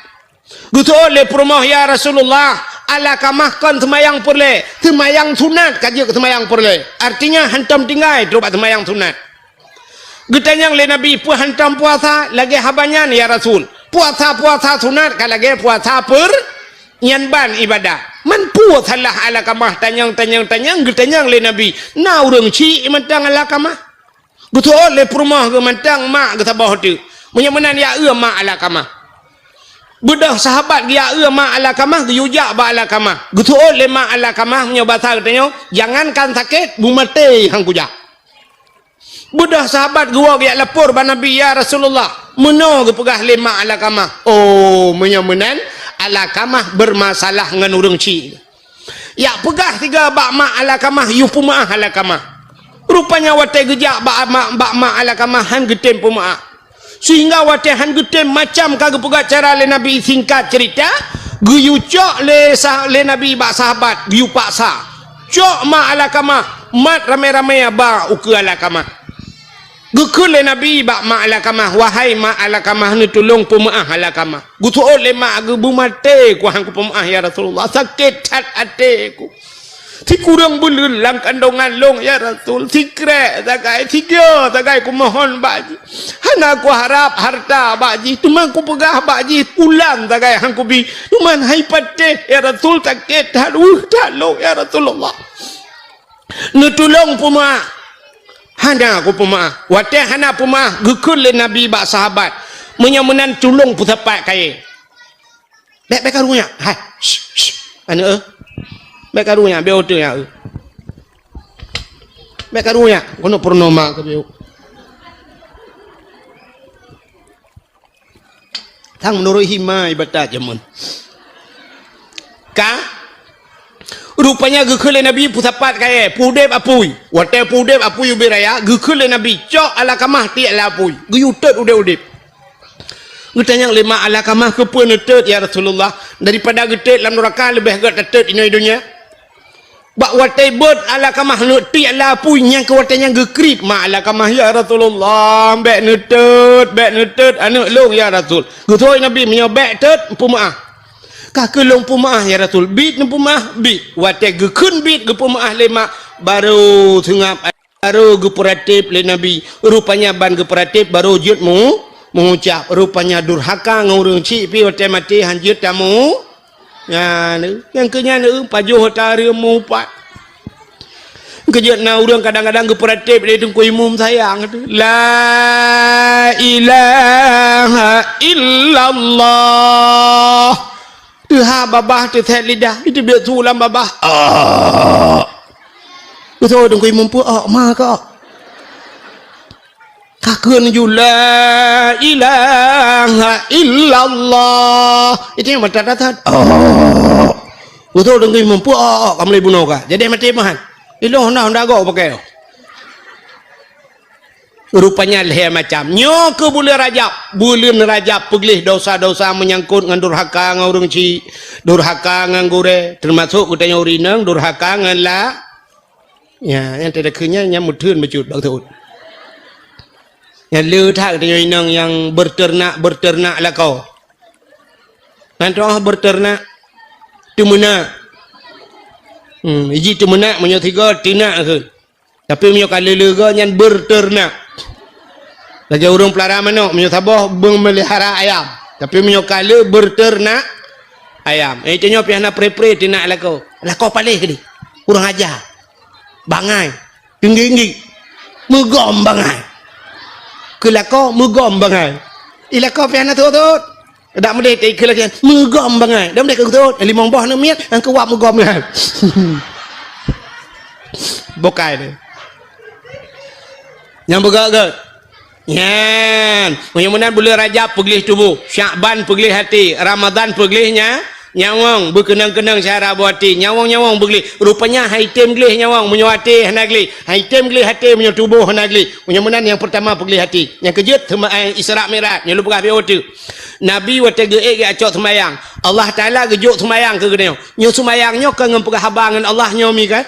Geuseuôt lé peurumoh, "Ya Rasulullah, Alakamah kon seumayang peureulée, seumayang sunat ka jeuet keu seumayang peureulée. Artinya hantom tinggai trok bak seumayang sunat." Geutanyong lé Nabi, "Peue hantom puasa?" "Lagée haba nyan, ya Rasul. Puasa-puasa sunat ka lagée puasa peur-, nyan ban ibadah." Man peue salah Alakamah tanyong-tanyong-tanyong geutanyong lé Nabi? Na ureueng chik mantong Alakamah. Geuseuôt lé peurumoh geuh mantong mak geuh saboh teuk. Meunyoe meunan ya eu mak Alakamah. Beudôh sahabat geuya eu mak Alakamah geuyue jak bak Alakamah. Geuseuôt lé mak Alakamah meunyoe basa geutanyoe, "Jangankan sakét, beumaté han kujak." Beudôh sahabat geuwoe geujak lapor bak Nabi, "Ya Rasulullah, meunoe geupeugah lé mak Alakamah." Oh, meunyoe meunan, Alakamah beurmasalah ngon ureueng chik. Jak peugah sigoe bak mak Alakamah, yue peumeuáh Alakamah. Rupanya watée geujak bak mak, bak mak Alakamah han geutem peumeuáh. Sehingga watée han geutem macam ka geupeugah cara lé Nabi, singkat ceurita, geuyue cok lé sah-, lé Nabi bak sahabat, geuyue paksa. Cok mak Alakamah, mat ramé-ramé ba ukeue Alakamah. Geukheun lé Nabi bak mak Alakamah, "Wahai mak Alakamah, neutulông peumeuáh Alakamah." Geuseuôt lé mak, "Geubeumaté ku han kupeumeuáh, ya Rasulullah. Sakét that até ku. Sikureueng buleuen lam kandongan lôn, ya Rasul. Sikrék sagai, sigoe sagai kumohon bak jih. Hana kuharab hareuta bak jih, teuma kupeugah bak jih, ulam sagai han kubi. Teuma hai patéh, ya Rasul, sakét that, weueh that lôn, ya Rasulullah. Neutulông peumeuáh." Hana kupeumeuáh. Watée hana peumeuáh, geukheun lé Nabi bak sahabat, "Meunyoe meunan tulông peusapat kayée." "Bék, bék karu nyak. Hai, shh, shh, aneuk eu. Bék karu nyak, bék oto nyak eu. Bék karu nyak, keuneuk peurunoe ma keu bék." Sang meunurot hima ibatat jameun. Ka? Rupanya geukheun lé Nabi peusapat kayée, peuudeb apui. Watée peuudeb apui ubé raya, geukheun lé Nabi, "Cok Alakamah tiek lam apui." Geuyue tot udeb-udeb. Geutanyong lé mak Alakamah, "Keupeue neutot, ya Rasulullah? Daripada geutot lam nuraka leubeh gét tatot inoe donya." Bak watée beuet Alakamah neuk tiek lam apui, nyang keu watée nyan geukriet mak Alakamah, "Ya Rasulullah, bék neutot, bék neutot aneuk lôn, ya Rasul." Geutanyong Nabi, "Meunyoe bék tot, peumeuáh." "Ka keuh lôn peumeuáh, ya Rasul." Biet neupeumeuáh, biet. Watée geukheun biet geupeumeuáh lé mak, barô seungab, barô geupeuratéb lé Nabi. Rupanya ban geupeuratéb, barô jeuet meu-, meungucab. Rupanya durhaka ngon ureueng chik pih watée maté han jeuet tamu. Nyan, nyang keu nyan, eh, pajoh ata reuem meuupat. Keujeuet na ureuëng kadang-kadang geupeuratéb lé Teungku Imum sayang, "La ilaha illallah." Teuhah babah teusét lidah, itu biet su lam babah. Ah. Beutôi Teungku Imum peuok ma kok. Ka kheun ju, "La ilaha illallah." Itu nyang meutat-tat. Oh. Beutôi Teungku Imum peuok, oh, oh, ka mulai bunoe ka. Jadi maté meuhan. Ilong honda, honda go pakai. Rupanya lhée macam. Nyoe keu buleuen Rajab. Buleuen Rajab peugleh dosa-dosa meunyangkot ngon durhaka ngon ureuëng chik, durhaka ngon gurée, teumasok geutanyoe ureuëng inong durhaka ngon la Ya, nyang teudeukheun nyan, nyan meutheun bacut bak teuôt. Nyan le that geutanyoe inong nyang beuteunak-beuteunak lakoe. Nyan toh beuteunak, teumeunak. Hmm, iji teumeunak meunyoe sigoe teunak kheun. Tapi meunyoe ka le-le goe nyan beuteunak. Lagée ureuëng peulara manok, meunyoe saboh beumeulihara ayam. Tapi meunyoe ka le beuteunak ayam. Eh, tanyoe pih hana pre-pre teunak lakoe. Lakoe paléh keudeh. Kurang aja. Bangai. Inggik-inggik. Meugom bangai. Keu lakoe meugom bangai. I lakoe pih hana thot-thot. Dak meudeh teuikeu lagée meugom bangai. Dak meudeh keu thot. Limong boh neumiet, nyang keu wab meugom bangai. Bokai deh. Nyang beugét-gét. Nyan, meunyoe meunan buleuen Rajab peugleh tuboh, Syakban peugleh até, Ramadhan peugleh nya, nyawöng beukeunong-keunong syara boh até, nyawöng-nyawöng beugleh. Rupanya han item gleh nyawöng meunyoe até hana gleh, han item gleh até meunyoe tuboh hana gleh. Meunyoe meunan nyang peurtama peugleh até. Nyang keujeuet teuma, eh, Isra Mi'raj, nyoe lôn peugah beu teuk. Nabi watée geuék geuacok seumayang, Allah Taala geujok seumayang keu geutanyoe. Nyoe seumayang nyoe ka ngon peugah haba ngon Allah nyoe mi kan?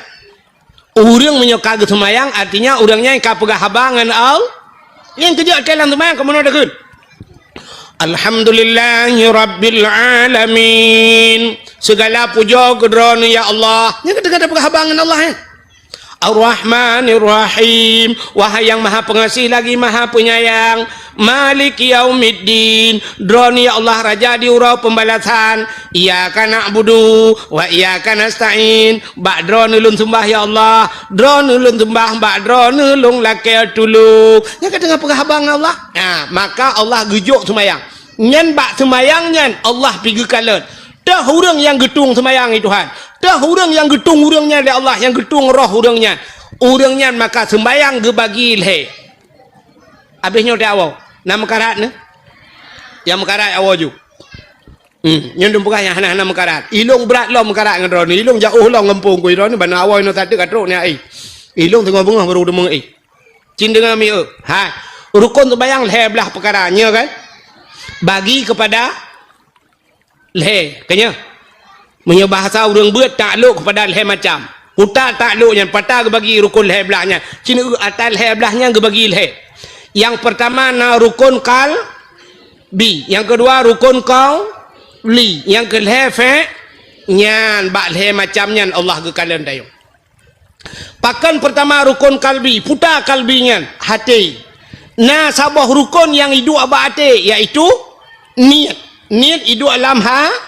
Ureuëng meunyoe ka geuseumayang, artinya ureuëng nyan ka peugah haba ngon Allah. Nyang keujeuet keu lam seumayang, kamoe na deukheun, "Alhamdulillahirabbil alamin." Segala pujoe keu Droeneuh, ya Allah. Nyang ka teuka peugah haba ngon Allah, eh. Ar-Rahmanir Rahim. Wahai yang Maha Pengasih lagi Maha Penyayang. Maliki yaumiddin. Droeneuh ya Allah Raja di uroe pembalasan. Iyyaka na'budu wa iyyaka nasta'in. Bak Droeneuh lôn seumbah ya Allah. Droeneuh lôn seumbah, bak Droeneuh lôn lakée tulông. Nyang ka teungoh peugah haba ngon Allah. Nah, maka Allah geujok seumayang. Nyan bak seumayang nyan Allah pi geukalon. Teuh ureuëng nyang geutueng seumayang, ya Tuhan. Teuh ureuëng nyang geutueng ureuëng nyan lé Allah, nyang geutueng roh ureuëng nyan. Ureuëng nyan maka seumayang geubagi lhée. Abéh nyoe teuh awoe. Na meukarat nyoe? Nyang meukarat awoe ju. Hmm, nyoe dum peugah nyang hana-hana meukarat. Ilong brat lom meukarat ngon droeneuh. Ilong jaoh lom gampông ku droeneuh, bana awoe nyoe sateuk ka trok nyan ai. Ilong teungoh beungoh baru deungoe ai. Cin deungoe mi eu. Ha. Rukon seumayang lhée blaih peukara, nyoe kan? Bagi kepada lhée, ka nyoe. Meunyoe bahasa ureuëng beuet, taklok kepada lhée macam. Utak taklok nyan, pata geubagi rukon lhée blaih nyan. Cin eu ata lhée blaih nyan geubagi lhée. Nyang peurtama na rukon qalbi, nyang keudua rukon qauli, nyang keulhée fe-, nyan bak lhée macam nyan Allah geukalon tanyoe. Pakon peurtama rukon qalbi, puta qalbi nyan, até. Na saboh rukon nyang iduek bak até, yaitu niet. Niet iduek lam ha-,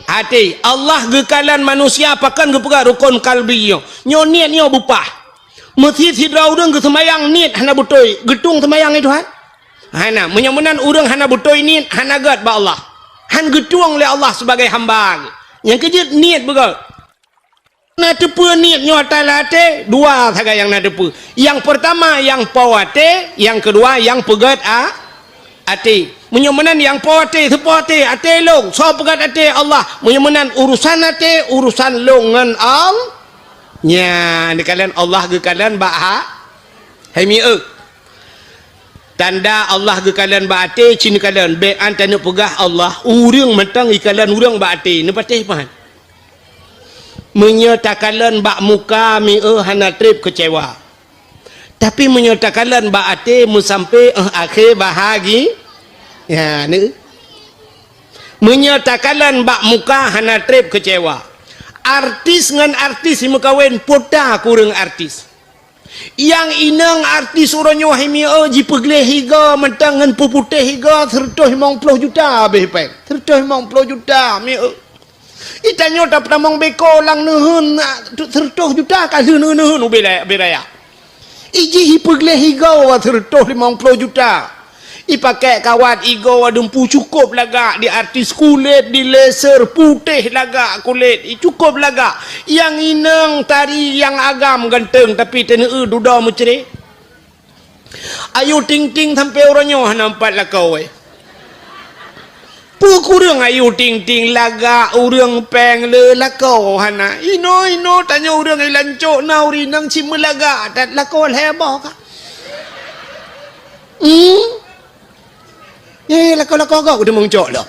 até. Allah geukalon manusia pakon geupeugah rukon qalbi nyoe. Nyoe niet nyoe beupah. Meusi sidroe ureuëng geuseumayang niet hana beutôi, geutueng seumayang nyan Tuhan? Hana. Meunyoe meunan ureuëng hana beutôi niet, hana gét bak Allah. Han geutueng lé Allah sibagai hamba. Nyang keujeuet niet beugét. Na teupeue niet nyoe ata lam até? Dua sagai nyang na teupeue. Nyang peurtama nyang po até, nyang keudua nyang peugét a-, até. Meunyoe meunan nyang po até, soe po até? Até lôn. Soe peugét até? Allah. Meunyoe meunan urusan até, urusan lôn ngon Allah. Nyan, neukalon Allah geukalon bak ha-, hai mi eu. Tanda Allah geukalon bak até, cin kalon. Bék an taneuk peugah Allah, ureuëng mantong ikalon ureuëng bak até. Neupatéh pahan. Meunyoe takalon bak muka mi eu hana treb keucewa. Tapi meunyoe takalon bak até meusampé éh akhé bahagi-, ya, ni. Meunyoe takalon bak muka hana treb keucewa. Artis ngon artis meukawen, puta kureueng artis. Nyang inong artis uroe nyoe hai mi eu jipeugleh higa mantong ngon peuputéh higa seureutôh limong ploh juta habéh péng. Seureutôh limong ploh juta mi eu. Itanyoe tapeutamong beko lam neuheun, ah, tu-, seratus juta ka lheueh neuheun ubé la-, ubé raya. Ijih ipeugleh igoe seratus limong ploh juta. Ipakai kawat igoe dumpu cukôp lagak, di artis kulét, di laser putéh lagak kulét, i cukôp lagak. Nyang inong tari nyang agam ganteng, tapi teuneueu dudoe meucré. Ayu Ting Ting sampoe uroe nyoe hana meupat lakoe. Peue kureueng Ayu Ting Ting lagak, ureueng péng le lakoe hana. Inoe-inoe tanyoe ureueng i lancok na ureueng inong cit meulagak that lakoe lhèe boh ka. Hmm? Eh, lakoe-lakoe gob kuteumeucok lom.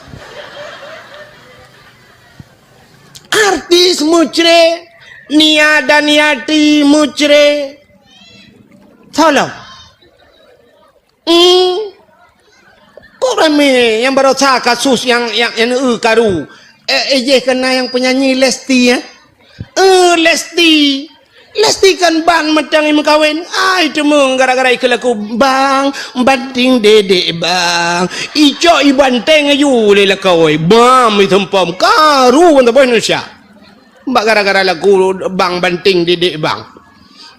Artis meucré, Nia Daniati meucré. Tolong. Hmm. Kok ramé nyang barosa kasus nyang, nyang, nyang neueu karu? Eh, eh, jih keu na nyang penyanyi Lesti, eh? Eh, Lesti. Lesti kan ban mantong imeukawen. Ai, teumong gara-gara ikeu lagu, "Bang, banting dedek, Bang." Icok ibanteng aju lé lakoe. Bam, itumpom. Karu ban saboh Indonesia. Bak gara-gara lagu Bang Banting Didik Bang.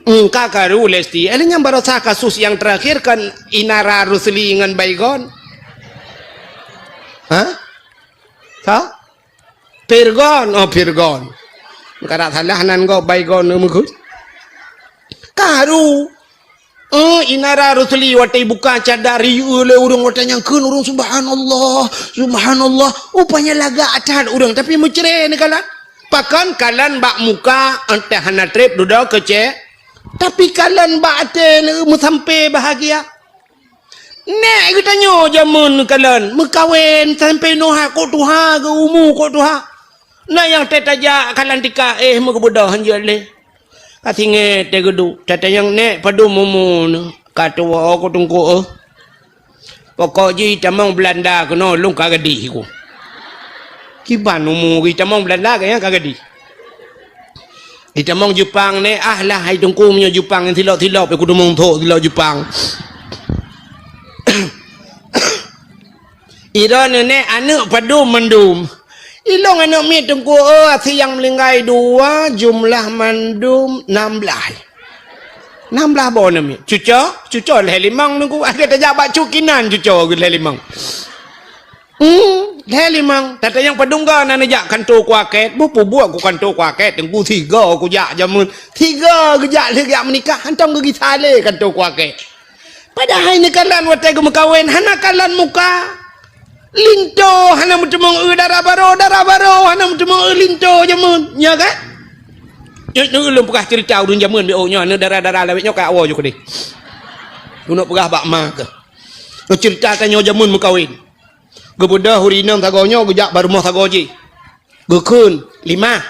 Engka karu Lesti. Eh, nyang barosa kasus nyang terakhir kan Inara Rusli ngon Baygon. Hah? Sa? Pirgon. Oh, Pirgon. Kada salah nan gob Baygon meukeue. Karu. Eh, Inara Rusli watèe buka cadar, iyue lé ureueng watèe nyang kheun ureueng, "Subhanallah, subhanallah." Rupanya lagak that ureueng, tapi meucré neukalon. Pakon kalon bak muka, entah hana trép dudoe keucé. Tapi kalon bak até meusampé bahagia. Nèk geutanyoe jameun neukalon, meukawen sampé noe kok tuha, geu umu kok tuha. Na nyang teutajak kalon tika, eh, meugeubeudoh hanjeuet lé. Ka singoh teuh geuduek, tatanyong, "Nèk, padum umu neuh?" Ka tuwoe ku teungku, eh. Pokok jih tamong Belanda keunoe lôn ka gadih ku. Kiban umu jih tamong Belanda, gobnyan ka gadih. Itamong Jepang nèk, ah lah, hai teungku, meunyoe Jepang nyan silop-silop, ku teumong thok silop Jepang. Droeneuh nèk aneuk padum mandum. Ilôn aneuk miet teungku, oh, asie nyang meuninggai dua, jumlah mandum nam blaih. Nam blaih boh aneuk miet. Cuco, cuco lhèe limong teungku. Adak tajak bak cut kinan cuco lhèe limong. Hmm, lhèe limong. Tatanyong padum go na neujak kantô kuakét. Beupubuet ku kantô kuakét teungku, sigo kujak jameun. Sigo geujak lheueh geujak meunikah, hantom geugisa lé kantô kuakét. Padahai neukalon watèe geumeukawen hana kalon muka. Linto hana meuteumong eu dara barô, dara barô hana meuteumong eu linto jameun. Nya kan? Nyoe, nyoe ulôn peugah cerita ureueng jameun B O nyoe, aneuk dara-dara lawét nyoe ka awai ju keudeh. Ulôn peugah bak ma keuh. Nyoe cerita tanyoe jameun meukawen. Geubeudôh ureueng inong sagoe nyoe geujak bak rumoh sagoe jih. Geukheun, "Limah."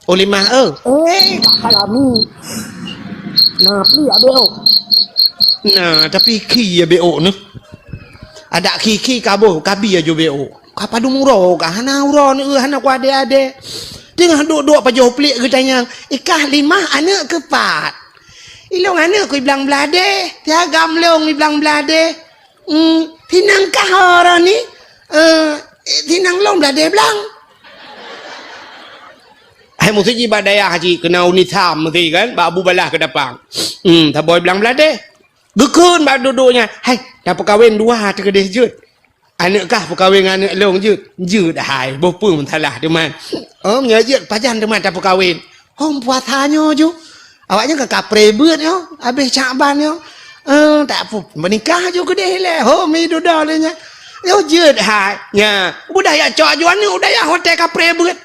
"Oh, Limah, eu." "Eh, Kak Kalami." "Nah, pli abéh oh." Nah, tapi khi ya B O nyoe. Adak khi-khi ka boh, ka bi aju B O. Ka padum uroe ka hana uroe nyoe, hana kuadé-adé. Teungoh duek-duek pajoh pliek geutanyong, "Ikah Limah aneuk keu pat?" "Ilôn aneuk keu Iblang Bladeh, tiagam lôn Iblang Bladeh." Hmm, sinang kah orang ni? Eh, sinang lôn Bladeh Blang. Hai meusti jih bak dayah jih keunan uni tham meusti kan, bak Abu Balah keu dapang. Hmm, saboh Iblang Bladeh. Geukheun bak dudoe nyan, "Hai, tapeukawen dua teuh keudeh jeuet. Aneuk kah peukawen ngon aneuk lôn jeuet?" "Jeuet hai, boh peue masalah teuma." "Oh, meunyoe jeuet pajan teuma tapeukawen?" Hom puasa nyoe ju. Awaknyan ka kapreh beuet nyoe, habéh Syakban nyoe. Eh, tak pu-, meunikah ju keudeh ilèe. Hom i dudoe lé nyan. Nyoe jeuet hai. Nya, udah jak cok aju aneuk, udah jak hotel kapreh beuet.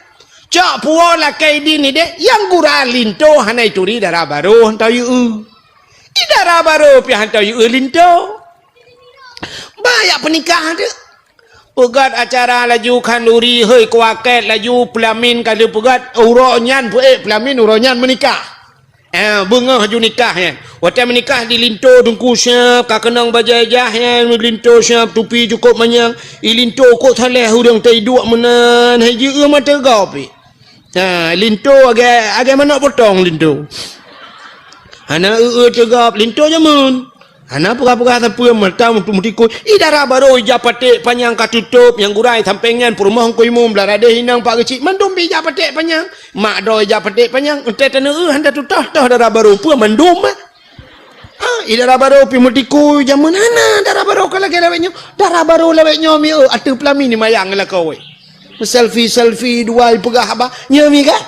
Cok puwoe lakèe idin ideh, nyang gura linto hana ituri dara barô hantom yue. I dara barô pih hantom yue linto. Bah jak peunikah teuk. Peugöt acara laju khanduri, hei kuakét laju peulamin ka lheueh peugöt, uroe nyan peuék peulamin, uroe nyan meunikah. Eh, beungoh laju nikah nyan. Watèe meunikah di linto teungku siap, ka keunong bajèe jah nyan, linto siap, tupi cukôp manyang. I linto kok saléh ureueng teuiduek meunan, hai jieu mata gop pih. Ha, linto agak, agak manok potong linto. Hana eu-eu teugop linto jameun. Hana peugah-peugah sapeue mata meutu-, meutikui. I dara barô ija paték panyang ka tutôp, nyang gura i sampéng nyan peurumoh Teungku Imum, blah radeh inong Pak Geuchik, mandum ija paték panyang. Mak droe ija paték panyang, entée taneu, eh, hana tutoh-toh dara barô, peue mandum, eh. Ha, i dara barô pi meutikui jameun hana dara barô ka lagée lawét nyoe. Dara barô lawét nyoe mi, eh, ateueh peulamin ni mayang lakoe. Selfie-selfie dua ipeugah haba, nyoe mi ka?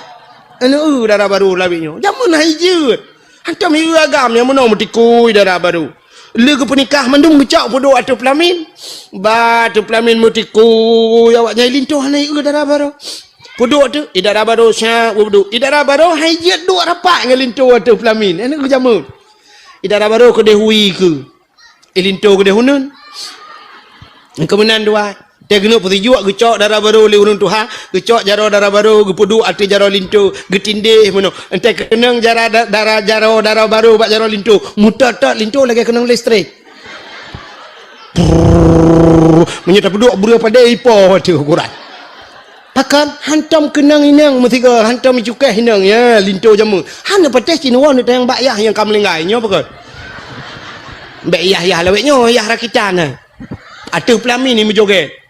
Anu, eh, dara barô lawét nyoe. Jameun hai jeuet. Hantom hireue agam nyang meunoe meutikui dara barô. Lé geupeunikah mandum geucok peuduek ateueh peulamin. Ba ateueh peulamin meutikui awaknyan linto hana hireue dara barô. Peuduek tu, i dara barô syak, peuduek. I dara barô hai jeuet duek rapat ngon linto ateueh peulamin. Hana geujameun. I dara barô keudeh hui keu. I linto keudeh uneun. Keumeunang dua. Teuh keuneuk peusijuek geucok dara barô lé ureuëng tuha, geucok jaroe dara barô, geupeuduek ateueh jaroe linto, geutindéh meunoe. Entée keunong jara da-, dara jaroe dara barô bak jaroe linto, meutot-tot linto lagée keunong listrik. Prrrr, meunyoe tapeuduek beureueh padé ipo ateueh ukuran. Pakon hantom keunong inong meusigoe, hantom icukéh inong, ya, linto jameun. Hana patéh cit neuwoe neutanyong bak yah nyang ka meuninggai, nyoe pakon. Bék yah-yah lawét nyoe, yah rakitan, eh. Ateueh peulamin ni meujogét.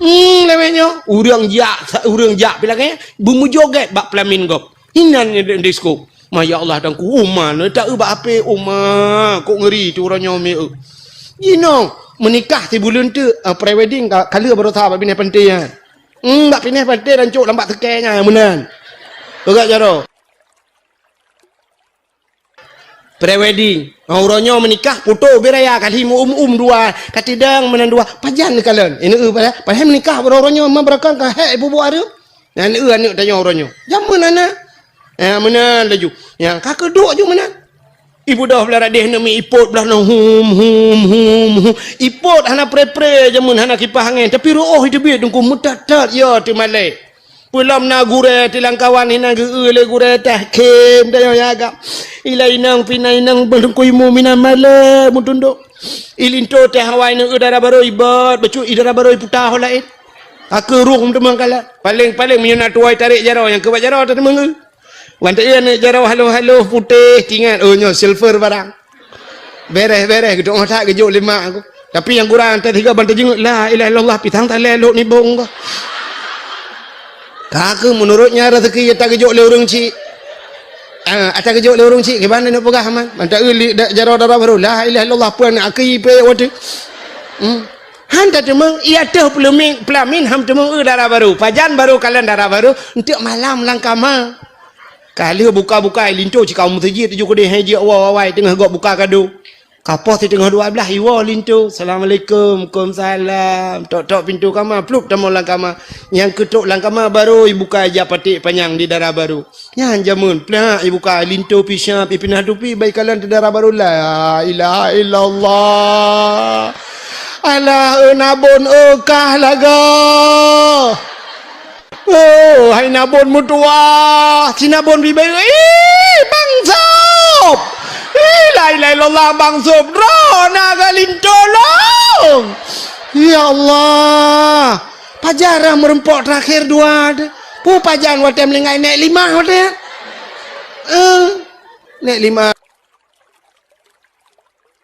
Hmm, lawét nyoe. Ureuëng jak, ureuëng jak pi lagée, beumeujogét bak peulamin gob. Inan di, disko. Ma ya Allah, Teungku, uma, neutak eu bak H P, uma, kok ngeri tu uroe nyoe mi eu. Jinoe, meunikah sibuleuen teuk, ah, pre-wedding ka, ka lheueh baroesa bak binéh panté nyan. Hmm, bak binéh panté dan cok lam bak seukée nyan, meunan. Peugah jaroe. Pre-wedding. Ha, uroe nyoe meunikah, poto ubé raya, kali meu-um-um dua, katidang meunan dua, pajan neukalon. Ini eu, padahai, padahai meunikah uroe-uroe nyoe, ma beurakang ka hék ibu-bu areuem. Nyan eu aneuk tanyoe uroe nyoe. Jameun hana. Ha, meunan laju. Nyang ka keuduek ju meunan. Ibu doh blah radeh neumi ipot blah nyoe hum, hum, hum, hum. Ipot hana pre-pre jameun hana kipah angén. Tapi reuôh iteubiet Teungku meutat-tat ya teumalée. Peulom na gurée tilang kawan hinan geu-eu lé gurée tah khem dayoe yaga. Ilai inong pina inong beulungkui mu mina malée mutundok. Ilinto teh awai neu dara barô ibot, bacut i dara barô iputa ho laén. Akeurung teumang kala. Paléng-paléng meunyoe na tuwai tarek jaroe nyang keubat jaroe teumeung eu. Wan teu aneuk jaroe haloh-haloh putéh tingat, oh nyoe silver barang. Bereh-bereh geutu'oh that geujok lé mak aku. Tapi nyang kurang teuh tiga ban teujeungeuet, "La ilaha illallah, pisang talé lok nibong ko." Ka keuh meunurot nyan rezeki ata geujok lé ureueng chik. Ah, ata geujok lé ureueng chik, kiban neuk peugah man. Mantap eu li da-, jaroe dara barô, "La ilaha illallah, puan aki pe wateu." Hmm. Han tateumeung, iya teuh peulamin, peulamin han teumeung eu dara barô. Pajan barô kalon dara barô, enteuk malam lam kama. Ka lheueh buka-buka, linto cit ka u meuseujid tujoh keudeh, hai jeuet woe awai teungoh gob buka kado. Ka poh siteungoh dua blaih iwoe linto, "Assalamualaikum." "Waalaikumsalam." Tok-tok pintoe kama, plup tamong lam kama. Nyang keutok lam kama barô ibuka ija paték panyang di dara barô. Nyan jameun, plak ibuka linto pih siap ipinah tupi bak ikalon teu dara barô, "La ilaha illallah. Alah, eu nabon eu kah lagoe." Oh, hai nabon meutuwah, si nabon bibeu, "Ih, Bang Sob! Ih, la ilaha illallah, Bang Sob, droeneuh ka linto lôn!" Ya Allah, pajan rhah meureumpok teurakhir dua teuh. Peue pajan watée meuninggai, nék limah watée? Eh, nék limah.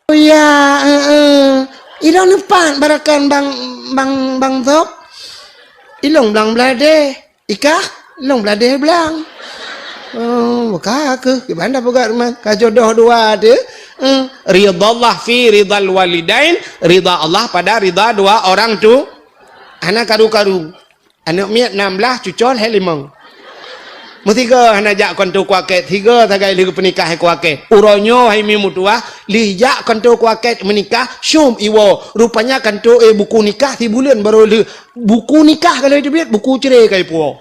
Oh ya, heeh. Ilôn neupat barakan Bang, Bang, Bang Sob. Ilôn blang bladeh. Ikah, ilôn bladeh blang. Oh, ka keuh, kiban dah peugah ruman. Ka jodoh dua teuh. Eh, ridallah fi ridal walidain, rida Allah pada rida dua orang tu. Hana karu-karu. Aneuk miet nam blaih, cucol hék limong. Meusigoe hana jak kantô kuakét, sigoe sagai lheueh geupeunikah kuakét. Uroe nyoe hai mi meutuwah, lheueh jak kantô kuakét meunikah, syom iwoe. Rupanya kantô, eh, buku nikah sibuleuen barô lheueh. Buku nikah ka lheueh teubiet, buku cre ka ipuwoe.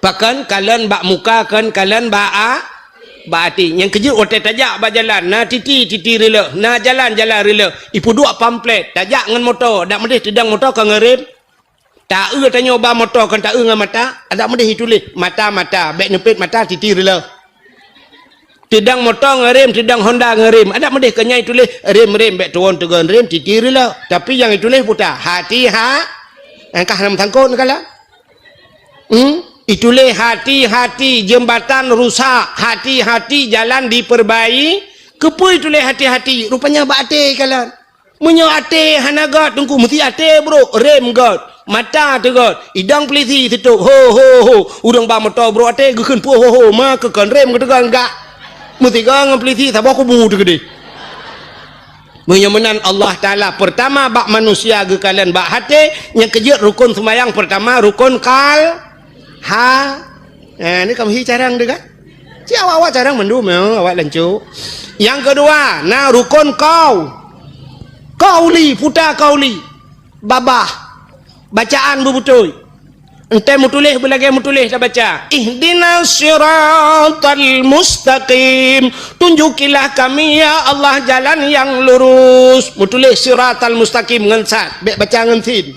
Pakon kalon bak muka, kon kalon bak a-, bak até. Nyang keujeuet watée tajak bak jalan, na titi, titi reuleuh, na jalan, jalan reuleuh. Ipeuduek pamflet, tajak ngon moto, dak meudeh teudong moto ka ngon rem. Taeu tanyoe ba moto kon taeu ngon mata, adak meudeh ituléh mata-mata, bék neupet mata titi reuleuh. Teudong moto ngon rem, teudong Honda ngon rem, adak meudeh kon nyan ituléh rem-rem, bék tuwon teugon rem titi reuleuh. Tapi nyang ituléh puta, hati ha, angkah nam sangkot neukala. Hmm? Ituléh hati-hati jembatan rusak, hati-hati jalan diperbaiki. Keupeue tuléh hati-hati, rupanya bak até kalon. Meunyoe até hana gét, Teungku, meusti até brok, rem gét, mata teugét, idong peulisi sitôb, ho, ho, ho, ureuëng ba moto brok até geukheun puih, ho, ho, ma keu kon rem geuteugét gak. Meusti gét ngon peulisi saboh kubu teukeudeh. Meunyoe meunan Allah Taala, peurtama bak manusia geukalon bak até, nyang keujeuet rukon seumayang peurtama rukon kal-, ha. Eh, ni kamoe hi carang deh kan? Ci awak-awak carang mandum, ya, awak lancok. Nyang keudua, na rukon kau. Kauli, puta kauli. Babah. Bacaan beubeutôi. Entée meutuléh beulagée meutuléh tabaca, "Ihdinas siratal mustaqim." Tunjukilah kami, ya Allah, jalan yang lurus. Meutuléh siratal mustaqim ngon sad, bék baca ngon sin.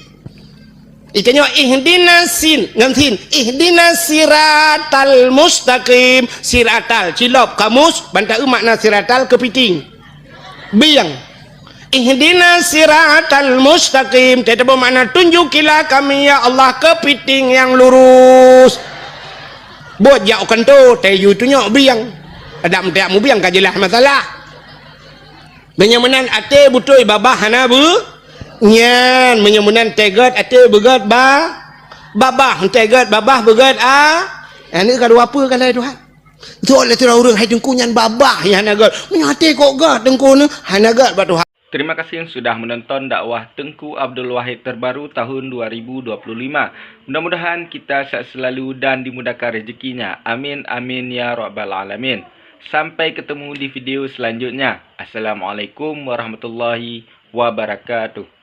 Itanyoe ihdinas sin, ngon sin. Ihdinas siratal mustaqim. Siratal, cilop kamus, ban taeu makna siratal keupiting. Bieng. Ihdinas siratal mustaqim. Teutabeuh makna tunjukilah kami, ya Allah, keupiting nyang lurus. Buet jak u kanto, teu yue tunyok bieng. Adak meuteuk mubieng ka jeulaih masalah. Meunyoe meunan até beutôi babah hana beu-, nyan. Meunyoe meunan teuh gét até beugét ba-, babah, teuh gét babah beugét a-, aneuk ka dua peue ka lhée Tuhan. Sok lé sidroe ureuëng hai Teungku nyan babah nyang hana gét. Meunyoe até kok gét Teungku nyoe hana gét bak Tuhan. Terima kasih yang sudah menonton dakwah Teungku Abdul Wahid terbaru tahun dua ribu dua puluh lima. Mudah-mudahan kita sehat selalu dan dimudahkan rezekinya. Amin, amin, ya rabbal alamin. Sampai ketemu di video selanjutnya. Assalamualaikum warahmatullahi wabarakatuh.